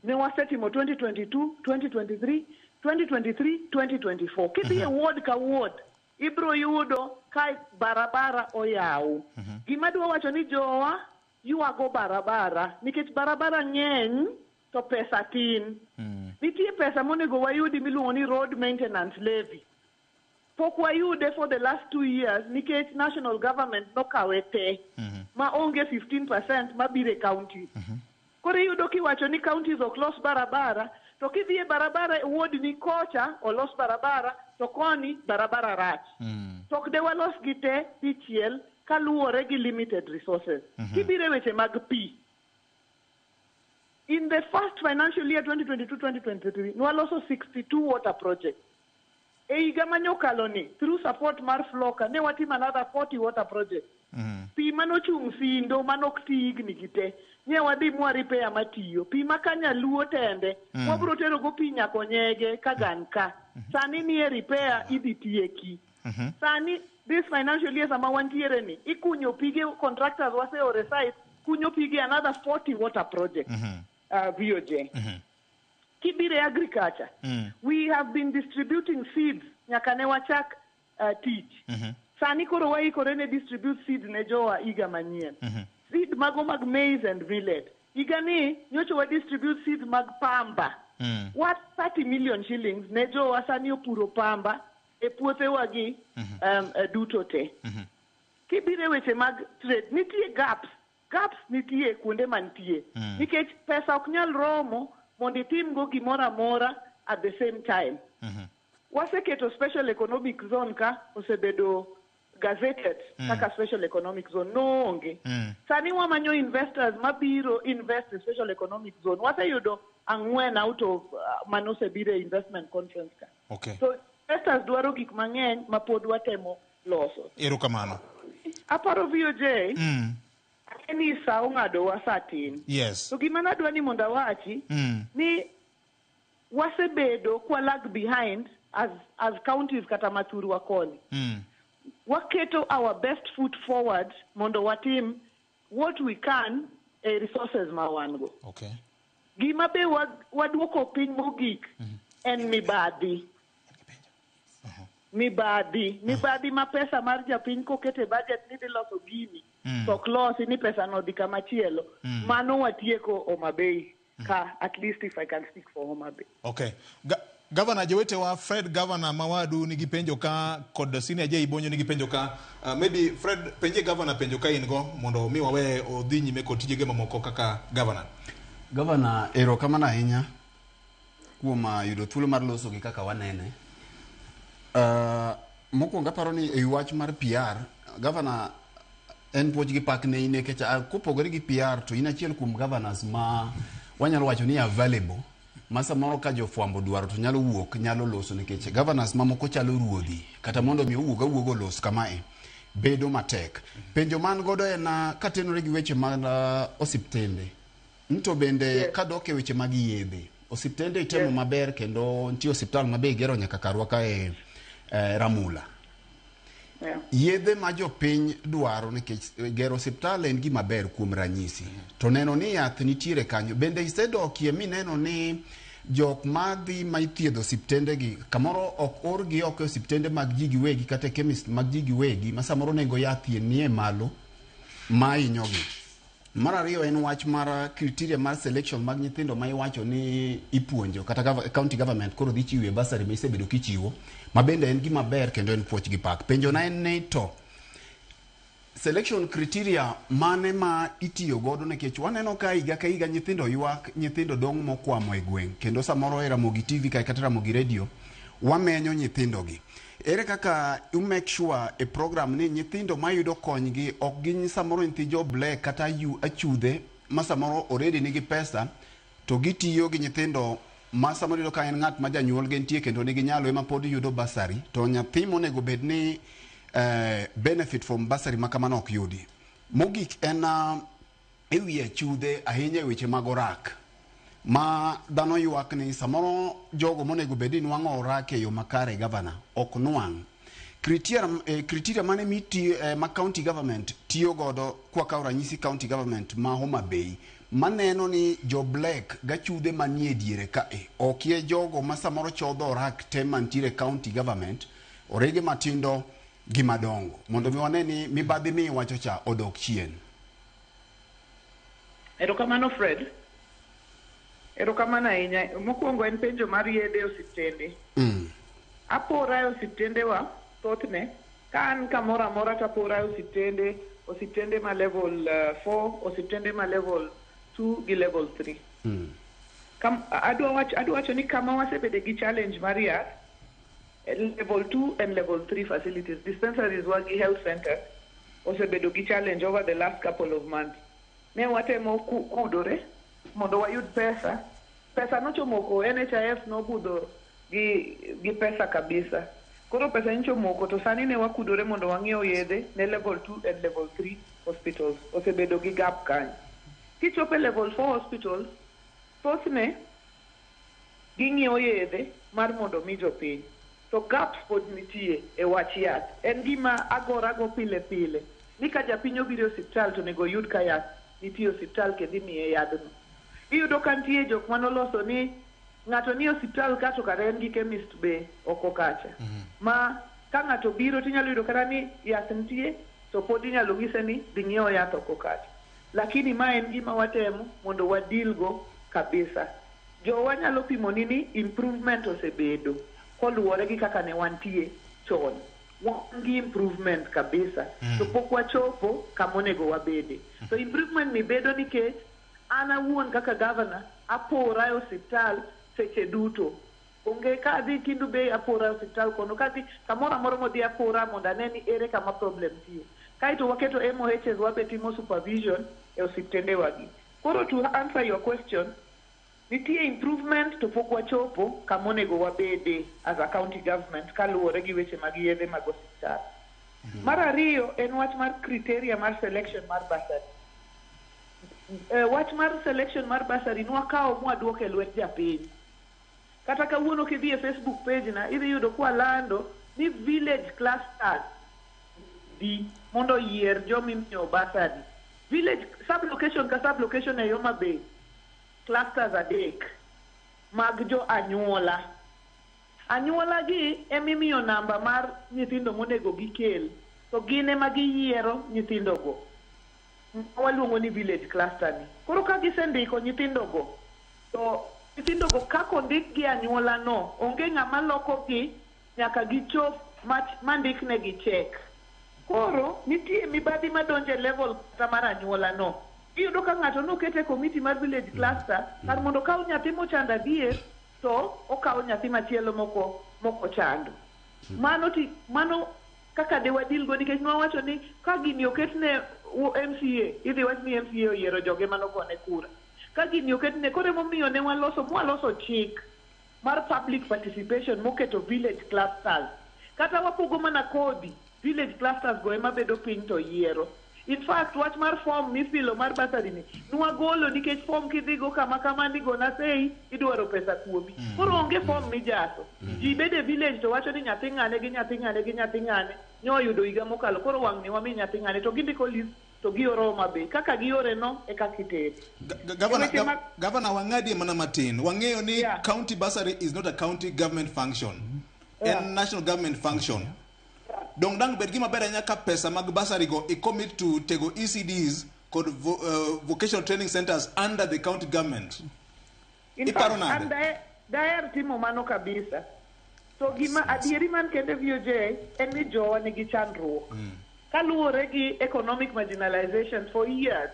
[SPEAKER 8] Ne wasetimo 2022, 2023, 2023, 2024. Kidhi e ward ka ward, ibro yudo ka barabara oyaw. Gima dwa wacho ni jowa ywago barabara nikech barabara ng'eny to pesa tin. Nitie pesa monego wayudi miluongo ni road maintenance levy. Pok wayude for the last 2 years nikech national government nokawe te ma onge 15% mabiro e county. Koro iyudo kiwacho ni counties ok los barabara, to kidhi e barabara e ward ni kocha olos barabara to koni barabara rach. To ok de walos gi te dichiel kaluwore gi limited resources. Kibiro e weche mag pi, in the first financial year 2022-2023 nwaloso 62 water projects. E higa manyokalo ni, through support mar Floka, ne watimo another 40 water projects. Pi manochung' sindo manok ti higni gi te, ne wadhi mwa repair matiyo. Pi ma Kanyaluo tende, wabro tero go pi nyaka Onyege Kagan ka. Sani nie repair idhi tieki. Sani this financial year sama wantiere ni, ikunyo pige, contractors waseore site, kunyo pige another 40 water projects. VOJ. Kibiro e agriculture, we have been distributing seeds nyaka ne wachak tich. Sani koro waikore ne distribute seeds ne jowa higa manyien. Seed mago mag maize and millet. Higa ni nyocha wa distribute seeds mag pamba. Worth 30 million shillings ne jowa sani opuro pamba e puothewa gi duto te. Kibiro e weche mag trade, nitie gaps. Gaps nitie kuonde mantie. Nikech pesa ok nyal romo mondo itimgo gimoro amora at the same time. Waseketo special economic zone ka osebedo gazetted kaka special economic zone noonge. Sani wamanyo investors mabiro invest e special economic zone. Waseyudo 4 out of manosebiro e investment conference ka. So investors dwaro gik mang'eny ma pod watemo loso.
[SPEAKER 1] Erokamano.
[SPEAKER 8] Aparo VOJ, ni sa ong'adowa sa tin. To gima nadwa ni mondo awachi ni wasebedo kwa lag behind as counties kata mathurwa koni. Waketo our best foot forward mondo watim what we can e resources ma wan go. Gima be waduoko piny mogik en mibadhi. Mibadhi. Mibadhi ma pesa mar japiny kokete budget ni dhi loso gini. To ok losi ni pesa no dhi kama chielo. Mano watieko Homa Bay ka, at least if I can speak for Homa Bay.
[SPEAKER 1] Okay. Governor jowetewa, Fred Governor mawadu nigi penjo ka kod Senior J Bonyo nigi penjo ka. Maybe Fred penje Governor penjo ka in go mondo mi wawe odhi nyime kod tijege mamoko kaka Governor.
[SPEAKER 2] Governor, erokamano ahinya kuom yudo thuolo mar loso gi kaka wanene. Mokwongo aparo ni e wach mar PR, Governor en puoch gi pak ne in nikech kopogore gi PR to in achiel kuom governors ma wanyalo wacho ni available ma samoro ka jofwambo dwaro to nyalo wuok nyalo loso nikech governors mamoko chalo ruodhi kata mondo mi owuog awuoga olos kamae bedo matek. Penjo man godo en katenore gi weche mag osiptende to bende kadok e weche mag yedhe osiptende itemo maber kendo nitie osiptal mabe igero nyaka karwa kae Ramula. Yedhe ma jopiny dwaro nikech gero osiptal en gima ber kuom ranyisi to neno ni yath nitiere kanyo bende isedokie mineno ni jok madhi ma ithiedho osiptendegi kamoro ok orgi oko e osiptende mag ji giwegi kata e chemist mag ji giwegi ma samoro nengo yath nie malo ma hinyogi. Mar ariyo en wach mar criteria mar selection mag nyithindo ma iwacho ni ipuonjo kata county government koro dhi chiwo e bursary ma isebedo kichiwo ma bende en gima ber kendo en puoch gi pak. Penjo na en ni to selection criteria mane ma itiyo godo nikech waneno ka higa ka higa nyithindo ywak, nyithindo dong' mokwamo e gweng' kendo samoro e Ramogi TV kae kata Ramogi Radio wamenyo nyithindo gi. Ere kaka u make sure e program ni nyithindo mayudo konygi ok gin samoro nyithi jo black kata achudhe ma samoro already nigi pesa to gitiyo gi nyithindo ma samoro iyudo ka en ng'at ma janyuol gi nitie kendo nigi nyalo ema pod yudo bursary to nyathi monego bed ni benefit from bursary ma kamano ok yudi. Mogik en e wi achudhe ahinya e weche mag orak ma dhano ywak ni samoro jogo monego bed ni nwang'o orak e yo makare gavana ok nwang'. Criteria mane mitiyo ma county government tiyo godo kwa kawo ranyisi county government ma Homa Bay maneno ni jo black gachudhe manie diere kae ok ye jogo ma samoro chodho orak te mantiere county government orege matindo gi madongo mondo mi wane ni mibadhi mi iwacho cha odok chien.
[SPEAKER 8] Erokamano Fred. Erokamano ahinya. Mokwongo en penjo mar yedhe e osiptende. Apora e osiptendewa thothne ka an kamoro amora to apora e osiptende ma level 4, osiptende ma level 2 gi level 3. Adwa wacho ni kama wasebede gi challenge mar yath, level 2 and level 3 facilities, dispensaries wa gi health centers osebedo gi challenge over the last couple of months. Ne watemo kudore mondo wayud pesa. Pesa nochomoko, NHIF nobudho gi pesa kabisa. Koro pesa nchomoko to sani ne wakudore mondo wang'iew yedhe ne level 2 and level 3 hospitals. Osebedo gi gap kanyo. Kichopo e level 4 hospitals, thothne ging'iewo yedhe mar mondo mi jopiny. To gaps pod nitie e wach yath. En gima agorago pile pile. Ni ka japiny obiro e osiptal to onego oyud ka yath nitie e osiptal kendo imiye yadhno. Iyudo ka nitie jok manoloso ni ng'ato ni osiptal ka to kare en gi chemist be oko kacha. Ma ka ng'ato biro tinyalo yudo kata ni yath nitie to pod inyalo nyise ni dhi ng'iew yath oko kacha. Lakini ma en gima watemo mondo wadeal go kabisa. Jowa nyalo pimoni ni improvement osebedo koluwore gi kaka ne wantie chon. Wan gi improvement kabisa. To pok wachopo kama onego wabede. To improvement ni bedo nikech an awuon kaka governor apora e osiptal seche duto. Onge ka adhi Kendu Bay apora e osiptal kono, kadhi kamoro amora modhi apora mondo ane ni ere kama problem nitie. Kaeto waketo MOHs wabe timo supervision e osiptende wagi. Koro to answer your question, nitie improvement to pok wachopo kama onego wabede as a county government kaluwore gi weche mag yedhe mag osiptal. Mar ariyo en wach mar criteria mar selection mar bursary. Wach mar selection mar bursary nwakawo mwaduoko e lwet japiny. Kata kawuono kidhi e Facebook page na idhi yudo kwalando ni village clusters di mondo oyier jomimiyo bursary. Village sub-location ka sub-location e Homa Bay clusters adek mag jo anyuola. Anyuola gi emimiyo namba mar nyithindo monego gikel to gin ema giyiero nyithindogo ma waluongo ni village cluster ni. Koro ka gisendiko nyithindogo to nyithindogo kaka ondik gi anyuola no onge ng'ama lokogi nyaka gichop mandiknegi cheque. Koro nitie mibadhi madonjo e level kata mar anyuola no. Iyudo ka ng'ato noket e committee mar village cluster kar mondo okaw nyathi mochando adier to okawo nyathi machielo moko chando. Mano kaka de wadeal go nikech nwawacho ni ka gini oket ne MCA idhi wach ni MCA oyiero joge manogone kura. Ka gini oket ne koro emomiyo ne waloso mwaloso chik mar public participation moketo village clusters. Kata wapogo mana kodhi village clusters go ema bedo piny to yiero. In fact, wach mar form mifilo mar bursary ni nwagolo nikech form kidhigo kama kama ni gona sei idwaro pesa kuomi. Koro onge form mijaso. Ji bedo e village to wacho ni nyathi ng'ane gi nyathi ng'ane gi nyathi ng'ane nyoyudo higa mokalo koro wang' ni wami nyathi ng'ane to gindiko list to gioro Homa Bay. Kaka giore no e kaka itere.
[SPEAKER 1] Governor, Governor wang'adie mana matin. Wang'eyo ni county bursary is not a county government function. En national government function. Dong dang bed gima ber ahinya ka pesa mag bursary go i commit to tego ECDs kod vocational training centers under the county government.
[SPEAKER 8] In
[SPEAKER 1] Iparo
[SPEAKER 8] fact,
[SPEAKER 1] nade?
[SPEAKER 8] an daher timo mano kabisa. To gima adieri man kende VOJ en ni jowa nigi chandruok. Kaluwore gi economic marginalization for years,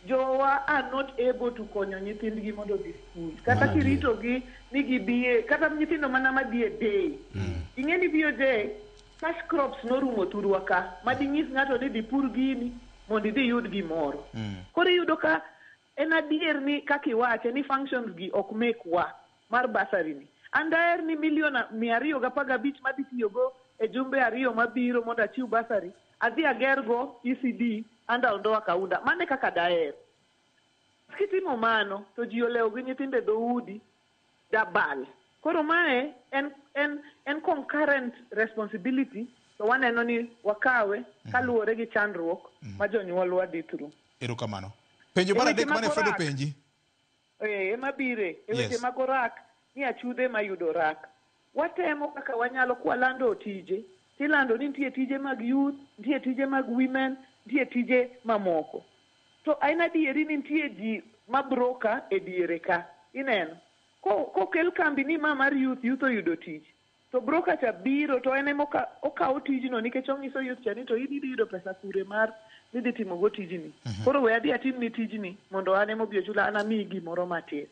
[SPEAKER 8] jowa are not able to konyo nyithindgi mondo odhi skul. Kata
[SPEAKER 2] Mano adier.
[SPEAKER 8] kiritogi ni gibie, kata nyithindo mana madhi e day. Ing'e ni VOJ, cash crops norumo thurwa ka, madinyis ng'ato ni dhi pur gini mondo idhi iyud gimoro. Koro iyudo ka en adier ni kaka iwache ni functions gi ok mekwa mar bursary ni. An daher ni milion 215 madhi tiyogo e jumbe 2 mabiro mondo achiw bursary, adhi agergo ECD under Ondoa Kaunda. Mano e kaka daher. Kitimo mano to ji olewo gi nyithindo e dhoudi dabal. Koro mae en concurrent responsibility to waneno ni wakawe kaluwore gi chandruok ma jonyuolwa dhi through.
[SPEAKER 1] Erokamano. Penjo mar
[SPEAKER 8] E weche
[SPEAKER 1] adek mane
[SPEAKER 8] mag
[SPEAKER 1] Fred
[SPEAKER 8] orak.
[SPEAKER 1] openji.
[SPEAKER 8] Ema bire e weche mag orak ni achudhe mayudo orak. Watemo kaka wanyalo kwalando tije, tilando ni nitie tije mag youth, nitie tije mag women, nitie tije mamoko. To en adieri ni nitie ji ma broker e diere ka. Ineno? Kokel kambi ni ma mar youth, youth oyudo tich. To broker cha biro to en ema okawo tijno nikech ong'iso youth cha ni to in idhi yudo pesa kure mar midhi timogo tijni. Koro we adhi atimni tijni mondo an ema obi ochula an amiyi gimoro matin.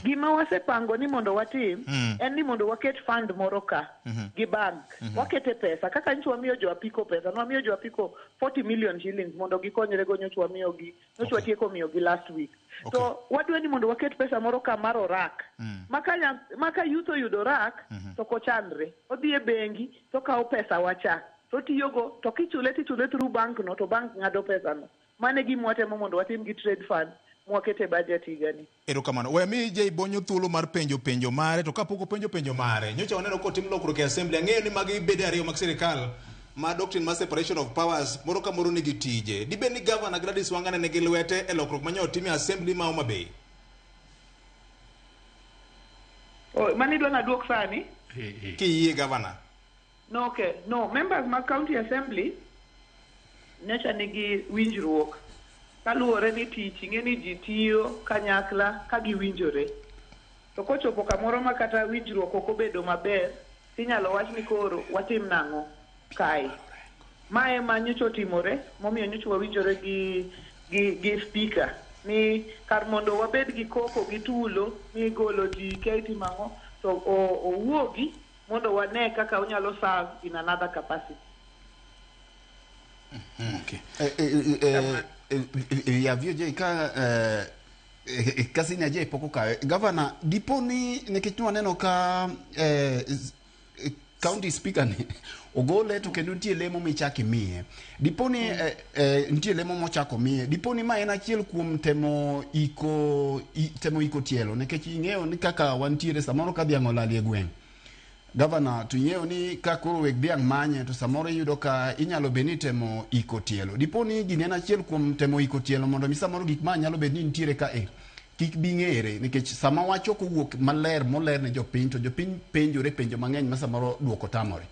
[SPEAKER 8] Gima wasepango ni mondo watim en ni mondo waket fund moro ka gi bank. Wakete pesa kaka nyocha wamiyo jo apiko pesa, nwamiyo jo apiko 40 million shillings mondo gikonyre go nyocha wamiyogi, nyocha watieko miyogi last week. To wadwa ni mondo waket pesa moro ka mar orak. Maka youth oyudo orak to ok ochandre. Odhi e bengi to okawo pesa wacha to tiyogo to kichule tichule through bank no to bank ng'ado pesa no. Mano e gima watemo mondo watim gi trade fund mwakete budget higani.
[SPEAKER 1] Erokamano. We mi Jay Bonyo thuolo mar penjo penjo mare to kapok openjo penjo mare, nyocha waneno kotim lokruok e assembly. Ang'eyo ni magi bede ariyo mag sirikal ma doctrine mar separation of powers moro ka moro nigi tije. Dibed ni Governor Gladys Wanga ne nigi lwete e lokruok manyo otim e assembly ma Homa Bay?
[SPEAKER 8] Oh, mano idwa naduok sani?
[SPEAKER 1] Kiyie gavana.
[SPEAKER 8] No, okay. No, members mag county assembly nyocha nigi winjruok kaluwore ni tich ing'e ni ji tiyo kanyakla ka giwinjore. To kochopo kamoro ma kata winjruok ok obedo maber, tinyalo wach ni koro watim nang'o kae. Mae ema nyocha otimore momiyo nyocha wawinjore gi speaker ni kar mondo wabed gi koko gi tulo ni igolo ji kia itimo ang'o to owuogi mondo wane kaka onyalo serve in another capacity.
[SPEAKER 2] Okay. Ya VOJ ka kasi ni aje pok okawe. Gavana, dipo ni nikech nwaneno ka county speaker ni ogole to kendo nitie lemo michako imiye. Dipo ni nitie lemo mochako miye. Dipo ni ma en achiel kuom temo iko tielo nikech ing'eyo ni kaka wantiere samoro ka dhiang' olal e gweng'. Gavana, to ing'eyo ni ka koro weg dhiang' manye to samoro iyudo ka inyalo bed ni temo iko tielo. Dipo ni gini en achiel kuom temo iko tielo mondo mi samoro gik ma nyalo bed ni nitiere ka kik bi ng'ere nikech sama wach ok owuok maler moler ne jopiny to jopiny penjore penjo mang'eny ma samoro duoko tamore.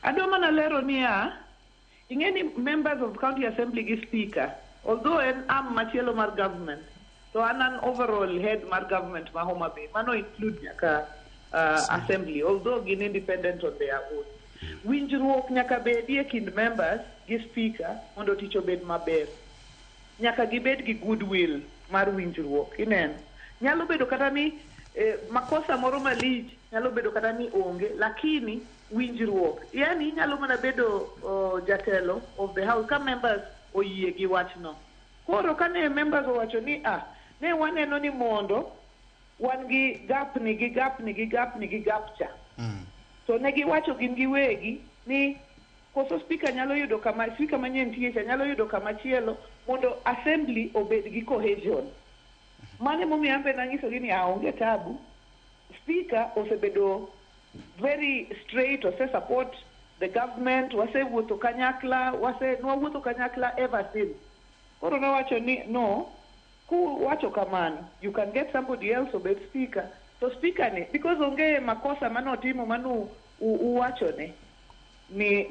[SPEAKER 8] Adwa mana lero niya, ing'e ni members of county assembly gi speaker, although en arm machielo mar government, to an an overall head mar government ma Homa Bay, mano include nyaka assembly, although gin independent on their own. Winjruok nyaka bedie kind members gi speaker mondo tich obed maber. Nyaka gibed gi goodwill mar winjruok, ineno. Nyalo bedo kata ni makosa moro malich, nyalo bedo kata ni onge, lakini winjruok. Yani inyalo mana bedo jatelo of the house ka members oyie gi wachno. Koro kane members owacho ni ne waneno ni mondo wan gi gap ni gi gap ni gi gap ni gi gap cha. To ne giwacho gin giwegi ni koso speaker nyalo yudo kama speaker manyien nitie cha nyalo yudo kama chielo mondo assembly obed gi cohesion. Mano emomiyo an be nanyisogi ni onge tabu. Speaker osebedo very straight, ose support the government, wasewuotho kanyakla, nwawuotho kanyakla ever since. Koro nowacho ni no, kuwacho kamano, you can get somebody else obed speaker. To speaker ni, because onge makosa manotimo manu uwachone, ni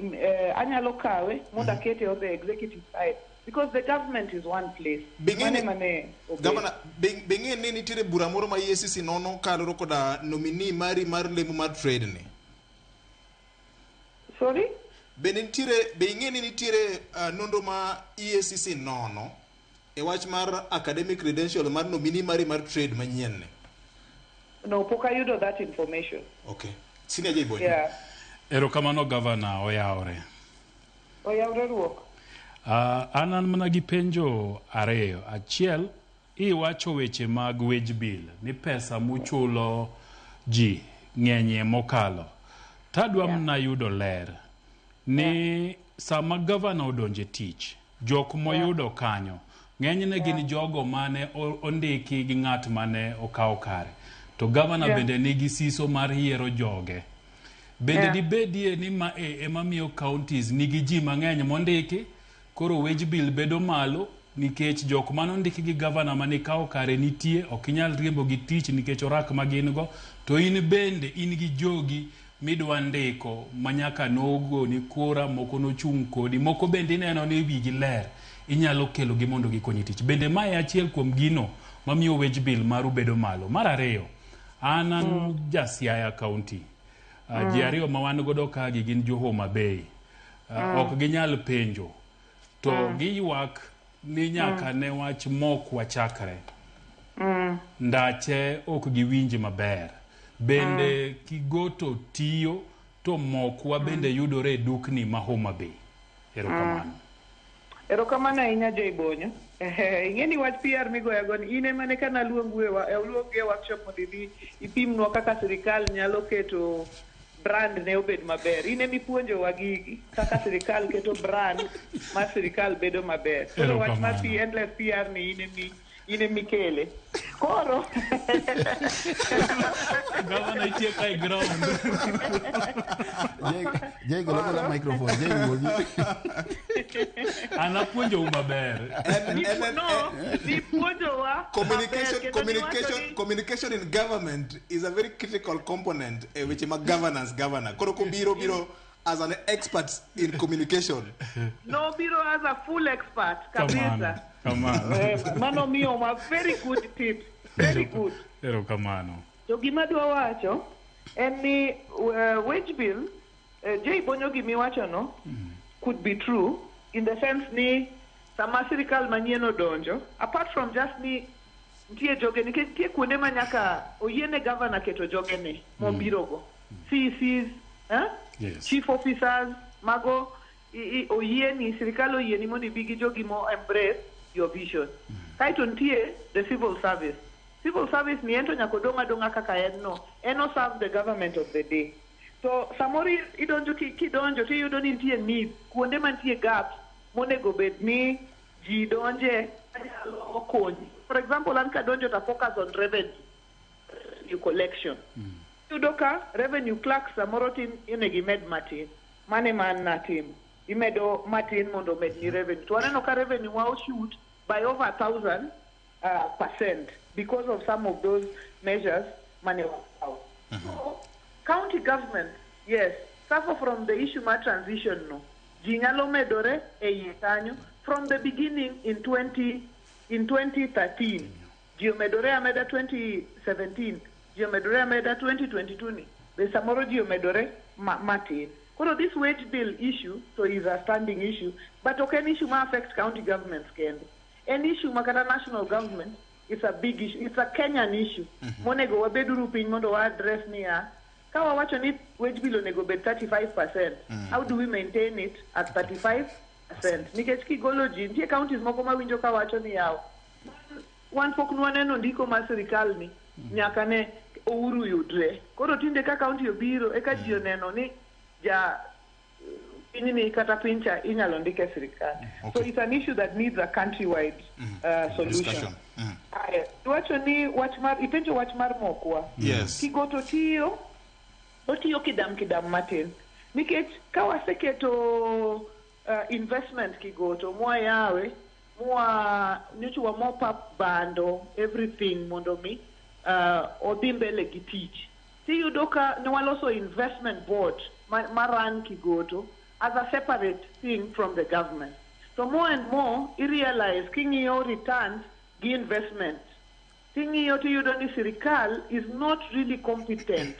[SPEAKER 8] anyalo kawe mondo akete on the executive side. Because the government is one place.
[SPEAKER 1] Governor, bing'e ni nitiere bura moro ma EACC nono kaluwore koda nominee mari mar lemo mar trade ni.
[SPEAKER 8] Sorry?
[SPEAKER 1] Be ing'e ni nitiere nonro ma EACC nono e wach mar academic credential mar nominee mari mar trade manyien ni?
[SPEAKER 8] No, pok ayudo that information.
[SPEAKER 1] Okay. Senior J. Bonyo.
[SPEAKER 8] Yeah.
[SPEAKER 4] Erokamano Governor, oyawre.
[SPEAKER 8] Oyawre ruok.
[SPEAKER 4] An mana gi penjo ariyo. Achiel, iwacho weche mag wage bill ni pesa muchulo ji ng'enyie mokalo. Tadwa mana yudo ler ni sama governor odonje tich, jok moyudo kanyo ng'enyne gin jogo mane ondiki gi ng'at mane okawo kare. To governor bende nigi siso mar yiero joge. Bende dibedie ni ma ema miyo counties nigi ji mang'eny mondiki, koro wage bill bedo malo nikech jok mane ondiki gi governor mane kawo kare nitie, ok inyal riembo gi tich nikech orak ma gin go, to in bende in gi jogi midwa ndiko manyaka nogoni kura, moko nochung' kodi, moko bende ineno ni wigi ler, inyalo kelo gi mondo gikonyi tich. Bende mae achiel kuom gino mamiyo wage bill maru bedo malo. Mar ariyo, an ja Siaya County. Ji ariyo ma wan godo kagi gin jo Homa Bay. Ok ginyal penjo to giywak ni nyaka ne wach mok wachakre. Ndache ok giwinj maber. Bende Kigoto tiyo to mokwa bende yudore e dukni ma Homa Bay. Erokamano.
[SPEAKER 8] Erokamano ahinya Joy Bonyo. Ing'e ni wach PR migoyago ni in ema ne kana luongu e workshop mondo idhi ipimnwa kaka sirikal nyalo keto brand ne obed maber. In ema ipuonjowa gigi kaka sirikal keto brand mar sirikal bedo maber. Koro wach mar endless PR ni in ema mikele. Koro
[SPEAKER 4] Gavana itie ka e ground.
[SPEAKER 2] Jay golo gola microphone, Jay wuogi.
[SPEAKER 4] An apuonjou maber.
[SPEAKER 8] No, nipuonjowa
[SPEAKER 1] Communication,
[SPEAKER 8] maber, kendo niwacho
[SPEAKER 1] communication, communication in government is a very critical component e weche mag governance governor. Koro kobiro biro as an expert in communication.
[SPEAKER 8] Nobiro as a full expert kabisa.
[SPEAKER 4] Kamano.
[SPEAKER 8] Mano miyowa very good tips, very good.
[SPEAKER 4] Erokamano.
[SPEAKER 8] To gima adwa wacho en ni wage bill, Jay Bonyo gimiwachono could be true in the sense ni sama sirikal manyien odonjo, apart from just ni nitie joge, nikech nitie kuonde ma nyaka oyiene governor keto jogene mobirogo, CECs, eh?
[SPEAKER 4] Yes.
[SPEAKER 8] Chief officers mago oyieni, sirikal oyieni mondo ibi gi jogi mo embrace your vision. Kaeto nitie the civil service. Civil service ni ento nyaka odong' adong'a kaka en no, en o serve the government of the day. To samoro idonjo kidonjo tiyudo ni nitie need kuonde mantie gaps monego bed ni ji donje manyalo konyi. For example, an kadonjo to focus on revenue collection. Iyudo ka revenue clerk samoro tin onego imed matin. Mano ema an natimo. Imedo matin mondo omedni revenue. To waneno ka revenue wa oshoot by over 1,000 percent because of some of those measures mane wakawo. So, county government, yes, suffer from the issue mar transition no. Ji nyalo medore e iye kanyo from the beginning in 2013. Ji omedore ameda 2017, ji omedore ameda 2022 ni. Be samoro ji omedore matin. Koro this wage bill issue so is a standing issue, but ok en issue ma affect county governments kende. En issue ma kata national government, it's a big issue. It's a Kenyan issue. Monego wabeduru piny mondo wa address niya, ka wawacho ni wage bill onego bed 35%, how do we maintain it at 35%? Nikech kigolo ji, nitie counties moko mawinjo ka wacho ni yaw, wan pok nwaneno ndiko mar sirikal ni nyaka ne Uhuru yudre. Koro tinde ka county obiro, eka ji oneno ni ja pinyni kata piny cha inyalo ndik e sirikal. So it's an issue that needs a countrywide solution.
[SPEAKER 1] Discussion.
[SPEAKER 8] Aya, iwacho ni wach mar ipenjo wach mar mokwa.
[SPEAKER 1] Yes.
[SPEAKER 8] Kigoto tiyo, otiyo kidam kidam matin. Nikech ka waseketo investment Kigoto, mwayawe, mwa nyocha wa mop up bando, everything mondo mi odhi mbele gi tich. Tiyudo ka ne waloso investment board ma run Kigoto as a separate thing from the government. So more and more, i realize king'iyo returns gi investment. Ting'iyo tiyudo ni sirikal is not really competent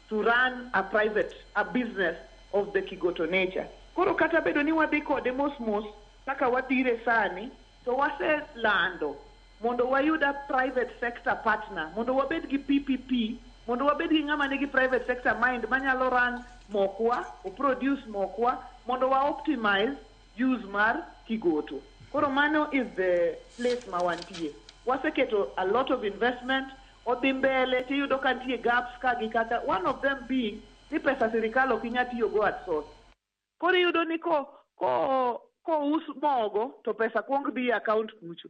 [SPEAKER 8] to run a business of the Kigoto nature. Koro kata bedo ni wadhi kode mos mos, kaka wadhire sani, to waselando mondo wayud a private sector partner, mondo wabed gi PPP, mondo wabed gi ng'ama nigi private sector mind manyalo run mokwa, o produce mokwa, mondo wa optimize use mar Kigoto. Koro mano is the place ma wantie. Waseketo a lot of investment, odhi mbele, tiyudo ka nitie gaps ka gi kaka, one of them being ni pesa sirikal ok inyal tiyogo at source. Koro iyudo ni ko us mogo to pesa kuong dhi e account kucho.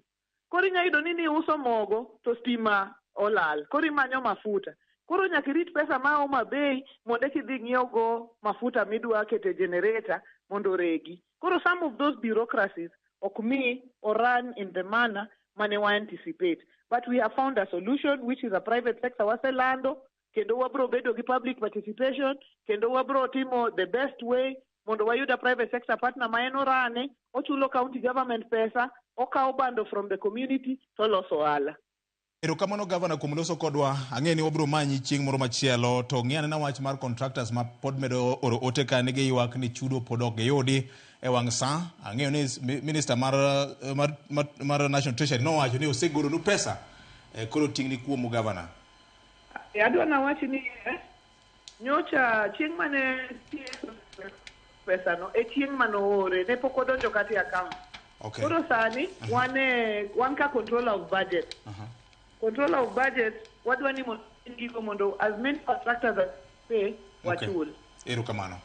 [SPEAKER 8] Koro inya yudo ni niuso mogo to stima olal. Koro imanyo mafuta. Koro nyaka irit pesa ma Homa Bay mondo eka idhi ng'iew mafuta midwa keto e generator mondo oregi. Koro some of those bureaucracies ok mi o run in the manner mane wa anticipate. But we have found a solution, which is a private sector waselando, kendo wabro bedo gi public participation, kendo wabro timo the best way mondo wayud a private sector partner ma en orane, ochulo county government pesa, okawo bando from the community, to oloso ohala.
[SPEAKER 1] Erokamano gavana kuom loso kodwa. Ang'e ni wabiro manyi chieng' moro machielo to ng'i anena wach mar contractors ma pod medo oro ote ka nigi ywak ni chudo pod ok giyudi e wang' sa. Ang'eyo ni minister mar National Treasury nowacho ni osegolonu pesa. Koro ting'ni kuomu gavana.
[SPEAKER 8] Adwa nawach ni nyocha chieng' mane pesa no e chieng' manoore ne pok odonjo kata e account. Koro sani wan ka controller of budget. Controller of budget wadwa ni mondo gigo mondo as many contractors as pay wachul.
[SPEAKER 1] Erokamano.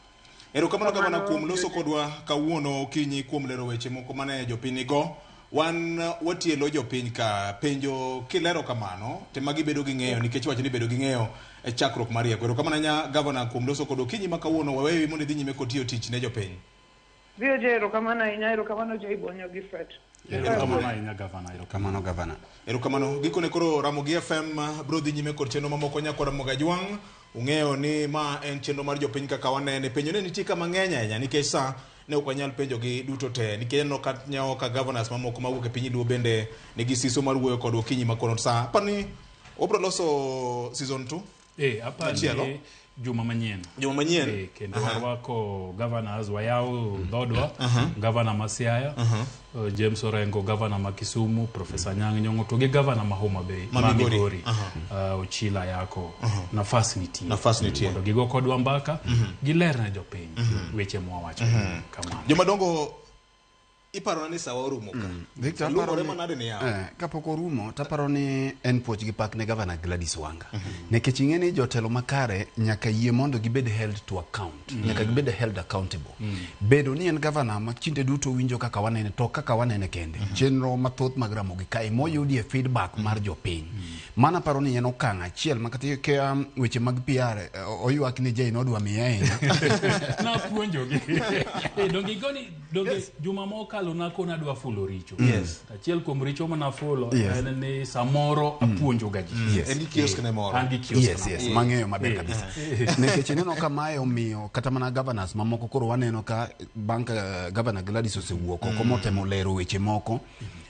[SPEAKER 1] Erokamano gavana kuom loso kodwa kawuono okinyi kuom lero weche moko mane jopiny nigo Wan watielo jopiny ka penjo kilero kamano te magi bedo gi ng'eyo nikech wacho ni bedo gi ng'eyo e chakruok mar rieko. Erokamano ahinya gavana kuom loso kod okinyi ma kawuono waweyi mondo idhi nyime kod tiyo tich ne jopiny.
[SPEAKER 8] VOJ erokamano ahinya, erokamano Jay Bonyo gi Fred.
[SPEAKER 3] Erokamano ahinya gavana,
[SPEAKER 2] erokamano gavana.
[SPEAKER 1] Erokamano. Gikone koro Ramogi FM biro dhi nyime kod chenro mamoko nyakwa Ramogi Ajwang'. Ung'eyo ni ma en chenro mar jopiny kaka wanene. Penjo ne nitie ka mang'eny ahinya nikech sa ne ok wanyal penjo gi duto te nikech aneno ka nyawo ka governors mamoko mawuok e piny Luo bende nigi siso mar wuoyo kod okinyi ma kono. Sa aparo ni wabiro loso season 2
[SPEAKER 4] Aparo
[SPEAKER 1] Machielo?
[SPEAKER 4] ni juma manyien.
[SPEAKER 1] Juma manyien?
[SPEAKER 4] Kendo warwako governors, wayawo dhodwa, governor ma Siaya, James Orengo, governor ma Kisumu, Professor Anyang' Nyong'o to gi governor ma Homa Bay,
[SPEAKER 1] Ma
[SPEAKER 4] ma
[SPEAKER 1] Migori.
[SPEAKER 4] Migori, Ochila Yako. Nafas nitie.
[SPEAKER 1] Nafas nitie.
[SPEAKER 4] Mondo gigo kodwa mbaka, giler ne jopiny weche mwawacho. Kamano.
[SPEAKER 1] Jomadongo iparona ni sawa orumo ka.
[SPEAKER 2] Victor,
[SPEAKER 1] Luwore
[SPEAKER 2] aparo ni-
[SPEAKER 1] manade ni yawa?
[SPEAKER 2] Kapok orumo taparo ni en puoch gi pak ne gavana Gladys Wanga. Nikech ing'e ni jotelo makare nyaka yie mondo gibed held to account. Nyaka gibed held accountable. Bedo ni en gavana ma kinde duto winjo kaka wanene to kaka wanene kende. Chenro mathoth mag Ramogi kae moyudie feedback mar jopiny. Mano aparo ni en okang' achiel ma kata ka weche mag PR oywak ni Jane odwa miye ahinya.
[SPEAKER 4] Napuonjogi. Donge igoni donge juma mokalo nakona adwa fulo richo. Achiel kuom richo manafulo en ni samoro apuonjo ga ji.
[SPEAKER 1] En gi kiosk ne moro.
[SPEAKER 4] An gi kiosk na moro.
[SPEAKER 2] Mang'eyo maber kabisa. Nikech ineno ka mae omiyo kata mana governors mamoko koro waneno ka bang' ka governor Gladys osewuok oko motemo lero weche moko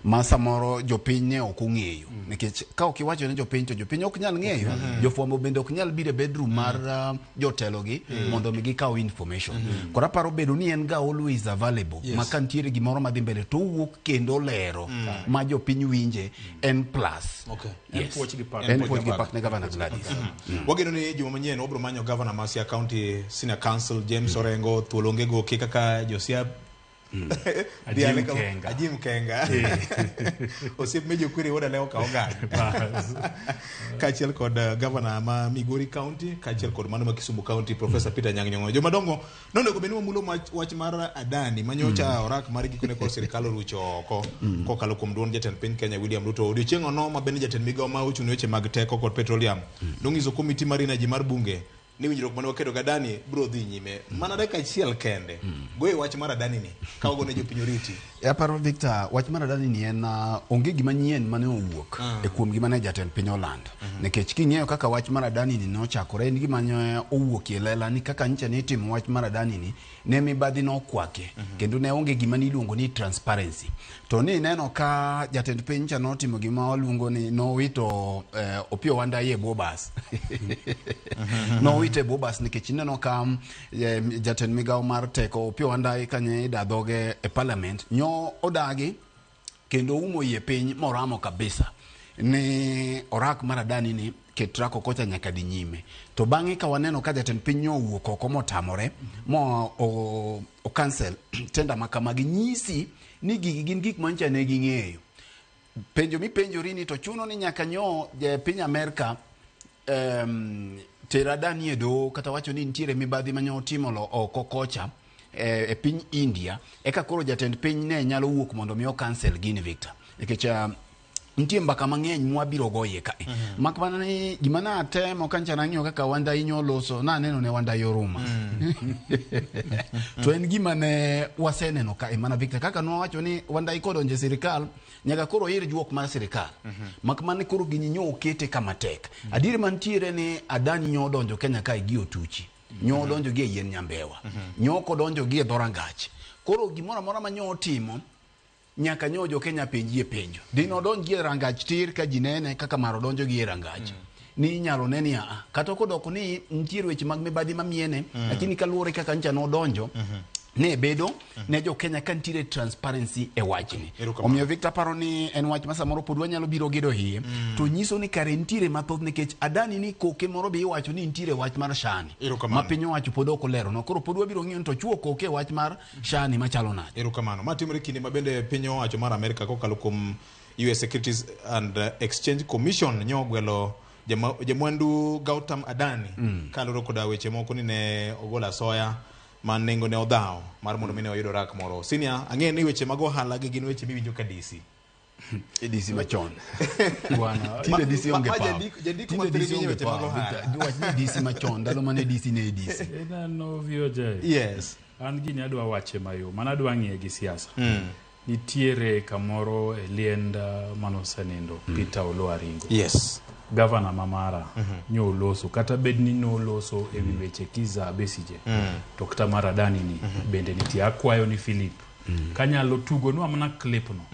[SPEAKER 2] ma samoro jopiny ne ok ong'eyo. Nikech ka ok iwacho ne jopiny to jopiny ok nyal ng'eyo. Jofwambo bende ok nyal biro e bedroom mar jotelogi mondo mi gikaw information. Koro aparo bedo ni en ga always available ma ka nitiere gimoro madhi mbele to owuok kendo lero ma jopiny winje en plus.
[SPEAKER 4] En puoch gi pak.
[SPEAKER 2] En puoch gi pak ne Governor Gladys.
[SPEAKER 1] Wageno ni juma manyien wabiro manyo governor ma Siaya County Senior Council James Orengo thuolo onge goki kaka Josia
[SPEAKER 4] Ajim Kenga.
[SPEAKER 1] Ajim Kenga. Osiep Mejo Kwiri wuod Alewo ka oganda. Kaachiel kod governor ma Migori County, kaachiel kod mano ma Kisumu County, Professor Peter Anyang' Nyong'o. Jomadongo nonego bed ni wamulo wach mar Adani manyocha orak mar gikone kod sirikal orucho oko kokalo kuom duond jatend piny Kenya William Ruto. Odiochieng' ono ma bende jatend migawo ma ochung' ne weche mag teko kod petroleum nonyiso komiti mar energy mar bunge ni winjruok mane waketo gi Adani biro dhi nyime. Mana dakika achiel kende. Goye wach mar Adani ni ka wagone jopiny oriti.
[SPEAKER 2] Aparo Victor, wach mar Adani ni en onge gima nyien mane owuok e kuom gima ne jatend piny olando. Nikech king'iyo kaka wach mar Adani ni nochakore, en gima ne owuok e lela ni kaka nyicha ne itimo wach mar Adani ni, ne mibadhi nokwake, kendo ne onge gima niluongo ni transparency. To ni neno ka jatend piny cha notimo gima waluongo ni nowito Opiyo Wandayi e bwo bas. Nowite e bwo bas nikech ineno ka jatend migawo mar teko Opiyo Wandayi kanye ida dhoge e parliament, nyo odagi kendo umo iye piny moramo kabisa ni orak mar Adani ni KETRACO kocha nyaka dhi nyime. To bang'e ka waneno ka jatend piny nyo owuok oko motamore mo o cancel tender ma kamagi, nyisi ni gigi gin gik mancha ne ging'eyo. Penjo mipenjori ni to chuno ni nyaka nyo piny Amerka ter Adani e doho kata wacho ni nitiere mibadhi manyo otimo oko kocha e piny India, eka koro jatend piny ne nyalo wuok mondo mi o cancel gini Victor. Nikech nitie mbaka mang'eny mwabiro goye kae. Mak mana ni gima natemo kancha nang'iyo kaka Wandayi nyoloso, naneno ne Wandayi oruma. To en gima ne waseneno kae mana Victor, kaka nwawacho ni Wandayi kodonjo e sirikal nyaka koro oir juok mar sirikal. Mak mana ni koro gini nyo okete kama tek. Adieri mantiere ni Adani nyo odonjo Kenya kae gi otuchi. Nyo odonjo gi e yien nyambewa. Nyo ok odonjo gi e dhorangach. Koro gimoro amora ma nyo otimo nyaka nyo jo Kenya penjie penjo. Dino odonj gi e rangach tir ka ji nene kaka mar odonjo gi e rangach. Ni inyalo ne ni aa. Kata kodoko ni nitiere weche mag mibadhi mamiene, lakini kaluwore kaka ncha nodonjo, ne bedo ne jo Kenya ka nitiere transparency e wachni. Omiyo Victor paro ni en wach ma samoro pod wanyalo biro gedo iye, to nyiso ni kare nitiere mathoth nikech Adani ni koke moro be iwacho ni nitiere wach mar Shani. Ma piny owacho pod ok olero no. Koro pod wabiro ng'iyo ni to chuo koke wach mar Shani machalo nade.
[SPEAKER 1] Erokamano. Ma timore kinde ma bende piny owacho mar Amerika kokalo kuom US Securities and Exchange Commission nyo ogwelo jamwandu Gautam Adani kaluwore koda weche moko ni ne ogolo asoya ma nengo ne odhawo mar mondo mi ne oyud orak moro. Senior, ang'eyo ni weche mag ohala gi gin weche miwinjo ka DC.
[SPEAKER 2] DC machon.
[SPEAKER 4] Bwana.
[SPEAKER 2] Tinde DC onge
[SPEAKER 1] Ma- ma
[SPEAKER 2] power.
[SPEAKER 1] jandiko
[SPEAKER 2] Tinde
[SPEAKER 1] ma
[SPEAKER 2] DC
[SPEAKER 1] piny
[SPEAKER 2] onge
[SPEAKER 1] weche mag
[SPEAKER 2] power.
[SPEAKER 1] ohala.
[SPEAKER 2] Victor, Wach ni DC machon, ndalo mane DC ne DC.
[SPEAKER 4] Ineno VOJ.
[SPEAKER 1] Yes.
[SPEAKER 4] An gini adwa wache mayom, an adwa ng'iye gi siasa. Nitiere kamoro e liend manosenindo Peter Oloo Aringo.
[SPEAKER 1] Yes.
[SPEAKER 4] Gavana ma mara nyoloso kata bed ni noloso e wi weche Kizza Besigye to kata mar Adani ni bende nitie akwayo ni Philip kanyalo tugonwa mana clip no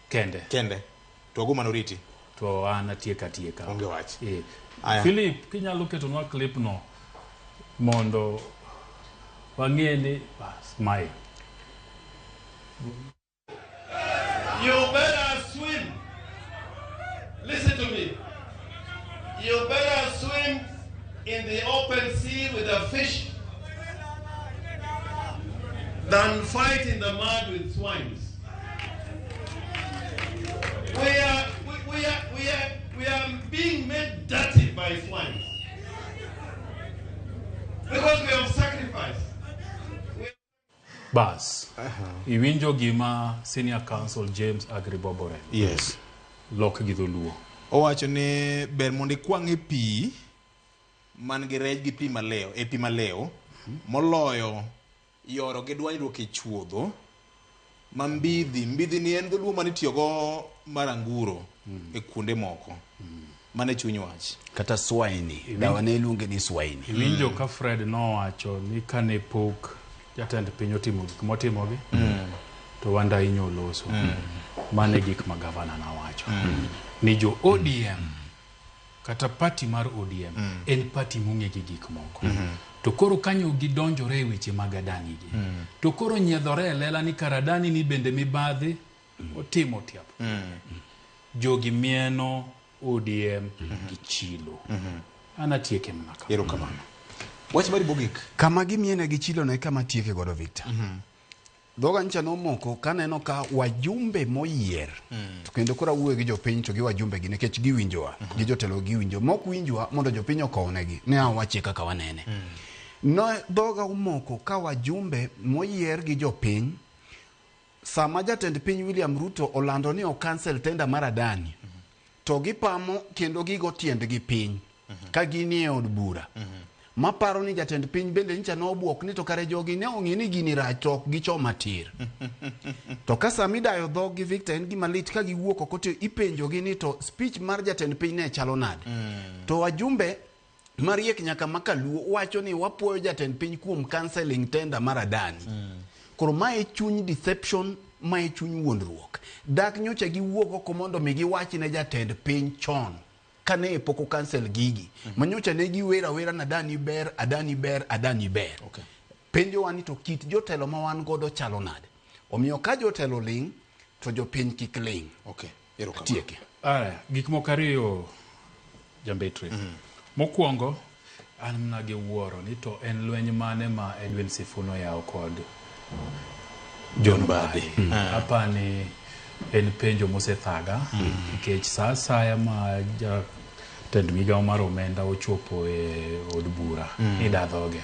[SPEAKER 4] kende
[SPEAKER 1] kende to ago mano riti
[SPEAKER 4] to an atieka atieka
[SPEAKER 1] onge wach
[SPEAKER 4] eh.
[SPEAKER 1] Aya.
[SPEAKER 4] Philip kinyalo ketonwa clip no mondo wang'e ni bas mae
[SPEAKER 9] You better swim. Listen to me. You better swim in the open sea with a fish than fight in the mud with swines. We are, we, we are, we are, we are being made dirty by swines. Because we have sacrificed.
[SPEAKER 4] Bas iwinjo gima senior counsel James Agri Bobore
[SPEAKER 1] Yes.
[SPEAKER 4] lok gi dholuo
[SPEAKER 1] Owacho ni ber mondo ikwang' e pi man gi rech gi pi malew, e pi malew moloyo yoro gi dwanyruok e chuodho ma mbidhi. Mbidhi ni en dholuo mane itiyogo mar anguro e kuonde moko. Mano e chuny wach.
[SPEAKER 2] Kata swaini. Dawa ne iluonge ni swaini.
[SPEAKER 4] Iwinjo ka Fred nowacho ni kane pok jatend piny otimo gik motimogi to Wanda inyo loso. Mano e gik ma gavana nowacho. Ni jo ODM kata party mar ODM en party mong'e gi gik moko. To koro kanyo gidonjore e weche mag Adani gi. To koro nyiedhore e lela ni kar Adani ni bende mibadhi otimo tiap. Jogi mieno ODM gi chilo. An atieke mana kamano.
[SPEAKER 1] Erokamano. Wach mari mogik.
[SPEAKER 2] Kama gimiene gi chilo no e kama atieke godo Victor. Dhoga ncha nomoko kaneno ka wajumbe moyier to kendo koro awuoyo gi jopiny to gi wajumbe gi nikech giwinjowa gi jotelo giwinjo mok winjwa mondo jopiny okownegi ni awachie kaka wanene. No dhoga omoko ka wajumbe moyier gi jopiny sama jatend piny William Ruto olando ni okansel tenda mar Adani to gipamo kendo gigo tiendgi piny ka ginie od bura maparo ni jatend piny bende nyicha nobuok ni to kare jogi ne ong'e ni gini rach to ok gichoma tir. To ka sama idayo dhog gi Victor en gima lit ka giwuok oko to ipenjogi ni to speech mar jatend piny ne chalo nade. To wajumbe mariek nyaka makaluo wacho ni wapuoyo jatend piny kuom cancelling tender mar Adani. Koro mae chuny deception, mae chuny wuondruok. Dak nyocha giwuok oko mondo mi giwach ne jatend piny chon kane pok o cancel gigi. Manyocha ne giwer awera na Adani ber, Adani ber, Adani ber.
[SPEAKER 1] Okay.
[SPEAKER 2] Penjowa ni to kit jotelo ma wan godo chalo nade? Omiyo ka jotelo ling' to jopiny kik ling'.
[SPEAKER 1] Okay. Erokamano.
[SPEAKER 2] Tieke.
[SPEAKER 4] Aya, gik moko ariyo jambetre. Mokwongo, an mana gi wuoro ni to en lweny mane ma Edwin Sifuna oyawo kod John Mbadi. Apani en penjo mosethaga nikech sa asaya ma jatend migawo mar omenda ochopo e od bura ida dhoge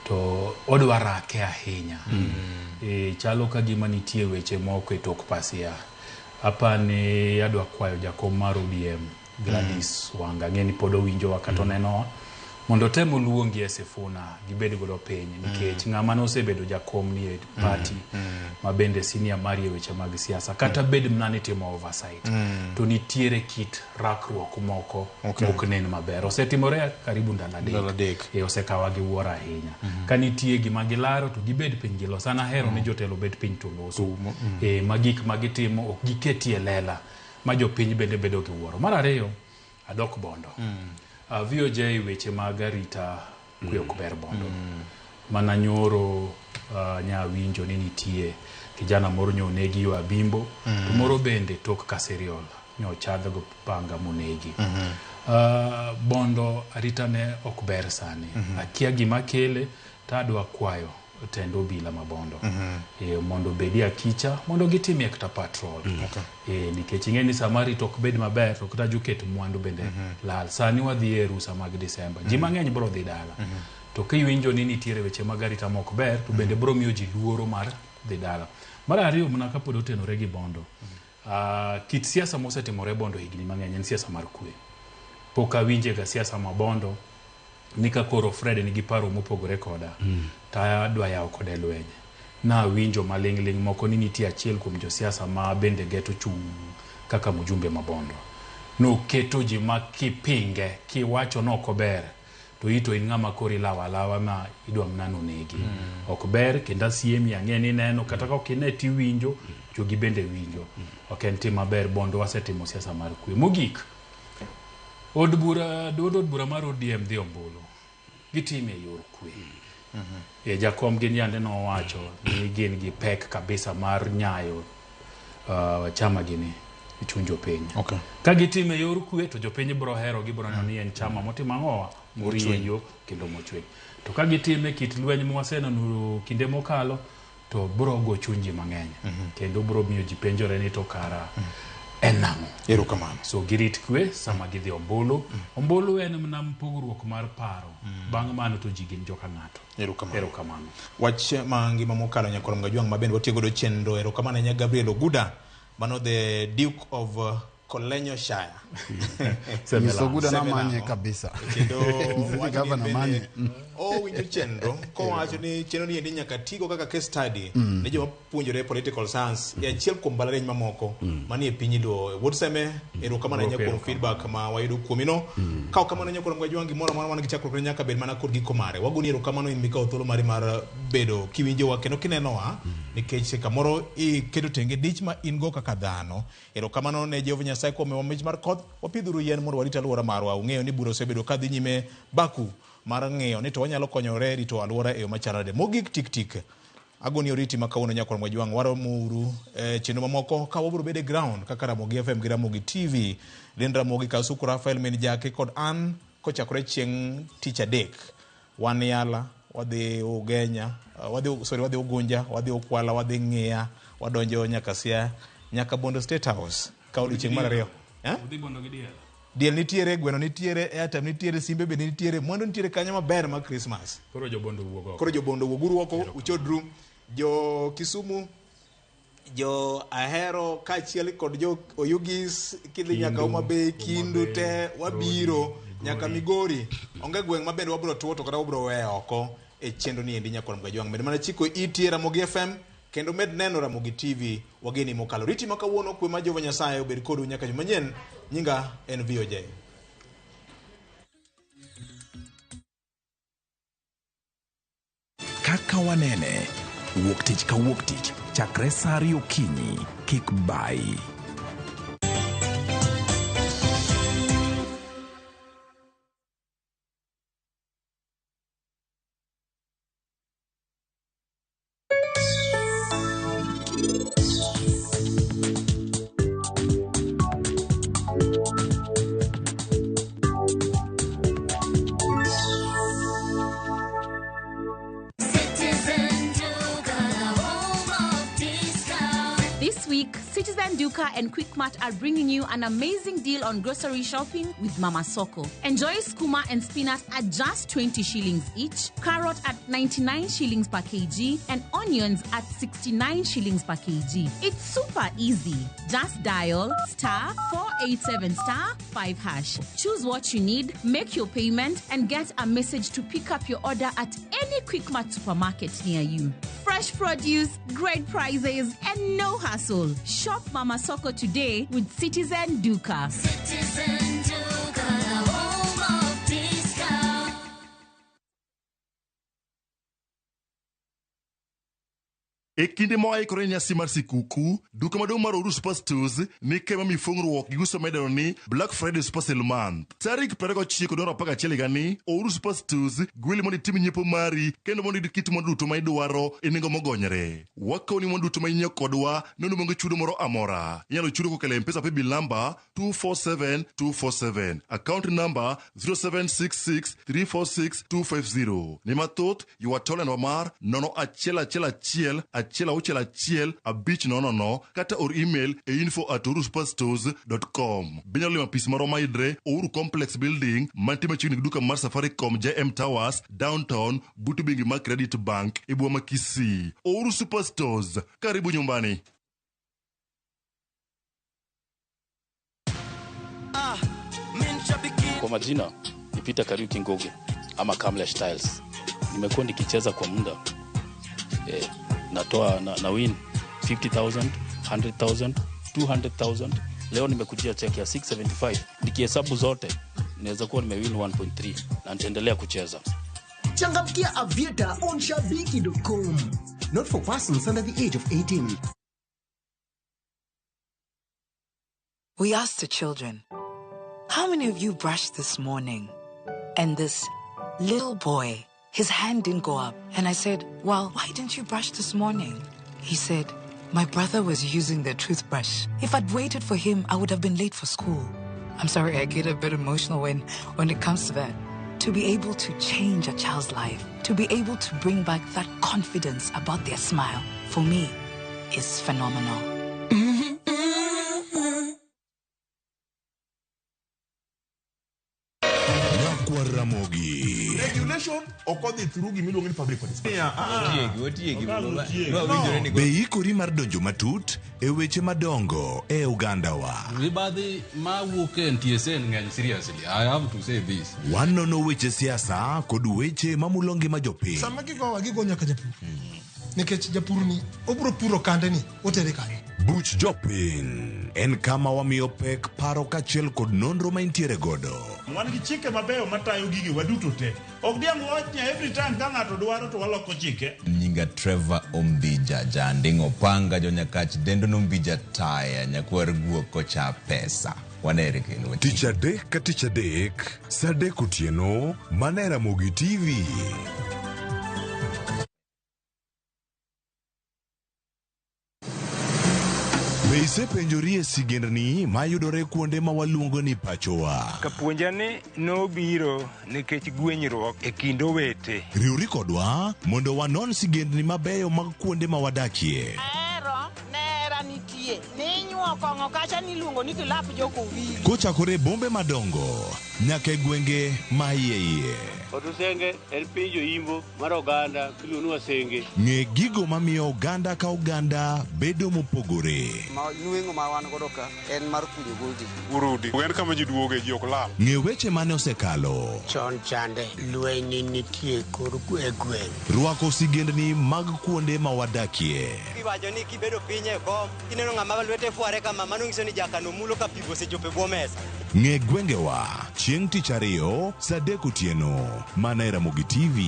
[SPEAKER 4] to odwa rake ahinya. Chalo ka gima nitie weche moko e tok pasia. Apani adwa kwayo jakom mar ODM Gladys Wanga, ang'e ni pod owinjowa kata onenowa, mondo otem oluongi e Sifuna gibed godo piny nikech ng'ama nosebedo jakom ni e party ma bende senior mari e weche mag siasa kata bed mana ni timo oversight to nitiere kit rakruok moko mok nen maber. Osetimore karibu ndalo adek. Osekawa gi wuoro ahinya. Ka nitie gima gilaro to gibed piny gilos. An ahero ni jotelo bed piny to loso. Ma gik ma gitimo ok giketie lela ma jopiny bende bedo gi wuoro. Mar ariyo, adok Bondo. VOJ weche mag arita kwe ok ber Bondo. Mana nyoro nya winjo ni nitie kijana moro nyo onegi yo Abimbo, to moro bende tok Kaseriol nyo ochadh go panga monegi. Bondo arita ne ok ber sani. Akia gima kele to adwa kwayo tend obila ma Bondo mondo obedi akicha mondo gitimie kata patrol. Nikech ing'e ni sama arita ok bed maber to kata joket mwandu bende lal. Sani wadhi e rusa mag Disemba. Ji mang'eny biro dhi dala. To kiwinjo ni nitiere weche mag arita mok ber to bende biro miyo ji luoro mar dhi dala. Mar ariyo mana kapod otenore gi Bondo. Kit siasa mosetimore Bondo higni mang'eny en siasa mar kwe. Pok awinje ga siasa ma Bondo ni ka koro Fred nigi paro mopogore koda to adwa yawo kode lweny. Nawinjo maling'ling' moko ni nitie achiel kuom josiasa ma bende geto chung' kaka mjumbe ma Bondo. Noketo ji ma kipinge kiwacho ni ok ober to ito in ng'ama koro ilawo alawa ma idwa mana nonegi. Ok ber kendo asiemi ang'e ni ineno kata ka ok ine tiwinjo jogi bende winjo. Ok en tim maber. Bondo wasetimo siasa mar kwe. Mogik, od bura duond od bura mar ODM dhi ombulu. Gitime e yor kwe. E, jakom gin yande nowacho ni gin gi pek kabisa mar nyayo chama gini e chuny jopiny.
[SPEAKER 1] Okay.
[SPEAKER 4] Ka gitime e yor kwe to jopiny biro hero gibiro neno ni en chama motimo ang'owa morieyo kendo mochwiny. To ka gitime kit lweny mwaseneno kinde mokalo to biro go chuny ji mang'eny kendo biro miyo ji penjore ni to kara en nang'o.
[SPEAKER 1] Erokamano.
[SPEAKER 4] So girit kwe sama gidhi ombulu. Ombulu en mana pogruok mar paro. Bang' mano to ji gin joka ng'ato.
[SPEAKER 1] Erokamano.
[SPEAKER 4] Erokamano.
[SPEAKER 1] Wach mangima mokalo nyakwar Mgajwang' ma bende watiyo godo chenro. Erokamano ahinya Gabriel Oguda, mano the Duke of Kolenyo Shire.
[SPEAKER 2] Nyiso Oguda
[SPEAKER 1] Semelamo.
[SPEAKER 2] namanye kabisa.
[SPEAKER 1] Kendo
[SPEAKER 2] Nyiso
[SPEAKER 1] wacho ni
[SPEAKER 2] gavana
[SPEAKER 1] bende
[SPEAKER 2] manye.
[SPEAKER 1] owinjo chenro kowacho ni chenro ni endi nyaka tigo kaka case study ne joma puonjore political science e achiel kuom mbalariany mamoko manie piny Luo. Wuod Seme, erokamano ahinya kuom feedback ma wayudo kuomino. Ka ok kamano nyakwar Mgajwang' gimoro amora man gi chakruok ne nyaka bed mana kod giko mare. Wagoni erokamano in mikawo thuolo mari mar bedo kiwinjowa kendo kinenowa nikech kamoro iketo tenge dich ma in go kaka dhano. Erokamano ne Jehova Nyasaye kuom miyowa mich mar koth. Wapidhuru yien mondo warit alwora marwa. Ung'eyo ni bura osebedo kadhi nyime Baku mar ng'iyo ni to wanyalo konyore rito alwora e yo machalo nade. Mogik tik tik. Agoni oriti ma kawuono nyakwar Mgajwang' waromo uru e chenro mamoko ka wabiro bedo e ground kaka Ramogi FM gi Ramogi TV. Lind Ramogi Kasuku Rafael min Jake kod an kochakore chieng' tich adek. Wan Yala, wadhi Ugenya, wadhi sorry, wadhi Ugunja, wadhi Ukwala, wadhi Ng'iya, wadonjo nyaka Siaya, nyaka Bondo State House ka odiochieng' mar ariyo. Eh?
[SPEAKER 4] Udhi Bondo gi diel.
[SPEAKER 1] Diel nitiere, gweno nitiere, airtime nitiere, simbe bende nitiere, mwandu nitiere kanyo maber mar Christmas.
[SPEAKER 4] Koro jobondo wuog oko.
[SPEAKER 1] Koro jobondo wuoguru oko, uchodru. Jo Kisumu, jo Ahero kaachiel kod jo Oyugis, kidhi nyaka
[SPEAKER 4] Kindu,
[SPEAKER 1] Homa Bay, Kindu
[SPEAKER 4] Homa Bay,
[SPEAKER 1] te, wabiro nyaka Migori. Onge gweng' ma bende wabiro tuo to kata wabiro weyo oko e chenro ni endi nyakwar Mgajwang'. Med mana chiko iti e Ramogi FM kendo med neno Ramogi TV wageni mokalo. Riti ma kawuono kwe ma Jehova Nyasaye obed kodu nyaka juma manyien. Nyinga en VOJ.
[SPEAKER 10] Kaka wanene, wuok tich ka wuok tich chakre sa ariyo okinyi, kik bayi.
[SPEAKER 18] Citizen Duka, the home of discount.
[SPEAKER 17] This week, Citizen Duka and Quickmart are bringing you an amazing deal on grocery shopping with Mama Soko. Enjoy skuma and spinach at just 20 shillings each, carrot at 99 shillings per kg, and onions at 69 shillings per kg. It's super easy. Just dial star 487 star 5 hash. Choose what you need, make your payment, and get a message to pick up your order at any Quickmart supermarket near you. Fresh produce, great prices, and no hassle. Shop Mama Soko today with Citizen Duka.
[SPEAKER 18] Citizen Duka, the home of discount.
[SPEAKER 11] E kinde ma waikore ne nyasi mar sikuku, duka maduong' mar Oru Super Stores ni kema mifung'ruok gi uso medeno ni Black Friday Super Sale Month. Tarik 29 dwe mar 11 higani, Oru Super Stores gweli mondo itim nyiepo mari kendo mondo iyud kit mwandu duto ma idwaro e nengo mogonyore. Wakoni mwandu duto ma inyiewo kodwa nono maonge chudo moro amora. Inyalo chudo kokalo e M-Pesa Paybill number 247247, account number 0766346250. Ne mathoth, ywa tol e namba mar 0111 161 500 kata or email e info@orusuperstores.com. Binyalo limo apis marwa mayudre Uhuru Complex Building mantie machiegni gi duka mar Safaricom JM Towers, Downtown, but bengi mar Credit Bank e boma ma Kisii. Uhuru Superstores, karibu nyumbani.
[SPEAKER 12] majina ni Peter Kariuki Ngugi ama Kamlesh Tiles. Nimekuwa nikicheza kwa muda natoa na win 50,000, 100,000, 200,000. Leo nimekujia check ya 675. Nikihesabu zote naweza kuwa nimewin 1.3 na nitaendelea kucheza.
[SPEAKER 13] Changamkia Aviator on shabiki.com. Not for persons under the age of 18.
[SPEAKER 23] We asked the children, how many of you brushed this morning? And this little boy, his hand didn't go up. And I said, well, why didn't you brush this morning? He said, my brother was using the toothbrush. If I'd waited for him, I would have been late for school. I'm sorry, I get a bit emotional when it comes to that. To be able to change a child's life, to be able to bring back that confidence about their smile, for me, is phenomenal.
[SPEAKER 14] Ramogi.
[SPEAKER 24] Regulation okodhi through gimiluongo ni public participation.
[SPEAKER 14] Be ikori mar donjo matut e weche madongo e ugandawa.
[SPEAKER 25] Mibadhi mawuok e NTSA ng'eny seriously. I have to say this.
[SPEAKER 14] Wanono weche siasa kod weche mamulo ngima jopiny.
[SPEAKER 26] Sama gigowa gigo nyaka japur. Nikech japur ni obiro puro kande ni otere kanye.
[SPEAKER 14] Buch jopiny en kama wamiyo pek paro kaachiel kod nonro ma intiere godo.
[SPEAKER 24] Wan gi chike mabeyo matayo gigi waduto te. Ok diang' wach ni every time ka ng'ato dwaro to waloko chike.
[SPEAKER 27] Nyinga Trevor Ombija, janding'o panga jonyakach dendo nombija taya nyakwar guok kocha pesa. Wanere kendo.
[SPEAKER 14] Tich adek ka tich adek, saa adek otieno, mana e Ramogi TV. Be isepenjori e sigendni mayudore kuonde ma waluongo ni pachowa?
[SPEAKER 28] Kapuonja ni nobiro nikech gwenyruok e kind owete.
[SPEAKER 14] Riwri kodwa mondo wanon sigendni mabeyo mag kuonde ma wadakie.
[SPEAKER 29] Ahero nera nitie ninyuo kong'o kacha niluongo ni kilap jokowili.
[SPEAKER 14] Kochakore e bombe madongo nyaka e gwenge ma iye iye.
[SPEAKER 30] Otusenge en piny joimbo mar oganda miluongo ni Wasenge.
[SPEAKER 14] Ng'e gigo mamiyo oganda ka oganda bedo mopogore.
[SPEAKER 15] Ma nweng'o ma wan godo ka en mar kunyo goldi.
[SPEAKER 31] Urudi. En kama ji duoge ji ok lal.
[SPEAKER 14] Ng'e weche mane osekalo.
[SPEAKER 32] Chon chande lweny nitie kor e gweng'.
[SPEAKER 14] Rwako sigendni mag kuonde ma wadakie.
[SPEAKER 33] Iwacho ni kibedo piny e kom, kineno ng'ama lwete fware kama, mano nyiso ni jakano mulo ka pi osechopo e bwo mesa.
[SPEAKER 14] Ng'e gwengewa chieng' tich ariyo saa adek otieno mana e Ramogi TV.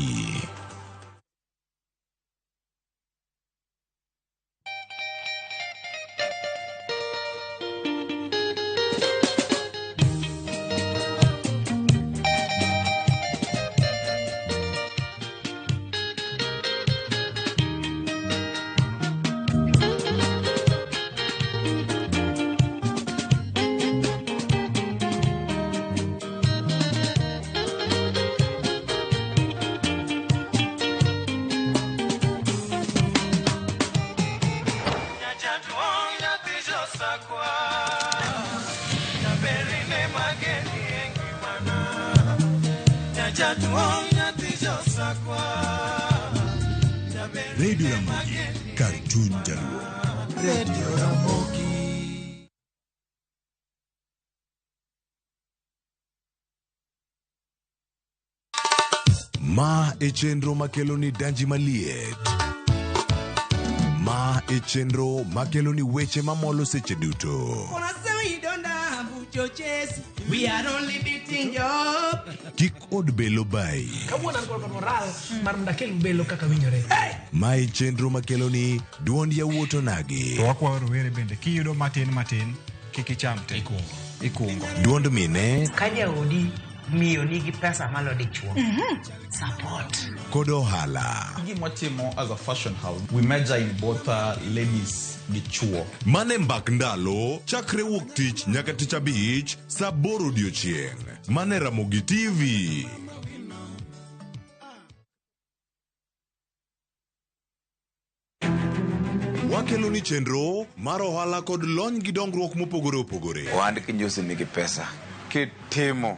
[SPEAKER 14] Radio Ramogi, kar chuny Jaluo.
[SPEAKER 26] Radio Ramogi.
[SPEAKER 14] Ma e chenro makelo ni danji maliet. Ma e chenro makelo ni weche mamolo seche duto.
[SPEAKER 34] We are only beating you up.
[SPEAKER 14] Kik od belo bai.
[SPEAKER 34] Kawuono an kod moral mar mondo akel belo kaka winjore.
[SPEAKER 14] Ma e chenro makelo ni duond yawuot onagi.
[SPEAKER 35] To wakwayo rowere bende kiyudo matin matin kik icham te. Ikungo.
[SPEAKER 14] Duond mine
[SPEAKER 34] Ka jaodi miyo nigi pesa malo dichuo. Support.
[SPEAKER 14] Kod ohala.
[SPEAKER 1] Gima watimo as a fashion house, we major in both ladies gi chuo.
[SPEAKER 14] Mane mbak ndalo chakre wuok tich nyaka tich abich saa aboro odiochieng'. Mane Ramogi TV. Wakelo ni chenro mar ohala kod lony gi dongruok mopogore opogore.
[SPEAKER 36] Ohand kinjosi nigi pesa. Kitimo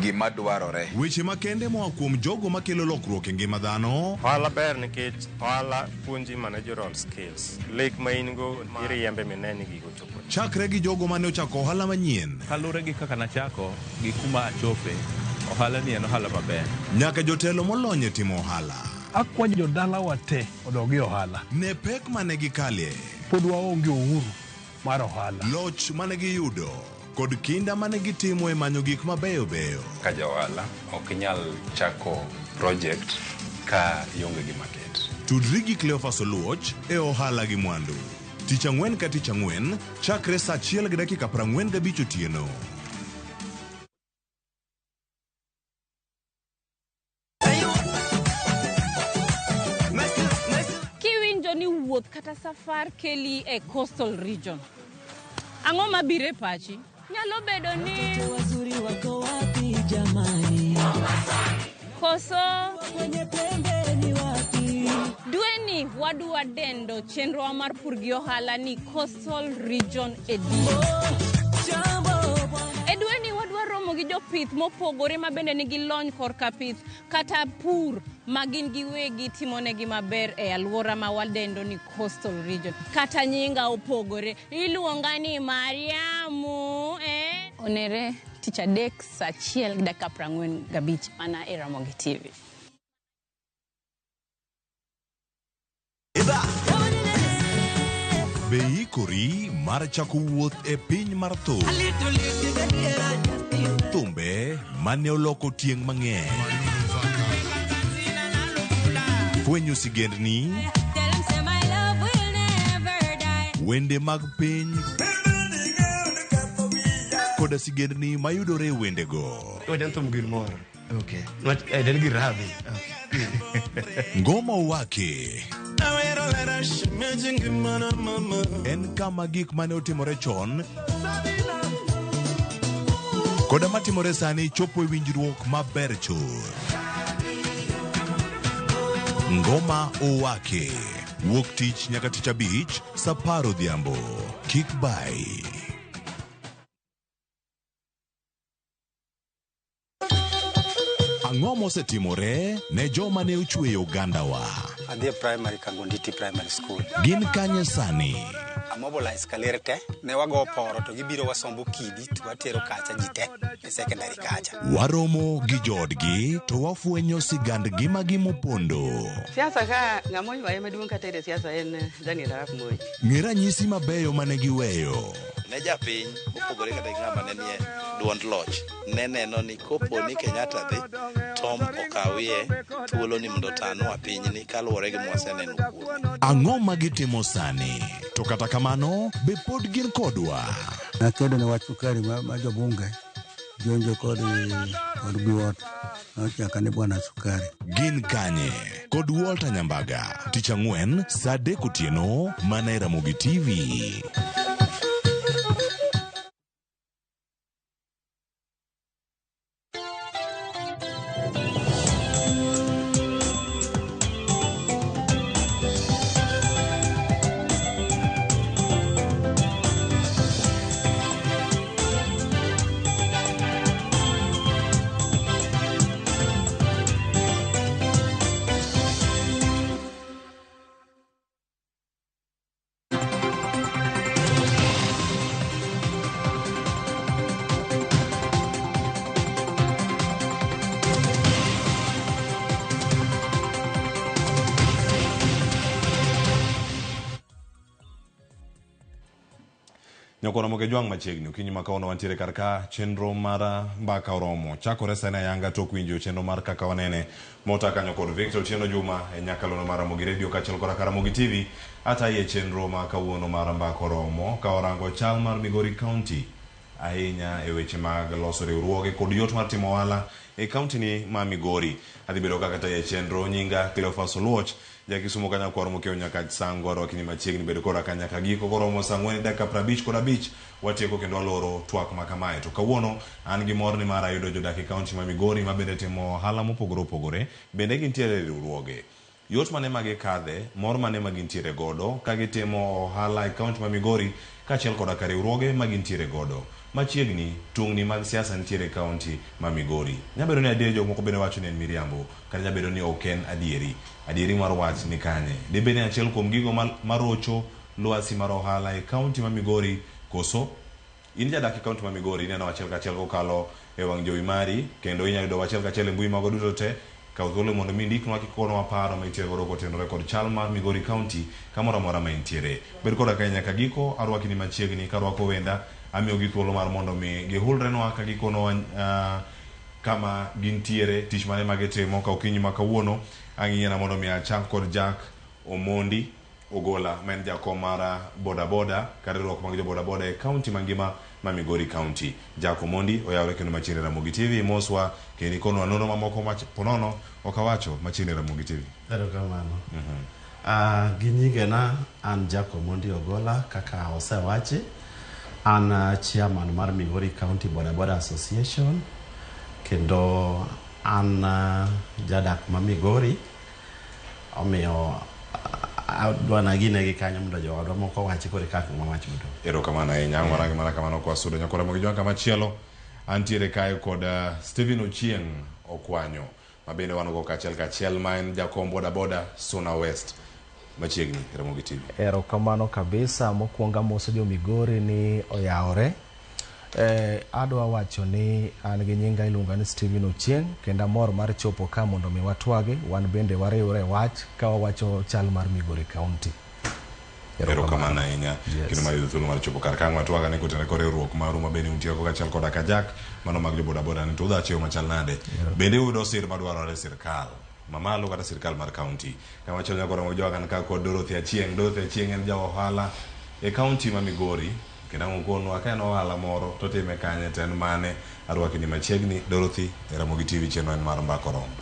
[SPEAKER 2] Gima dwarore.
[SPEAKER 14] Weche makende moa kuom jogo makelo lokruok e ngima dhano.
[SPEAKER 3] Ohala ber nikech ohala puonji managerial skills. Lek ma in go iriembe mine ni gigo ochopo.
[SPEAKER 14] Chakre gi jogo mane ochako ohala manyien.
[SPEAKER 4] Kaluwore gi kaka nachako gi kuma achope, ohala ni en ohala maber.
[SPEAKER 14] Nyaka jotelo molony e timo ohala.
[SPEAKER 5] Akwayo jodalawa te odog e ohala.
[SPEAKER 14] Ne pek mane gikalie.
[SPEAKER 5] Pod waonge uhuru mar ohala.
[SPEAKER 14] Loch mane giyudo kod kinda mane gitimo e manyo gik mabeyo beyo.
[SPEAKER 6] Ka ja ohala ok inyal chako project ka ionge gi market.
[SPEAKER 14] Tudri gi Cleophas Oluoch e ohala gi mwandu. Tich ang'wen ka tich ang'wen chakre saa 1:45 otieno.
[SPEAKER 7] Kiwinjo ni wuoth kata safar keli e coastal region, ang'o mabiro e pachi? Nyalo bedo ni
[SPEAKER 8] wazuri wako wapi jamani?
[SPEAKER 7] Koso
[SPEAKER 8] Kwenye pembe ni wapi?
[SPEAKER 7] Dweni wadwa dendo chenrowa mar pur gi ohala ni Coastal Region Edition. E dweni wadwa romo gi jopith mopogore ma bende nigi lony korka pith kata pur ma gin giwegi timonegi maber e alwora ma wadendo ni Coastal Region. Kata nyinga opogore, iluonga ni Mariamu, eh? Onere tich adek saa 1:45 mana e Ramogi TV.
[SPEAKER 14] Be iikori mar chako wuoth e piny mar thum? Thumbe mane oloko tieng' mang'eny. Fwenyo sigendni, wende mag piny koda sigendni mayudore e wendego.
[SPEAKER 9] Wajan thum gir mor. Okay. En gir rabi.
[SPEAKER 14] Ngoma Owake en kama gik mane otimore chon koda matimore sani chopo e winjruok maber chuth. Ngoma Owake wuok tich nyaka tich abich saa 10 odhiambo. Kik bai. Ang'o mosetimore ne joma ne ochweyo ogandawa?
[SPEAKER 10] Adhi e primary Kangonditi Primary School.
[SPEAKER 14] Gin kanye sani?
[SPEAKER 10] Amobilize kaler te, ne wago poro to gibiro wasombo kidi to watero kacha ji te e secondary kacha.
[SPEAKER 14] Waromo gi joodgi to wafwenyo sigand ngimagi mopondo.
[SPEAKER 16] Siasa ka ng'ama oywaye maduong' kata e siasa en Daniel Arap Moi.
[SPEAKER 14] Ng'e ranyisi mabeyo mane giweyo.
[SPEAKER 17] Ne japiny mopogore kata gi ng'ama ne nie duond loch ne neno ni kopo ni Kenyatta dhi Tom okawie thuolo ni mondo otanwa pinyni kaluwore gi mwaseneno kuome.
[SPEAKER 14] Ang'o ma gitimo sani? To kata kamano, be pod gin kodwa?
[SPEAKER 19] Nakedo ne wach sukari ma jobunge jonjo kod biwot nochaka ni bwana sukari.
[SPEAKER 14] Gin kanye? Kod Walter Nyambaga. Tich ang'wen saa 3 otieno mana e Ramogi TV. Nyakoro Ramogi Jwang' machiegni okinyi ma kawuono wantiere kar ka chenro mar mbaka oromo chakore sani ayanga tok winjo chenro mar kaka wanene mota kanyo kod Victor Otieno Juma e nyakalondo mar Ramogi Radio kaachiel koda ka Ramogi TV atayi e chenro ma kawuono mar mbaka oromo ka orango chal mar Migori County ahinya e weche mag loso riwruoge kod yot mar timo ohala e kaunti ni ma Migori. Adhi bedo kaka tayi e chenro nyinga Cleophas Oluoch Jakisumo ka nyakwar Mokeo Nyakach Sango arwakni machiegni bedo koda ka nyaka giko koromo saa 4:55 watieko kendo waloro twak ma kamae. To kawuono an gi mor ni mar ayudo jodak e kaunti ma Migori ma bende timo ohala mopogore opogore bende gintiere e riwruoge. Yot mane ma gikadhe, mor mane ma gintiere godo ka gitimo ohala e kaunti ma Migori kaachiel koda ka riwruoge ma gintiere godo. Machiegni, tungni mag siasa nitiere e kaunti ma Migori. Nyabedo ni adieri jok moko bende wacho ni en miriambo, kata nyabedo ni ok en adieri. Adieri mar wach ni kanye? Dibed ni achiel kuom gigo marocho lwasi mar ohala e kaunti ma Migori koso? In jadak e kaunti ma Migori, ineno achiel kachiel kokalo e wang' jowi mari, kendo inyalo yudowa achiel kachiel e mbui magwa duto te. Kaw thuolo mondo mi indiknwa kikonwa paro ma intiere godo kotenore kod chal mar Migori County kamoro amora ma intiere. Bed koda kae nyaka giko, arwaki ni machiegni karwako wenda, amiyogi thuolo mar mondo mi gihulrenwa ka gikonowa uh, kama gintiere, tich mane ma gitimo. Ka okinyi ma kawuono, ang' iyiena mondo mi achak kod Jack Omondi Ogola ma en jakom mar boda boda kata riwruok mag jo boda boda e kaunti mangima ma Migori County. Jack Omondi oyawre kendo machiegni Ramogi TV moswa kendo ikonwa nonro mamoko ma ponono ok awacho machiegni Ramogi TV.
[SPEAKER 2] Erokamano. Ah, gi nyingena an Jack Omondi Ogola kaka osewachi. An ah, chairman mar Migori County Boda Boda Association kendo an ah, jadak ma Migori Omiyo adwa nagine gi kanyo mondo joodwa moko owachi koro kaka wawach duto.
[SPEAKER 14] Erokamano ahinya. Ang' warange mana kamano kwasudo nyakora Ramogi Jwang' kamachielo. Antiere kae kod eh, Stephen Ochieng' Okwanyo ma bende wan go kachiel kachiel ma en jakom boda boda Suna West machiegni Ramogi TV.
[SPEAKER 11] Erokamano kabisa. Mokwongo amoso jo Migori ni oyawore. Eh, adwa wacho ni an gi nyinga iluonga ni Stephen Ochieng' kendo amor mar chopo ka mondo mi watwagi wan bende wariwre e wach ka wawacho chal mar Migori County.
[SPEAKER 14] Erokamano ahinya. Kendo mar yudo thuolo mar chopo kar ka watwag ane kotenore kod riwruok maru ma bende untie go kaachiel koda Kajak mano mag jo bodaboda ni to udhache yo machal nade. Bende uyudo sir madwarore e sirkal mamalo kata sirkal mar kaunti. Kama chielo nyaka oromo jowa kan ka kod Dorothy Achieng'. Dorothy Achieng' en ja ohala e kaunti ma Migori. Kendo ang' okonwa ka en ohala moro to otime kanye to en mane. Arwaki ni machiegni Dorothy e Ramogi TV chenro en mar Mbaka Oromo.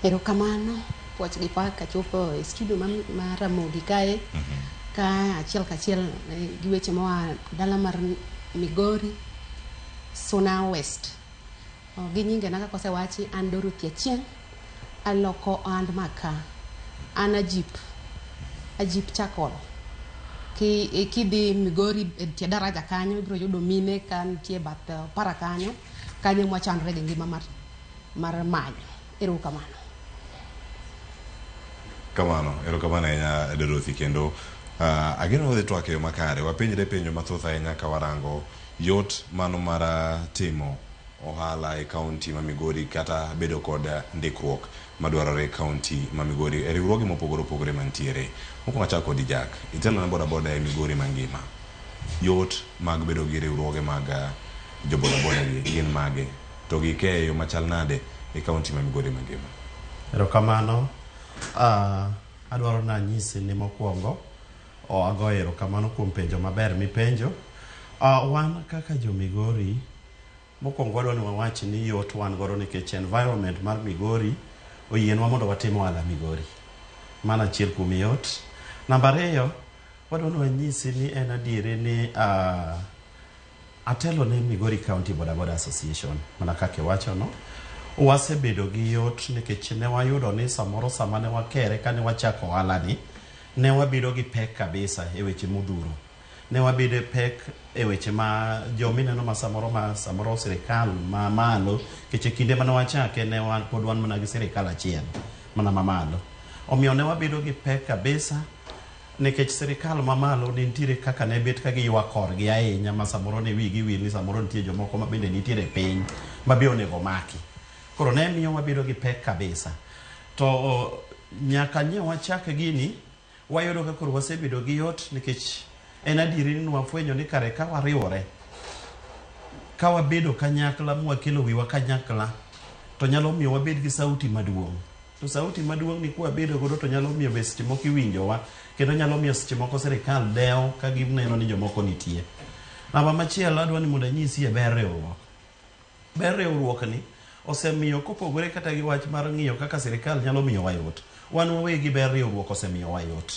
[SPEAKER 12] Erokamano, puoch gi pak achopo e studio ma, mar Ramogi kae ka achiel kachiel eh, gi weche moa dala mar Migori, Suna West. Oh, gi nyingena kaka osewachi an Dorothy Achieng' aloko ohand makaa. An ajip, ajip charcoal. Ki, eh, kidhi Migori e tie daraja kanyo ibiro yudo mine ka nitie bath eh, opara kanyo, kanyo ema wachandore gi ngima mar, mar manyo. Erokamano.
[SPEAKER 14] Kamano, erokamano ahinya Dorothy kendo uh, ageno wadhi twak e yo makare. Wapenjre penjo mathoth ahinya ka warango yot mano mar timo ohala e kaunti ma Migori kata bedo kod ndikruok madwarore e kaunti ma Migori e riwruoge mopogore opogore mantiere. Mokwongo achak kodi Jack, itelo ne boda boda e Migori mangima. Yot mag bedo gi riwruoge mag jo boda boda gi gin mage? To gike e yo machal nade e kaunti ma Migori mangima?
[SPEAKER 2] Erokamano. Uh, adwaro nanyisi ni mokwongo o agoyo erokamano kuom penjo maber mipenjo. Uh, wan kaka jo Migori mokwongo wadwa ni wawach ni yot wan godo nikech environment mar Migori oyienwa mondo watim ohala Migori. Mano achiel kuom yot. Namba ariyo, wadwa ni wanyisi ni en adieri ni uh, atelo ne Migori County Boda Boda Association mana kaka iwacho no. Wasebedo gi yot nikech ne wayudo ni samoro sama ne wakere kane wachako ohala ni, ne wabedo gi pek kabisa e weche modhuro. Ne wabedo e pek e weche ma jomineno ma samoro ma samoro sirikal ma malo nikech e kinde mane wachake ne wan pod wan mana gi sirikal achiel mana mamalo. Omiyo ne wabedo gi pek kabisa nikech sirikal mamalo ne nitiere kaka ne bet ka giywak korgi ahinya ma samoro ne wigi wil ni samoro nitie jomoko ma bende nitiere e piny ma be onego maki. Koro ne miyo wabedo gi pek kabisa. To nyaka nye wachak gini wayudo ka koro wasebedo gi yot nikech en adieri ni wafwenyo ni kare ka wariwore ka wabedo kanyakla mwakelo wiwa kanyakla to nyalo miyo wabed gi sauti maduong'. To sauti maduong' ni kwabedo godo to nyalo miyo be seche moko iwinjowa kendo nyalo miyo seche moko sirikal dewo ka gineno ni jomoko nitie. Namba machielo adwa ni mondo anyisi e ber riwruok. Ber riwruok ni osemiyo kopogore kata gi wach mar ng'iyo kaka sirikal nyalo miyowa yot, wan wawegi ber riwruok osemiyowa yot.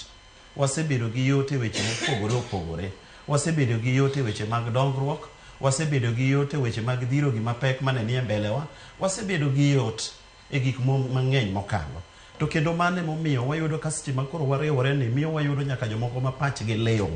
[SPEAKER 2] Wasebedo gi yot e weche mopogore opogore. Wasebedo gi yot e weche mag dongruok, wasebedo gi yot e weche mag dhiro gima pek mane nie mbelewa, wasebedo gi yot e gik mang'eny mokalo. To kendo mano emomiyo wayudo ka seche ma koro wariwore ni miyo wayudo nyaka jomoko ma pachgi liw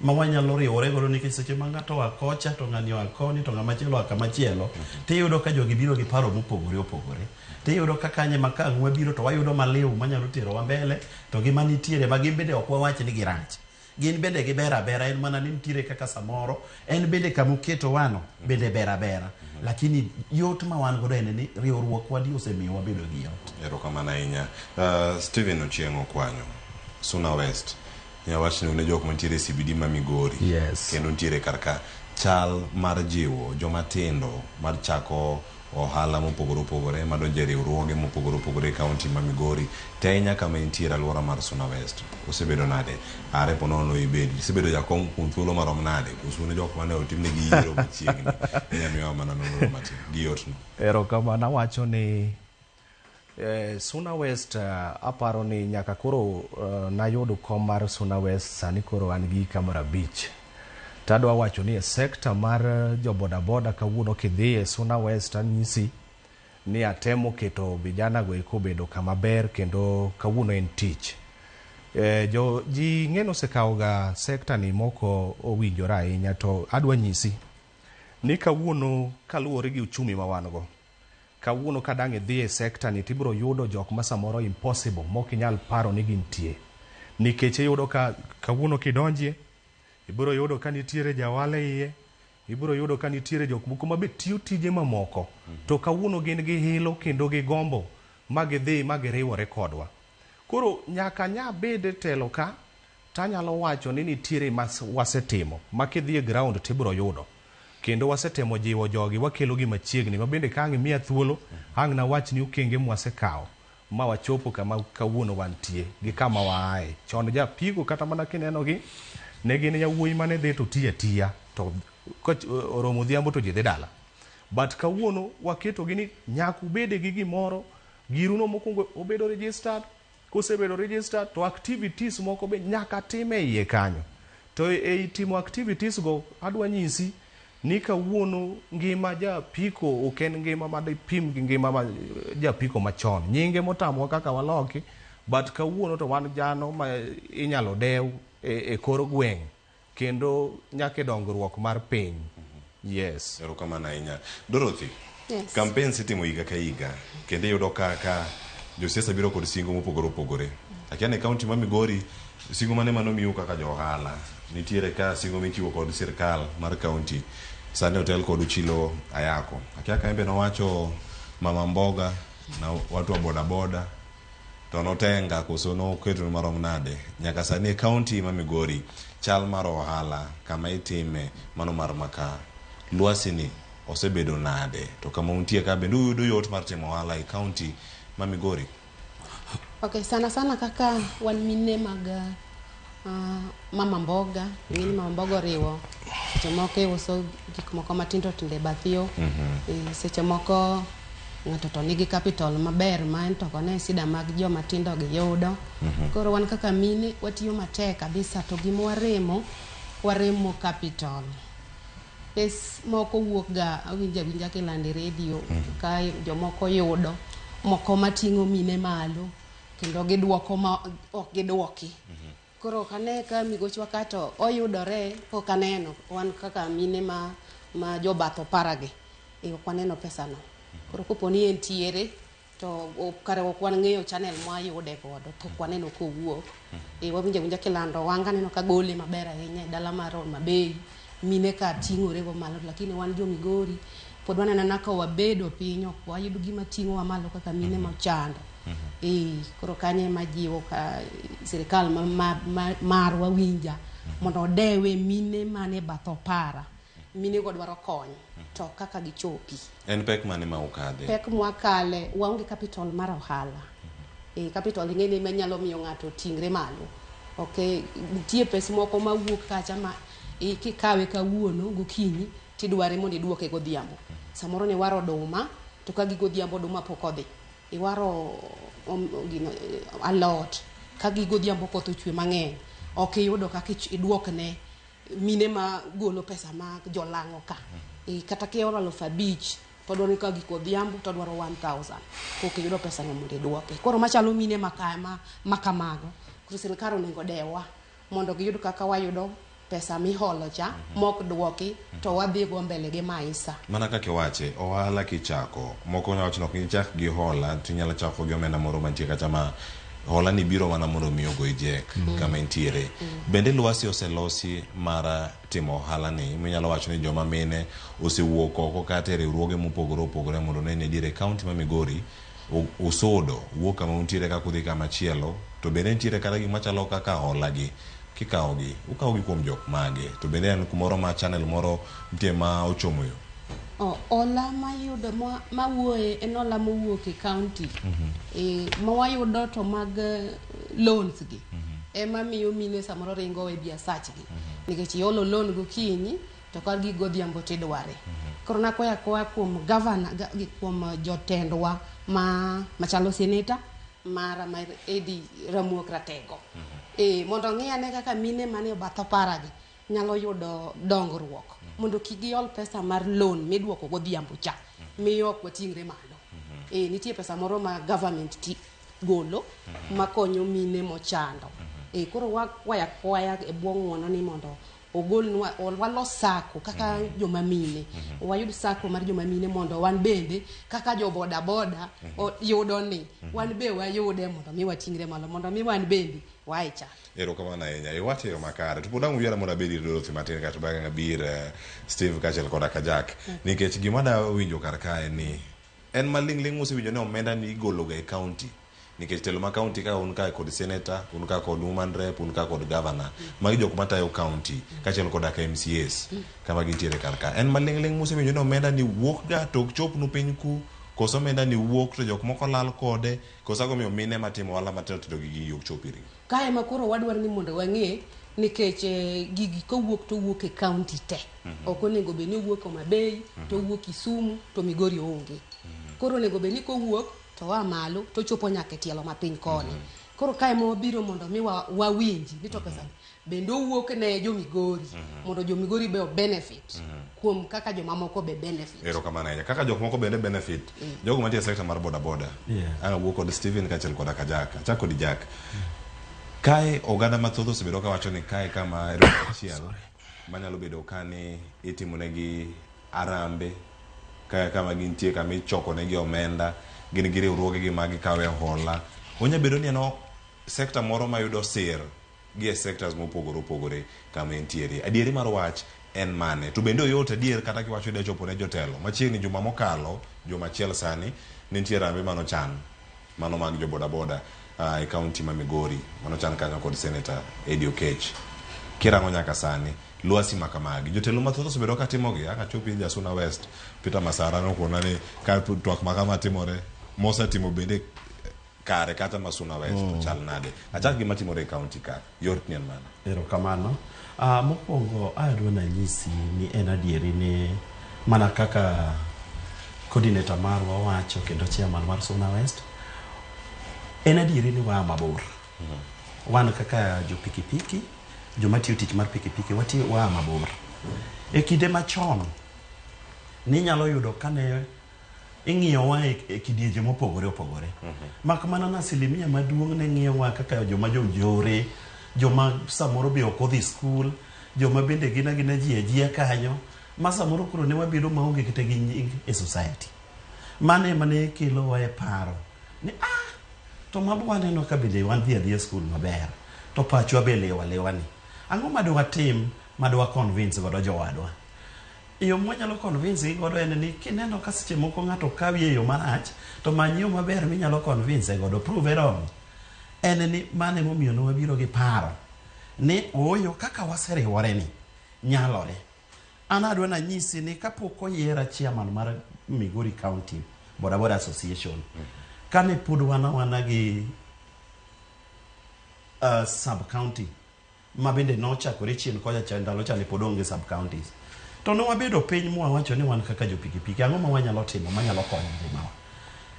[SPEAKER 2] ma wanyalo riwore godo nikech seche ma ng'ato oa kocha to ng'ani oa koni to ng'ama chielo oa kama chielo tiyudo ka jogi biro gi paro mopogore opogore. Tiyudo ka kanye ma ka ang' wabiro to wayudo maliw manyalo terowa mbele to gi manitiere ma gin bende ok wawach ni girach. Gin bende giber abera en mana ni nitiere kaka samoro en bende kama oketowano bende ber abera. Lakini yot ma wan godo en ni riwruok wadi osemiyo wabedo gi yot.
[SPEAKER 6] Erokamano ahinya. Stephen Ochieng' Okwanyo, Suna West. Nyawach ni un e jok mantiere e CBD ma Migori.
[SPEAKER 11] Yes.
[SPEAKER 6] Kendo nitiere kar ka chal mar jiwo joma tindo mar chako ohala mopogore opogore madonjo e riwruoge mopogore opogore e kaunti ma Migori. Te ahinya kama intiere alwora mar Suna West. Osebedo nade? Are po nono ibed. Isebedo jakom kuom thuolo marom nade? Koso un e jok mane otimnegi yiero machiegni? Inya miyowa mana nonro matin gi yotno.
[SPEAKER 11] Erokamano awacho ni Suna West aparo ni nyaka koro nayudo kom mar Suna West sani koro an gi hika mar 5. Tadwa wacho ni e sekta mar jo bodaboda kawuono kidhi e Suna West anyisi ni atemo keto vijana go eko obedo kama ber kendo kawuono en tich. Jo ji ng'eny osekawo ga sekta ni moko owinjore ahinya to adwa nyisi ni kawuono kaluwore gi uchumi ma wan go kawuono ka dang' idhi e sekta ni tibiro yudo jok ma samoro impossible mok inyal paro ni gintie. Nikech iyudo ka kawuono kidonjie ibiro yudo ka nitiere jawala e iye, ibiro yudo ka nitiere jok moko ma be tiyo tije mamoko. To kawuono gin gi hilo kendo gi gombo ma gidhi ma giriwore kodwa. Koro nyaka nya bed e telo ka tanyalo wacho ni nitiere ma wasetimo ma kidhi e ground tibiro yudo. Kendo wasetemo jiwo jogi wakelo gi machiegni ma bende ka ang' imiya thuolo ang' nawach ni okenge mwasekawo ma wachopo kama kawuono wantie gi kama waaye. Chon japiko kata mana kineno gi ne gin yawuoyi mane dhi to tiyo atiya to oromo odhiambo to ji dhi dala. But kawuono waketo gi ni nyaka ubede gi gimoro giruno mokwongo obedo registered kosebedo registered to activities moko be nyaka tim e iye kanyo. To ei timo activities go adwa nyisi ni kawuono ngima japiko ok en ngima madipim gi ngima ma japiko machon. Nyinge motamowa kaka waloki but kawuono to wan jano ma inyalo dew e kor gweng' kendo nyaka e dongruok mar piny. Yes.
[SPEAKER 6] Erokamano ahinya. Dorothy,
[SPEAKER 12] Yes.
[SPEAKER 6] campaigns itimo higa ka higa kendo iyudo kaka josiasa biro kod singo mopogore opogore. Akia ni kaunti ma Migori singo mane manomiu kaka jo ohala? Nitiere ka singo michiwo kod sirkal mar kaunti sani otel kod Ochilo Ayako. Akia ka en be nowacho mama mboga na watu wa bodaboda to notenga koso noketo marom nade nyaka sani e kaunti ma Migori chal mar ohala kama itime mano mar makaa lwasi ni osebedo nade to kama untie ka bende uyudo yot mar timo ohala e kaunti ma Migori?
[SPEAKER 12] Okay, sana sana kaka wan mine mag mama mboga, ing'eni mama mboga oriwo seche moko iuso gik moko matindo tindo e bath yo. Seche moko ng'ato to nigi capital maber ma en to ok one sida mag joma tindo gi yudo. Koro wan kaka mine watiyo matek kabisa to gima waremo, waremo capital. Pes moko wuok ga awinjo awinja kilando e redio ka jomoko yudo moko mating'o mine malo kendo giduoko ma ok giduoki. Koro ok ane ka migochwa ka to oyudore pok aneno wan kaka mine ma jobath oparagi ok waneno pesa no. Koro kopo ni entiere to kare ok wang'eyo channel mwayude godo pok waneno kowuok. Wawinjo awinja kilando wanga aneno ka gole maber ahinya e dala mar Homa Bay mine ka ting'ore go malo lakini wan jo Migori pod waneno mana ka wabedo piny ok wayud gima ting'owa malo kaka mine mochando. Koro kanyo ema jiwo ka sirikal marwa winja mondo odewe mine mane bath opara. Mine go dwaro kony to kaka gichopi.
[SPEAKER 6] En pek mane ma ukadhe?
[SPEAKER 12] Pek mwakale waonge capital mar ohala. Capital ing'e ni manyalo miyo ng'ato ting're malo. Okay, nitie pes moko mawuok kacha ma kikawe kawuono gokinyi tidware mondo iduoke godhiambo. Samoro ne waro oduma to ka gigodhiambo oduma pok odhi. Iwaro gino, alot ka gigodhiambo koth ochwe mang'eny ok iyudo kaka iduokne mine ma golo pesa mag jolang'o ka. Kata kioro 5,000 To odwaro ni ka gik odhiambo to odwaro 1000 koka iyudo pesa no mondo iduoke. Koro machalo mine ma kamago, koro sirikal onego dewa mondo giyud kaka wayudo pesa miholo cha mok duoki to wadhi go mbele gi maisha.
[SPEAKER 6] Mana kaka iwache, ohala kichako, moko nyalo wacho ni ok ichak gi hola, to inyalo chako gi omenda moro mantie kacha ma hola ni biro mana mondo mi ogoyi jek kama intiere. Bende lwasi oselosi mar timo ohala ni, minyalo wacho ni joma mine osewuok oko kata e riwruoge mopogore opogore mondo ne ni adier e kaunti ma Migori usudo wuok kama untiere kaka udhi kama chielo, to bende nitiere kata gima chalo kaka hola gi kikawogi, ukawogi kuom jok mage, to bende en kumoro ma channel moro nitie ma ochomo yo.
[SPEAKER 12] Hola mayudo mawuoye en hola mowuok e county. Ma wayudo to mag loans gi ema miyo mine samoro ringo e biasachgi nikech iholo loan gokinyi to ka gik godhiambo tidware. Koro nakwayo akwaya kuom gavana gi kuom jotendwa ma machalo seneta mara mar Eddie Ramuok Ratego. Mondo ong'i ane kaka mine manie bath opara gi nyalo yudo dongruok mondo kik gihol pesa mar loan miduoko godhiambo cha miyo ok wating're malo. Nitie pesa moro ma government golo makonyo mine mochando. Koro wakwaya akwaya e bwo ng'uono ni mondo ogolnwa walos sako kaka joma mine. Wayud sako mar joma mine mondo wan bende kaka jo boda boda yudo ni wan be wayude mondo mi wating're malo mondo mi wan bende wae cha.
[SPEAKER 6] Erokamano ahinya. Iwacho e yo makare. To pod ang' uyiera mondo abed ir Dorothy matin kaeto bang'e abir Steve kaachiel koda ka Jack. Nikech gima da winjo kar kae ni en maling'ling' usewinjo ni omenda ni igolo ga e county. Nikech telo ma county ka un ka kod senator, un ka kod woman rep, un ka kod governor. Magi jok matayo county kaachiel koda ka MCAs kama gintiere kar ka. En maling'ling' musewinjo ni omenda ni wuok ga to ok chopnu piny ku, koso omenda ni wuok to jok moko lal kode, koso ang'o omiyo mine matimo ohala matindo tindo gi gigi ok chop irgi.
[SPEAKER 12] Kae ma koro wadwaro ni mondo wang'e nikech gigi kowuok to wuok e county te. Ok onego bed ni owuok Homa Bay, to owuok Kisumu, to Migori onge. Koro onego bed ni kowuok to oa malo to ochopo nyaka e tielo mapiny koni. Koro kae ma wabiro mondo mi wawinji ni to pesa ni bende owuok ne jo Migori mondo jo Migori be o benefit kuom kaka jomamoko be benefit.
[SPEAKER 6] Erokamano ahinya. Kaka jok moko bende benefit, jogo mantie e sector mar boda boda. Ang' awuo kod Steven kaachiel koda ka Jack. Achak kod Jack. Kae oganda mathoth osebedo kawacho ni kae kama riwruok achiel manyalo bedo ka ni itimonegi arambe, kae kama gintie kama ichokonegi omenda, gin gi riwruogegi ma gikawe hola. Onya bedo ni en sector moro mayudo sir gi e sectors mopogore opogore kama entiere. Adieri mar wach en mane? To bende oyot adier kata kiwacho ni chopo ne jotelo. Machiegni juma mokalo, juma achiel sani, ne nitie rambe manochan mano mag jo boda boda e county ma Migori manochan kanyo kod Senator Eddie Okech. Kirango nyaka sani, lwasi ma kamagi. Jotelo mathoth osebedo ka timogi, aka chopi Jasuna West, Peter Masara nokona ni ka twak ma kama timore, mosetimo bende kare kata Masuna West to chal nade. Achak gima timore e county ka, yot ni en mane?
[SPEAKER 2] Erokamano. Mokwongo adwa nanyisi ni en adieri ni mana kaka coordinator marwa wacho kendo chairman mar Suna West, en adieri ni waa mabor. Wan kaka jo pikipiki, joma tiyo tich mar pikipiki, watiyo waa mabor. E kinde machon, ninyalo yudo kane ing'iyowa e kidienje mopogore opogore. Mak mana na asilimia maduong' ne ng'iyowa kaka joma jonjore, joma samoro be ok odhi skul, joma bende gin agina ji ajia kanyo, ma samoro koro ne wabedo maonge kata gi nying e society. Mano ema ne kelowa e paro ni to ma waneno ka bende wadhi adhiya skul maber, to pachwa be liw aliwa ni. Ang'o ma dwatim ma dwa convince godo jowadwa? Yo mwanyalo convince gi godo en ni kineno ka seche moko ng'ato kawi e yo marach, to many yo maber minyalo convince godo, prove wrong. En ni mano emomiyo ne wabiro gi paro ni ooyo kaka waseriwore ni nyalore. An adwa nanyisi ni kapok oyiera chairman mar Migori County Boda Boda Association, kane pod wan awana gi sub county ma bende nochakore chien kocha cha ndalo cha ne pod onge sub counties. To ne wabedo piny mwawacho ni wan kaka jo pikipiki ang'o ma wanyalo timo manyalo konyo ngimawa.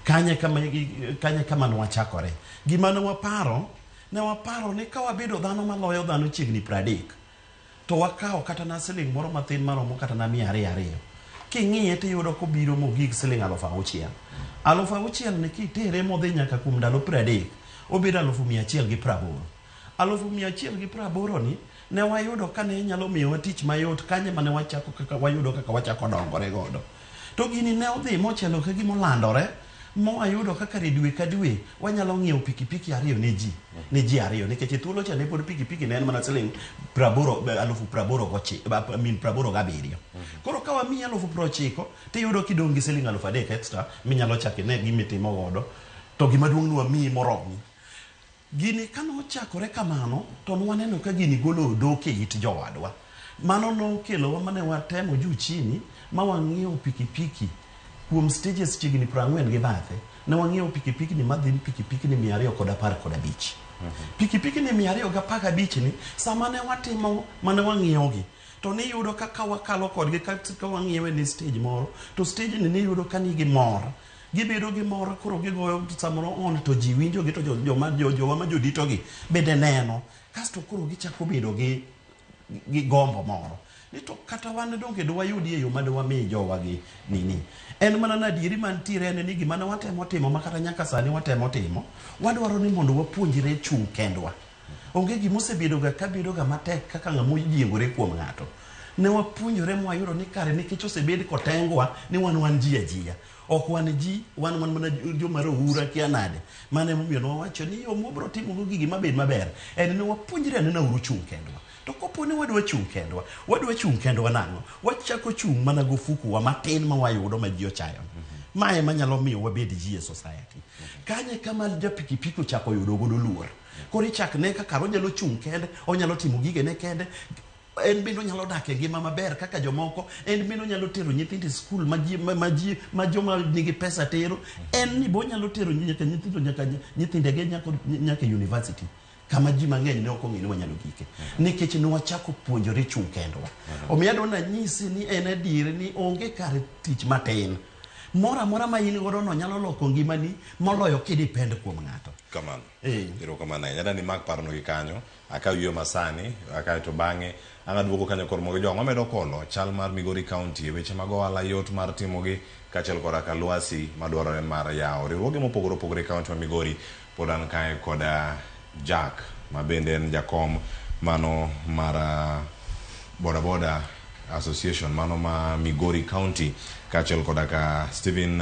[SPEAKER 2] Kanye kama nwachakore. Gima ne waparo, ne waparo ni ka wabedo dhano maloyo dhano chiegni 30, to wakawo kata na siling moro mathin maromo kata na 200 200. King'iye tiyudo kobiro mogik siling 6,000. 6,000 ni kitere modhi nyaka kuom ndalo 30, obedo 180,000. 180,000 ni ne wayudo ka ne nyalo miyowa tich mayot kanye mane wachako kaka wayudo kaka wachako dongore godo. To gini ne odhi mochalo ka gima olandore mowayudo kaka dwe ka dwe wanyalo ng'iewo pikipiki 2 ne ji 2 nikech e thuolo cha ne pod pikipiki ne en mana siling 87. Koro ka wamiyi 90,000 tiyudo kidong' gi siling 3,000 extra minyalo chako ine gima itimo godo to gima duong' ni wamiyi moromi. Gini kanochakore kamano to nwaneno ka gini golo odok e it jowadwa. Mano nokelowa mane watemo juu chini ma wang'iewo pikipiki kuom stages chiegni 40 gi bathe. Ne wang'iewo pikipiki ni madhi pikipiki ni 215. Pikipiki ni 215 ni sama ne watimo mane wang'iewo gi to niyudo kaka wakalo kodgi ka wang'iewe ni stage moro to stage ni niyudo ka nigi mor. Gibedo gi mor koro gigoyo samoro on to ji winjo gi to jowa ma jodito gi bende neno kasto koro gichako bedo gi gombo moro ni to kata wan donge dwayudi e yo ma dwami jowa gi nini. En mana na adieri mantiere en ni gima ne watemo timo ma kata nyaka sani watemo timo, wadwaro ni mondo wapuonjre chung' kendwa. Onge gima osebedoga kabedoga matek kaka ng'ama oyiengore kuom ng'ato. Ne wapuonjore mwayudo ni kare nikech osebed kotengwa ni wan ji ajia. Ok wan ji, wan mana joma rohura kia nade. Mano emomiyo nwawacho ni yo mwabiro timogo gigi mabed maber en ni wapuonjre anena uru chung' kendwa. To kopo ni wadwa chung' kendwa, wadwa chung' kendwa nang'o? Wachako chung' mana gofuku wa matin ma wayudo ma ji ochayo. Ma ema nyalo miyo wabed ji e society. Kanye kama ja pikipiki ochako yudo godo luor. Koro ichak ne kaka onyalo chung' kende, onyalo timo gigene kende, en bende onyalo dak e ngima maber kaka jomoko, en bende onyalo tero nyithindo e skul ma joma nigi pesa tero, en ni bo onyalo tero nyaka nyithindo nyaka nyithindege nyaka university kama ji mang'eny ne ok ong'eyo ni wanyalo gike. Nikech ne wachako puonjore chung' kendwa. Omiyo adwa nanyisi ni en adier ni onge kar tich matin. Moro amora ma in godo no nyalo loko ngimani moloyo kidepend kuom ng'ato.
[SPEAKER 6] Kamano. Erokamano ahinya. Adwa ni imak parono gi kanyo, akaw yueyo masani, kaeto bang'e ang' aduogo kanyo kor mogo jwang'. Wamedo kolo chal mar Migori County e weche mag ohala yot mar timogi kaachiel koda ka lwasi madwarore mar yawo riwruoge mopogore opogore e county ma Migori. Pod an kae koda Jack ma bende en jakom mano mar Boda Boda Association mano ma Migori County kaachiel koda ka Stephen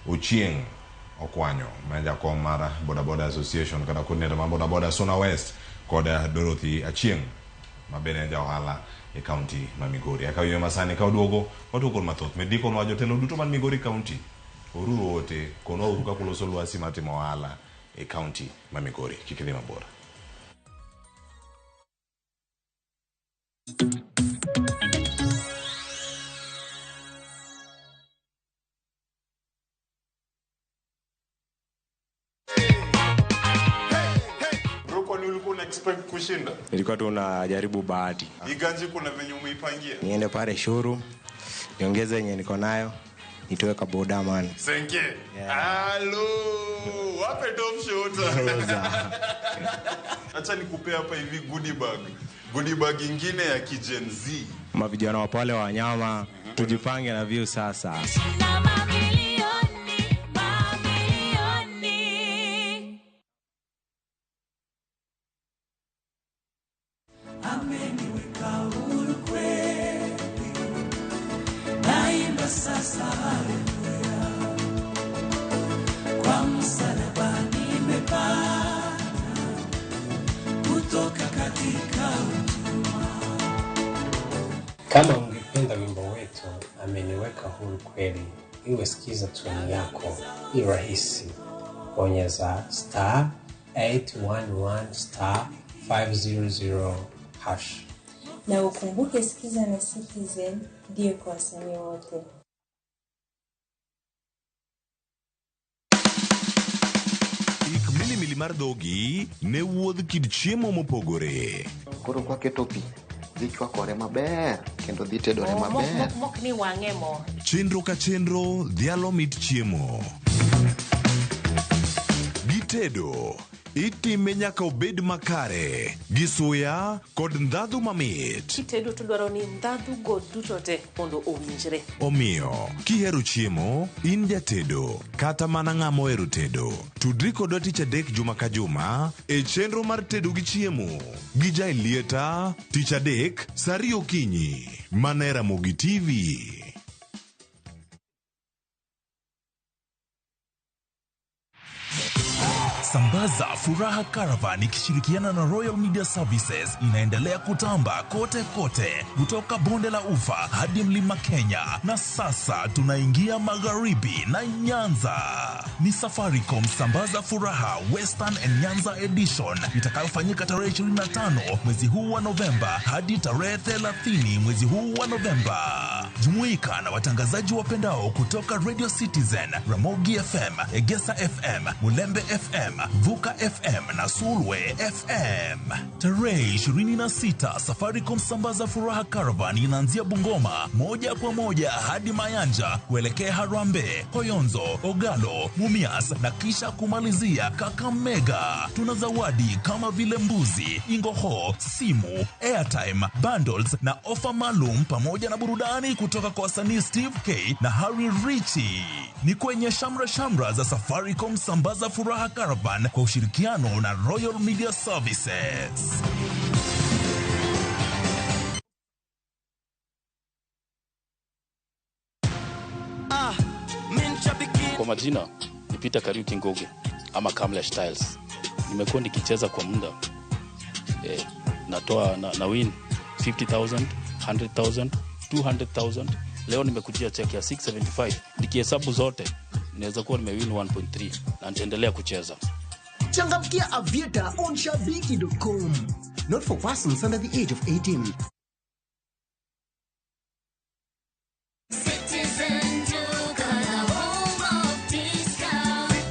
[SPEAKER 6] Ochieng' Okwanyo ma en jakom mar Boda Boda Association kata coordinator mar Boda Boda Suna West kod Dorothy Achieng' ma bende en ja ohala e county ma Migori. Akaw yueyo masani ka oduogo watugo kod mathoth. Med ndikonwa jotelo duto man Migori County. Oruru ote konwa uru kaka uloso lwasi mar timo ohala e county ma Migori. Kik idhi mabor.
[SPEAKER 13] Expect kushinda.
[SPEAKER 15] Nilikuwa tu najaribu bahati.
[SPEAKER 13] Iganji kuna venye umeipangia?
[SPEAKER 15] Niende pale showroom, niongeze yenye niko nayo, nitoe ka boda man.
[SPEAKER 13] Senke. Hello. Wape top shot. Acha nikupe hapa hivi goodie bag. Goodie bag ingine ya ki Gen Z.
[SPEAKER 15] Mavijana wa pale wanyama, tujipange na view sasa.
[SPEAKER 18] Kama ungependa wimbo wetu ameniweka huru kweli, iwe sikiza tune yako, i rahisi. Bonyeza star 811 star 500 hash.
[SPEAKER 20] Na ukumbuke sikiza na Citizen ndiyo kwa wasanii wote.
[SPEAKER 14] Ik milimili mar dhogi ne wuodh kit chiemo mopogore.
[SPEAKER 21] Koro kwaketo pi, dhi chwakore maber kendo dhi tedore maber.
[SPEAKER 7] Mok ni wang'e mo.
[SPEAKER 14] Chenro ka chenro dhialo mit chiemo. Gitedo Itime nyaka obed makare, gi suya kod ndhadhu mamit.
[SPEAKER 1] Kitedo to dwaro ni ndhadhu go duto te mondo owinjre.
[SPEAKER 14] Omiyo, kihero chiemo, in jatedo, kata mana ng'ama ohero tedo, tudri kodwa tich adek juma ka juma e chenro mar tedo gi chiemo gi Jaelieta tich adek saa ariyo okinyi mana e Ramogi TV.
[SPEAKER 22] Sambaza Furaha Caravan ikishirikiana na Royal Media Services inaendelea kutamba kote kote kutoka bonde la Ufa hadi mlima Kenya, na sasa tunaingia magharibi na Nyanza. Ni Safaricom Sambaza Furaha Western and Nyanza Edition itakayofanyika tarehe 25 mwezi huu wa Novemba hadi tarehe 30 mwezi huu wa Novemba. Jumuika na watangazaji wapendao kutoka Radio Citizen, Ramogi FM, Egesa FM, Mulembe FM, Vuka FM na Sulwe FM. Tarehe 26 Safaricom Sambaza Furaha Caravan inaanzia Bungoma moja kwa moja hadi Mayanja kuelekea Harambee, Koyonzo, Ogalo, Mumias na kisha kumalizia Kakamega. Tuna zawadi kama vile mbuzi, ingoho, simu, airtime, bundles na ofa maalum pamoja na burudani kutoka kwa wasanii Steve K na Harry Richie. Ni kwenye shamra shamra za Safaricom Sambaza Furaha Caravan kwa ushirikiano na Royal Media Services.
[SPEAKER 23] Kwa majina ni Peter Kariuki Ngugi ama Kamlesh Styles. Nimekuwa nikicheza kwa muda natoa na win 50,000, 100,000, 200,000. Leo nimekujia check ya 675. Nikihesabu zote naweza kuwa nimewin 1.3 na nitaendelea kucheza.
[SPEAKER 24] Changamkia Aviator on shabiki.com. Not for persons under the age of 18.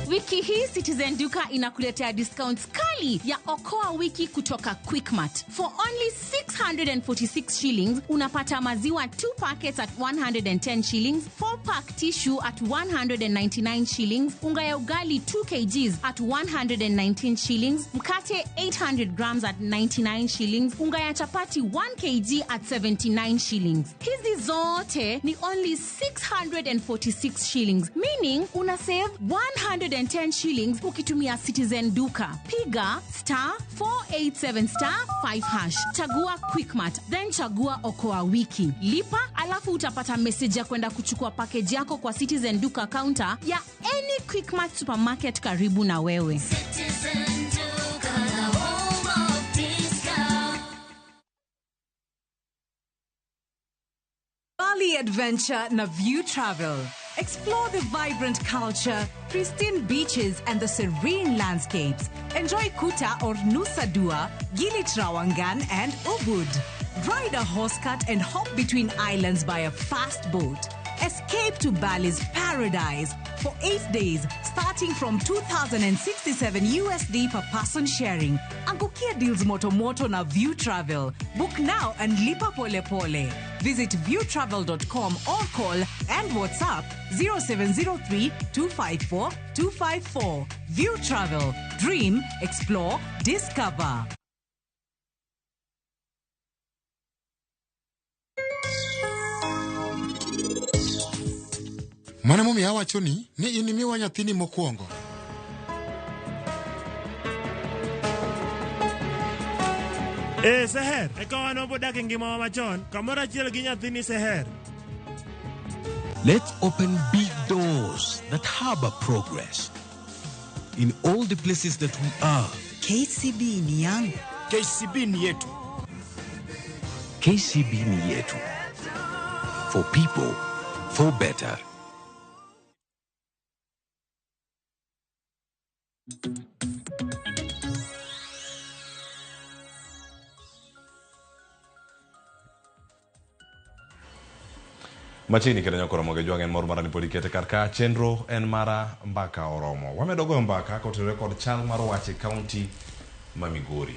[SPEAKER 7] Wiki hii Citizen Duka inakuletea discounts kali ya Okoa Wiki kutoka Quickmart. For only 646 shillings unapata maziwa 2 packets at 110 shillings, 4 pack tissue at 199 shillings, unga ya ugali 2 kgs at 119 shillings, mkate 800 grams at 99 shillings, unga ya chapati 1 kg at 79 shillings. Hizi zote ni only 646 shillings, meaning una save 110 shillings ukitumia Citizen Duka. Piga star 487 star 5 hash, chagua Quickmart, then chagua Okoa Wiki, lipa, alafu utapata message ya kwenda kuchukua package yako kwa Citizen Duka counter ya any Quickmart supermarket karibu na wewe.
[SPEAKER 8] Citizen Duka, the home of discount.
[SPEAKER 25] Bali Adventure na View Travel. Explore the vibrant culture, pristine beaches, and the serene landscapes. Enjoy Kuta or Nusa Dua, Gili Trawangan, and Ubud. Ride a horse cart and hop between islands by a fast boat. Escape to Bali's paradise for 8 days, starting from 2,067 USD per person sharing. Angukia deals moto moto na View Travel. Book now and lipa pole pole. Visit viewtravel.com or call and WhatsApp 0703 254 254. View Travel. Dream, explore, discover.
[SPEAKER 26] Mano emomiyo awachoni ni in imiwa nyathini mokwongo.
[SPEAKER 27] Ee Seher, eka wan wabodak e ngimawa machon kamoro achiel gi nyathini Seher.
[SPEAKER 28] Let's open big doors that harbor progress in all the places that we are.
[SPEAKER 29] KCB ni yangu.
[SPEAKER 28] KCB ni yetu. KCB ni yetu. For people, for better.
[SPEAKER 6] Machiegni kendo nyakoro moge jwang' en mor mara ni pod ikete kar ka chenro en mara mbaka oromo. Wamedo goyo mbaka kotenore kod chal mar wach e kaunti ma Migori.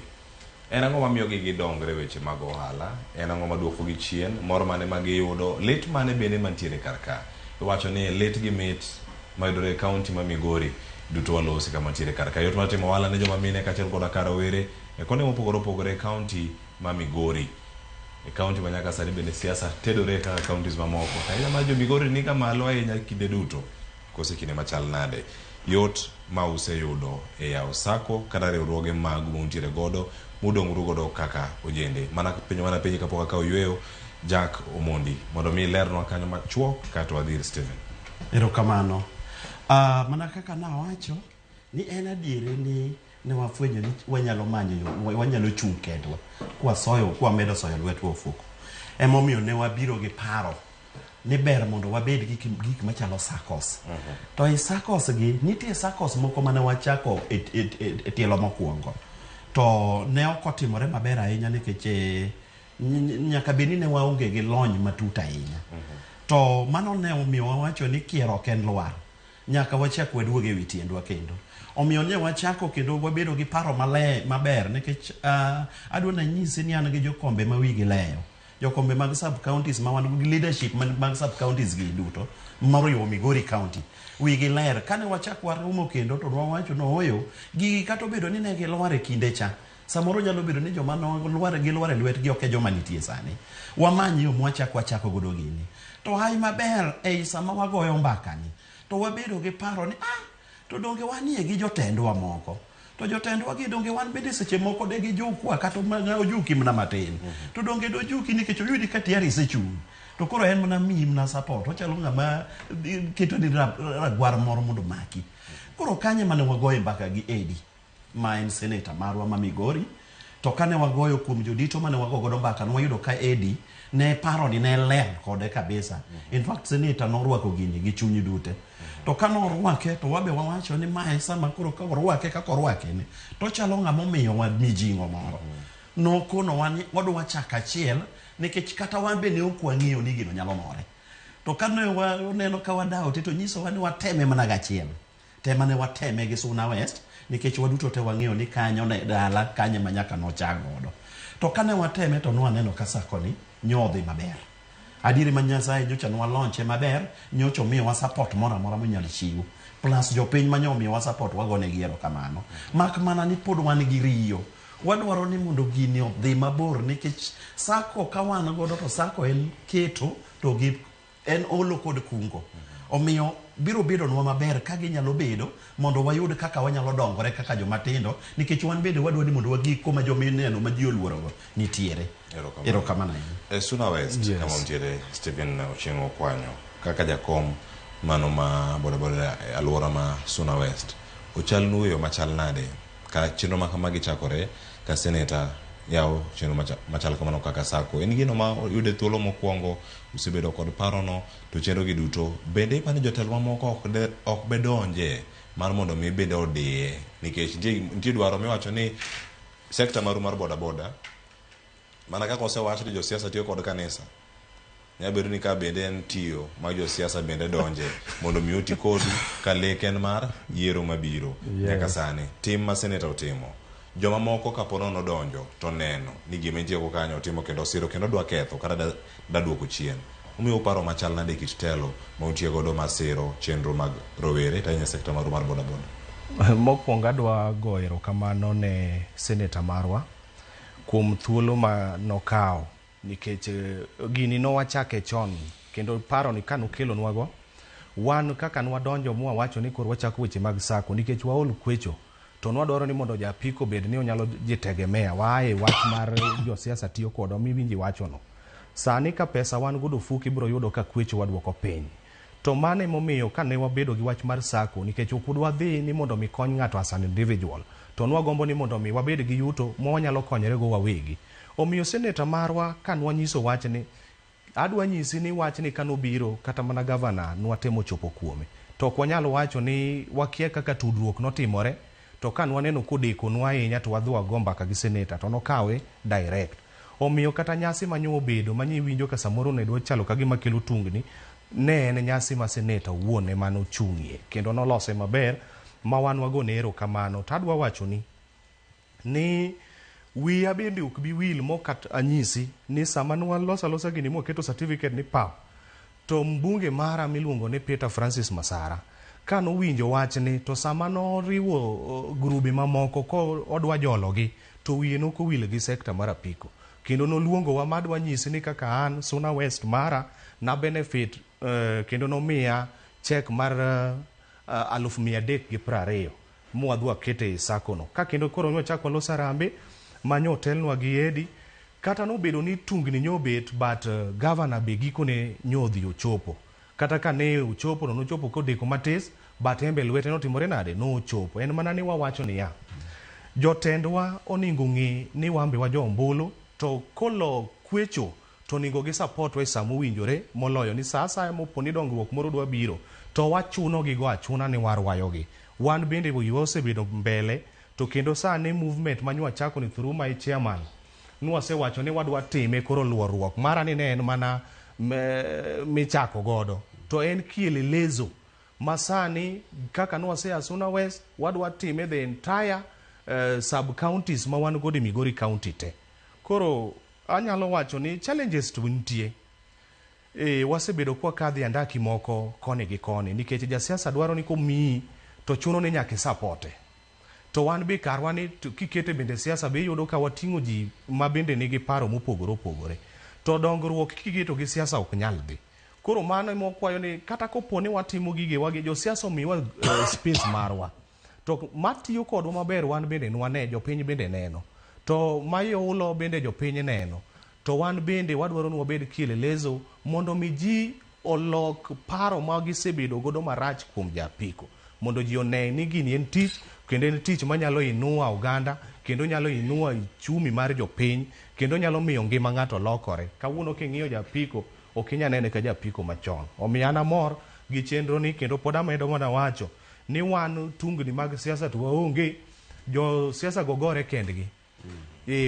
[SPEAKER 6] En ang'o mamiyo gi gidongre weche mag ohala? En ang'o maduoko gi chien? Mor mane ma giyudo? Lit mane bende mantiere kar ka? Iwacho ni lit gi mit mayudore e kaunti ma Migori Duto walosi kama ntiere kar ka. Yot mar timo ohala ne joma mine kaachiel koda ka rawere e konde mopogore opogore e kaunti ma Migori. E kaunti ma nyaka sani bende siasa tedore kaka counties mamoko. To ahinya mar jo Migori ni ga malo ahinya kinde duto. Kose kinde machal nade? Yot ma useyudo e yawo sacco kata riwruoge magu ma untiere godo mudongru godo kaka ojende. Mana penjo mana penji kapok akawo yueyo Jack Omondi mondo mi ilernwa kanyo machuok kaeto wadhi ir Stephen.
[SPEAKER 2] Erokamano. Mana kaka nawacho ni en adieri ni ne wafwenyo ni wanyalo manyo yo, wanyalo chung' kendwa kwasoyo kwamedo soyo lwetwa ofuko. Emomiyo ne wabiro gi paro ni ber mondo wabed gi gik machalo SACCOs. To e SACCOs gi nitie SACCOs moko mane wachako e, e, e, e tielo mokwongo. To ne ok otimore maber ahinya nikech nyaka bed ni ne waonge gi lony matut ahinya. To mano ne omiyo wawacho ni kier ok en lwar. Nyaka wachak waduog ewi tiendwa kendo. Omiyo ne wachako kendo wabedo gi paro male, maber nikech adwa nanyisi ni an gi jokombe ma wigi leyo. Jokombe mag sub counties ma wan gi leadership mag sub counties gi duto moriwo Migori County wigi ler. Kane wachak waromo kendo to wawacho ni ooyo gigi kata obedo ni ne gilwar e kinde cha samoro nyalo bedo ni joma nolwar gilwar e lwetgi ok e joma nitie sani. Wamany yo mwachak wachako godo gini. To hayi maber ei sama wagoyo mbakani to wabedo gi paro ni to donge wanie gi jotendwa moko. To jotendwa gi donge wan bende seche moko de gijukwa kata mana ojuki mana matin. To donge dojuki nikech oyudi ka tayari isechung'. To koro en mana miyi mana support. Ochalo ng'ama ketoni ragwar moro mondo omaki. Koro kanye mane wagoye mbaka gi Eddie ma en seneta marwa ma Migori. To kane wagoyo kuom jodito mane wago godo mbaka nwayudo ka Eddie ne paro ni ne ler kode kabisa. In fact seneta norwako gini gi chuny dute. To ka norwake to wabe wawacho ni mae sama koro ka orwake kaka orwake ni to chalo ng'ama omiyowa mijing'o moro. Nokonowa ni wadwa chako achiel nikech kata wan be ne ok wang'eyo ni gino nyalo more. To kane waneno ka wadawo te to nyisowa ni wateme mana gachiel. Tema ne wateme gi Suna West nikech waduto te wang'eyo ni kanyo ne dala kanyo ema nyaka nochak godo. To kane wateme to nwaneno ka sacco ni nyodhi maber. Adieri ma Nyasaye nyocha nwa launche maber, nyocha omiyowa support moro amora monyalo chiwo. Plus jopiny ma nyomiyowa support wagonegi erokamano. Mak mana ni pod wan gi riyo. Wadwaro ni mondo gini odhi mabor nikech sacco ka wan godo to sacco en keto to gi en olo kod kungo. Omiyo biro bedonwa maber ka ginyalo bedo mondo wayud kaka wanyalo dongore kaka joma tindo nikech wan bende wadwa ni mondo wagik kuma joma ineno ma ji oluorogo nitiere. Erokamano ahinya.
[SPEAKER 6] E Suna West
[SPEAKER 2] Yes.
[SPEAKER 6] kama nitiere Stephen Ochieng' Okwanyo kaka jakom mano ma bodaboda e alwora ma Suna West. Ochalnu e yo machal nade ka chenro ma kamagi chakore ka seneta yawo chenro machal kamano kaka sacco. En gino ma oyude thuolo mokwongo usebedo kod parono to chenro gi duto bende ipani jotelo mamoko ok be donje mar mondo mi bende odiye nikech nitie dwaro miwacho ni sekta maru mar bodaboda mana kaka osewach ni josiasa tiyo kod kanisa nyalo bedo ni ka bende en tiyo mag josiasa bende donje mondo mi oti kodu ka lek en mar yiero mabiro. Nyaka sani tim ma seneta otimo joma moko kapo nono odonjo to neno ni gima entie go kanyo otimo kendo osiro kendo dwa ketho kata da duoko chien. Omiyo uparo machal nade kit telo ma untie godo mar siro chenro mag rowere to ahinya sekta maru mar bodaboda?
[SPEAKER 3] Mokwongo adwa goyo erokamano ne seneta marwa kuom thuolo ma nokawo nikech gini nowachake chon kendo paro ni kanokelonwago wan kaka nwadonjo mwawacho ni koro wachako weche mag sacco nikech waol kwecho to nwadwaro ni mondo japiko bed ni onyalo jitegemea waaye wach mar josiasa tiyo kodwa miwinji wachono. Sani ka pesa wan godo ofuko ibiro yudo ka kwecho waduoko piny. To mano emomiyo kane wabedo gi wach mar sacco nikech ok wadhi ni mondo mi kony ng'ato as an individual to nwagombo ni mondo mi wabed gi yuto ma wanyalo konyore go wawegi. Omiyo seneta marwa ka nwanyiso wachni adwa nyisi ni wachni kanobiro kata mana gavana nwatemo chopo kuome to ok wanyal wacho ni wakia kaka tudruok notimore to ka nwaneno kodekonwa ahinya to wadhi wago mbaka gi seneta to nokawe direct. Omiyo kata nyasi manyo obedo manyiwinjo ka samoro ne dwa chalo ka gima kelo tungni ne en nyasi ma seneta owuon ema nochung'ie kendo nolose maber ma wan wagone erokamano. To adwa wachoni ni wiya bende ok bi wil mokat anyisi ni sama nwaloso alosa gini mwaketo certificate ni pap to mbunge mara miluongo ni Peter Francis Masara Ka nowinjo wachni to sama noriwo grube mamoko ko odwa jologi to wiye nokowil gi sekta mar apiko. Kendo noluongowa madwa nyisi ni kaka an Suna West mara na benefit kendo nomiya check mar 320,000 mwadhi wakete e sacco no. Ka kendo koro nwachako waloso harambee manyo otelnwa gi Edi kata nobedo ni tungni nyobet but governor be gikone nyodhi ochopo. Kata ka ne ochopo to nochopo kodeko matis but en be lwete notimore nade nochopo. En mana ni wawacho niya, jotendwa oningo ng'e ni wan be wa jo ombulu to kolo kwecho to onego gi support wa e sama owinjore moloyo ni sa asaya mopo ni dongruok moro dwa biro to wachuno gi go achuna ni warwayogi. Wan bende wiwa osebedo mbele to kendo sani movement ma nywachako ni through my chairman nwasewacho ni wadwa time koro luorruok mara ni ne en mana michako godo to en kielelezo ma sani kaka nwasea Suna West wadwa time the entire sub counties ma wan godo e Migori County te. Koro anyalo wacho ni challenges to nitie. Wasebedo kwakadhe andaki moko koni gi koni nikech jasiasa dwaro ni komiyi to chuno ni nyaka isapote. To wan be karwa ni kikete bende siasa be iyudo ka wating'o ji ma bende nigi paro mopogore opogore. To dongruok kiketo gi siasa ok nyal dhi. Koro mano ema wakwayo ni kata kopo ni watimo gigewa gi josiasa omiwa space marwa. To matiyo kodwa maber wan bende nwane, jopiny bende neno. To mayoulo bende jopiny neno. To wan bende wadwaro ni wabed kielelezo mondo mi ji olok paro ma gisebedo godo marach kuom japiko. Mondo ji one ni gini en tich, kendo en tich manyalo inua oganda, kendo nyalo inua uchumi mar jopiny, kendo nyalo miyo ngima ng'ato lokore. Kawuono king'iyo japiko, ok inyal nene ka japiko machon. Omiyo an amor gi chenro ni kendo pod amedo mana wacho ni wan tungni mag siasa to waonge, jo siasa go gore kendgi.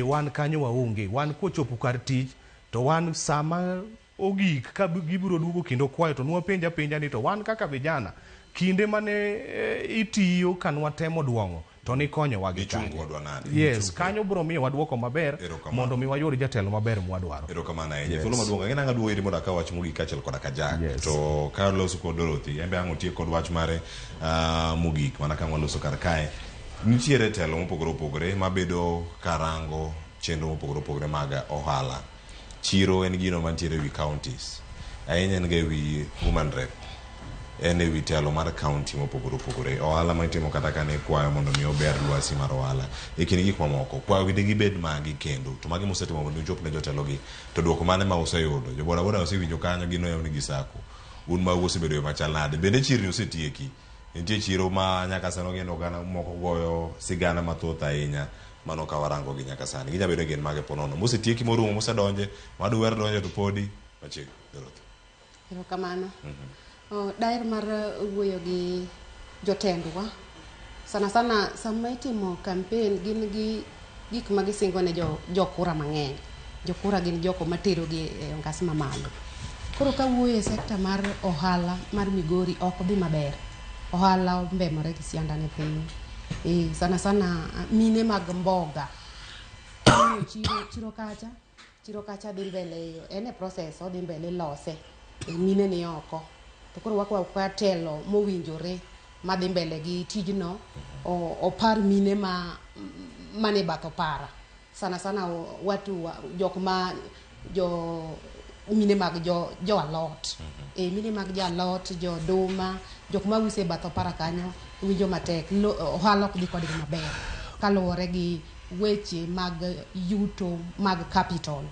[SPEAKER 3] Wan kanyo waonge, wan kochopo kar tich to wan sama ogik ka gibiro duogo kendo kwayo to nwapenja penja ni to wan kaka vijana kinde mane itiyo ka nwatemo duong'o to nikonyowa gi kanye. Yes, kanyo biro miyo waduoko maber mondo mi wayud jatelo maber mwadwaro.
[SPEAKER 6] Erokamano ahinya. Thuolo maduong' ang'e nang'a duogo iri mondo akaw wach mogik kaachiel koda ka Jack. To ka loso kod Dorothy, en be ang' otiek kod wach mare mogik mana ka waloso kar kae. Nitiere telo mopogore opogore mabedo karango chenro mopogore opogore mag ohala. Chiro en gino mantiere ewi counties. Ahinya en ga ewi woman rep. En ewi telo mar county mopogore opogore. Ohala ma itimo kata ka ne kwayo mondo mi ober lwasi mar ohala. E kind gik mamoko. Kwayo gi gibed magi kendo. To magi musetimo mondo uchop ne jotelo gi. To duoko mane ma useyudo. Jo boda boda osewinjo kanyo gin oyaw nigi sacco. Un magu osebedo machal nade. Bende chirni osetieki. Nitie chiro ma nyaka sani ogendo oganda moko goyo sigana mathoth ahinya mano ka warango gi nyaka sani. Ginya bedo gin mage ponono. Mosetieki morumo mosedonje, madwaro donje to podi machiegni. Dorothy.
[SPEAKER 4] Erokamano. Daher mar wuoyo gi jotendwa. Sana sana sama itimo campaign gin gi gik ma gisingo ne jokura mang'eny. Jokura gin joko matero gi e ngas mamalo. Koro ka wuoyo e sekta mar ohala mar Migori ok dhi maber. Ohala ombemore gi sianda ne piny. Sana sana mine mag mboga. Chiro kacha dhi mbele, en e process odhi mbele ilose. Mine ni oko. To koro wakwayo kwa telo mowinjore madhi mbele gi tijno opar mine ma mane bath opara. Sana sana watu jok ma jo mine mag jo alot. Mine mag jo alot, jo oduma, jok ma uso e bath opara kanyo winjo matek. Ohala ok dhi kodgi maber kaluwore gi weche mag yuto mag capital.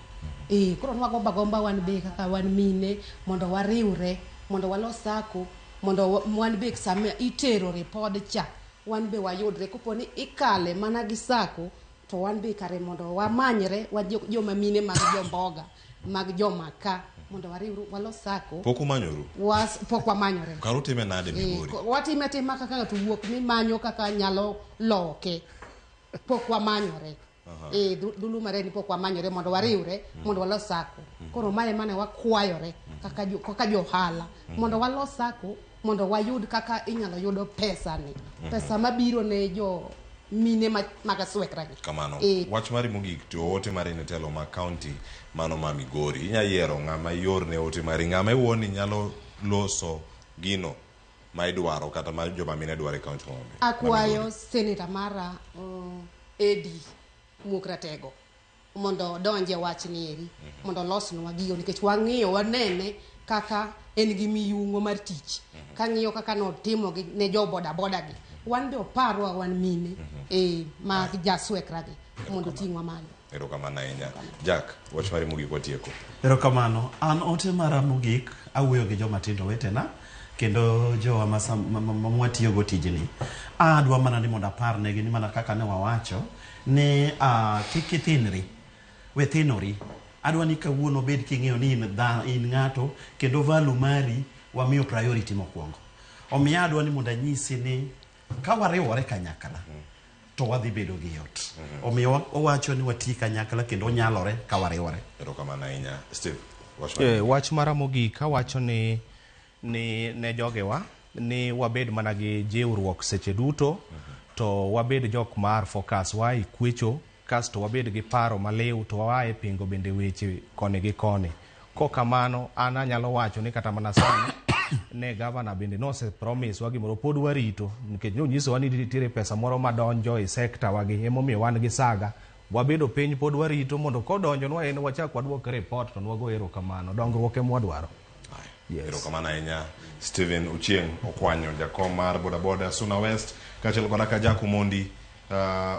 [SPEAKER 4] Koro nwagomba gomba wan be kaka wan mine mondo wariwre, mondo walos sacco, mondo wan be sama itero ripod cha wan be wayudre. Kopo ni ikale mana gi sacco to wan be kare mondo wamanyre wa joma mine mag jomboga mag joma ka mondo wariwru walos sacco.
[SPEAKER 6] Pok umanyoru?
[SPEAKER 4] Pok wamanyore.
[SPEAKER 6] Kar utime nade Migori?
[SPEAKER 4] Watime atima kaka ng'ato wuok ni manyo kaka nyalo loke. Pok wamanyore. Dhulu mare ni pok wamanyore mondo wariwre mondo walos sacco. Koro mae mane wakwayore kaka johala mondo walos sacco mondo wayud kaka inyalo yudo pesa ni. Pesa mabiro ne jo mine mag aswekra gi.
[SPEAKER 6] Kamano. Wach mari mogik to ote mari ne telo ma county mano ma Migori. Inya yiero ng'ama iorne ote mari, ng'ama iwuon ni nyalo loso gino ma idwaro kata ma joma mine dwaro e kaunti ma Homa Bay?
[SPEAKER 4] Akwayo seneta mara Edi Muok Ratego mondo odonje wachni eri, mondo olosnwa gigo, nikech wang'iyo wanene kaka en gi miyung'o mar tich. Kang'iyo kaka notimo gi ne jo bodaboda gi, wan be oparwa wan mine mag jaswekra gi mondo oting'wa malo.
[SPEAKER 6] Erokamano ahinya. Jack, wach mari mogik watieko.
[SPEAKER 2] Erokamano. An ote mara mogik awuoyo gi joma tindo wetena kendo jowa ma mwatiyogo tijni. Adwa mana ni mondo aparnegi ni mana kaka ne wawacho ni kik ithinri, we thinori. Adwa ni kawuono bed king'eyo ni in ng'ato kendo value mari wamiyo priority mokwongo. Omiyo adwa ni mondo anyisi ni ka wariwore kanyakla to wadhi bedo gi yot. Omiyo owacho ni wati kanyakla kendo onyalore ka wariwore.
[SPEAKER 6] Erokamano ahinya. Steve, wach mari.
[SPEAKER 3] Wach mara mogik awacho ni ne jogewa ni wabed mana gi jiwruok seche duto, to wabed jok mar focus wa e kwecho, kasto wabed gi paro maliw to waa e pingo bende weche koni gi koni. Kokamano an anyalo wacho ni kata mana sani ne gavana bende nose promise wa gimoro, pod warito nikech nonyisowa ni nitiere pesa moro madonjo e sekta wagi, emomiyo wan gi saga wabedo piny pod warito mondo kodonjonwa en wachak waduok report to nwago erokamano. Dongruok ema wadwaro.
[SPEAKER 6] Yes. Erokamano ahinya Stephen Ochieng Okwanyo, jakom mar bodaboda Suna West, kaachiel koda ka Jack Omondi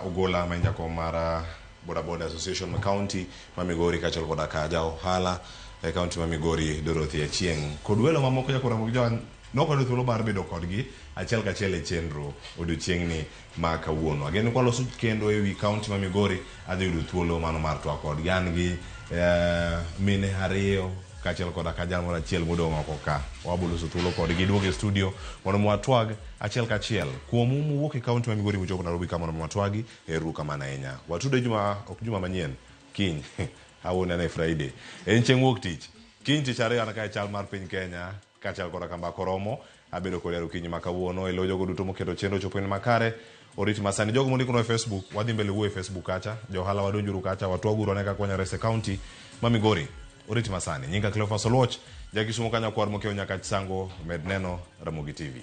[SPEAKER 6] Ogola ma en jakom mar Bodaboda Association ma county ma Migori, kaachiel koda ka ja ohala e county ma Migori Dorothy Achieng' kod welo mamoko jakora jowa nokoyudo thuolo mar bedo kodgi achiel kachiel e chenro odiochieng'ni ma kawuono. Ageno ni kwaloso kendo ewi county ma Migori adhi yudo thuolo mano mar twak kodgi. An gi mine ariyo kaachiel koda ka jal moro achiel modong' oko ka. Waboloso thuolo kodgi duogo e studio mondo mi watwag achiel kachiel. Kuomu muwuok e county ma Migori muchopo Nairobi ka mondo mi watwagi, ero kamano ahinya. Watude juma ok juma manyien, kiny. Awuono en e Friday. En chieng' wuok tich. Kiny tich ariyo an kae chal mar piny Kenya kaachiel koda ka mbaka oromo. Abedo kod hero okinyi ma kawuono e lo jogo duto moketo chenro chopo en makare. Orit masani jogo mondikonwa e Facebook, wadhi mbele wuoyo e Facebook kacha. Jo ohala wadonjuru kacha, watwaguru ane kaka wanyalo reso e county ma Migori. Orit masani. Nyinga Cleophas Oluoch, jakisumo ka nyakwar mokiewo nyaka Sango, med neno Ramogi TV.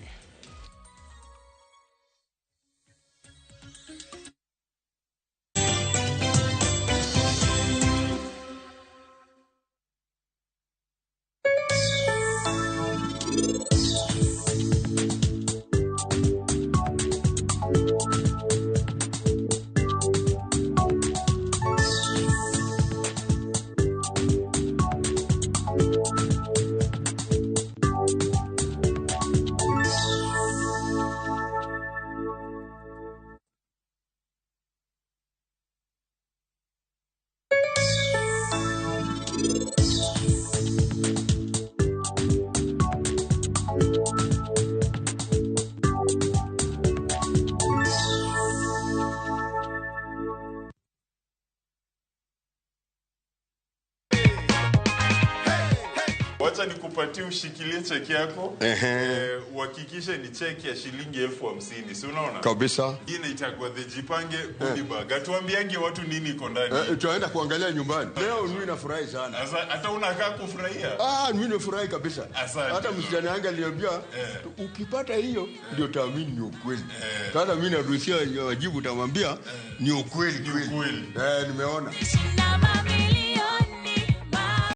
[SPEAKER 5] Wacha nikupatie ushikilie cheki yako. Uhakikishe ni cheki ya shilingi 50,000, si unaona?
[SPEAKER 9] Kabisa.
[SPEAKER 5] Hii inaitwa the Jipange goodie bag. Atuambiange watu nini iko ndani.
[SPEAKER 9] Tunaenda kuangalia nyumbani. Leo mimi nafurahi sana.
[SPEAKER 5] Sasa hata unakaa kufurahia?
[SPEAKER 9] Ah, mimi nafurahi kabisa.
[SPEAKER 5] Asante.
[SPEAKER 9] Hata msichana yangu aliniambia ukipata hiyo ndio taamini ni ukweli. Sasa mimi naruhusia wajibu, utamwambia ni ukweli kweli. Nimeona.
[SPEAKER 8] Na mama.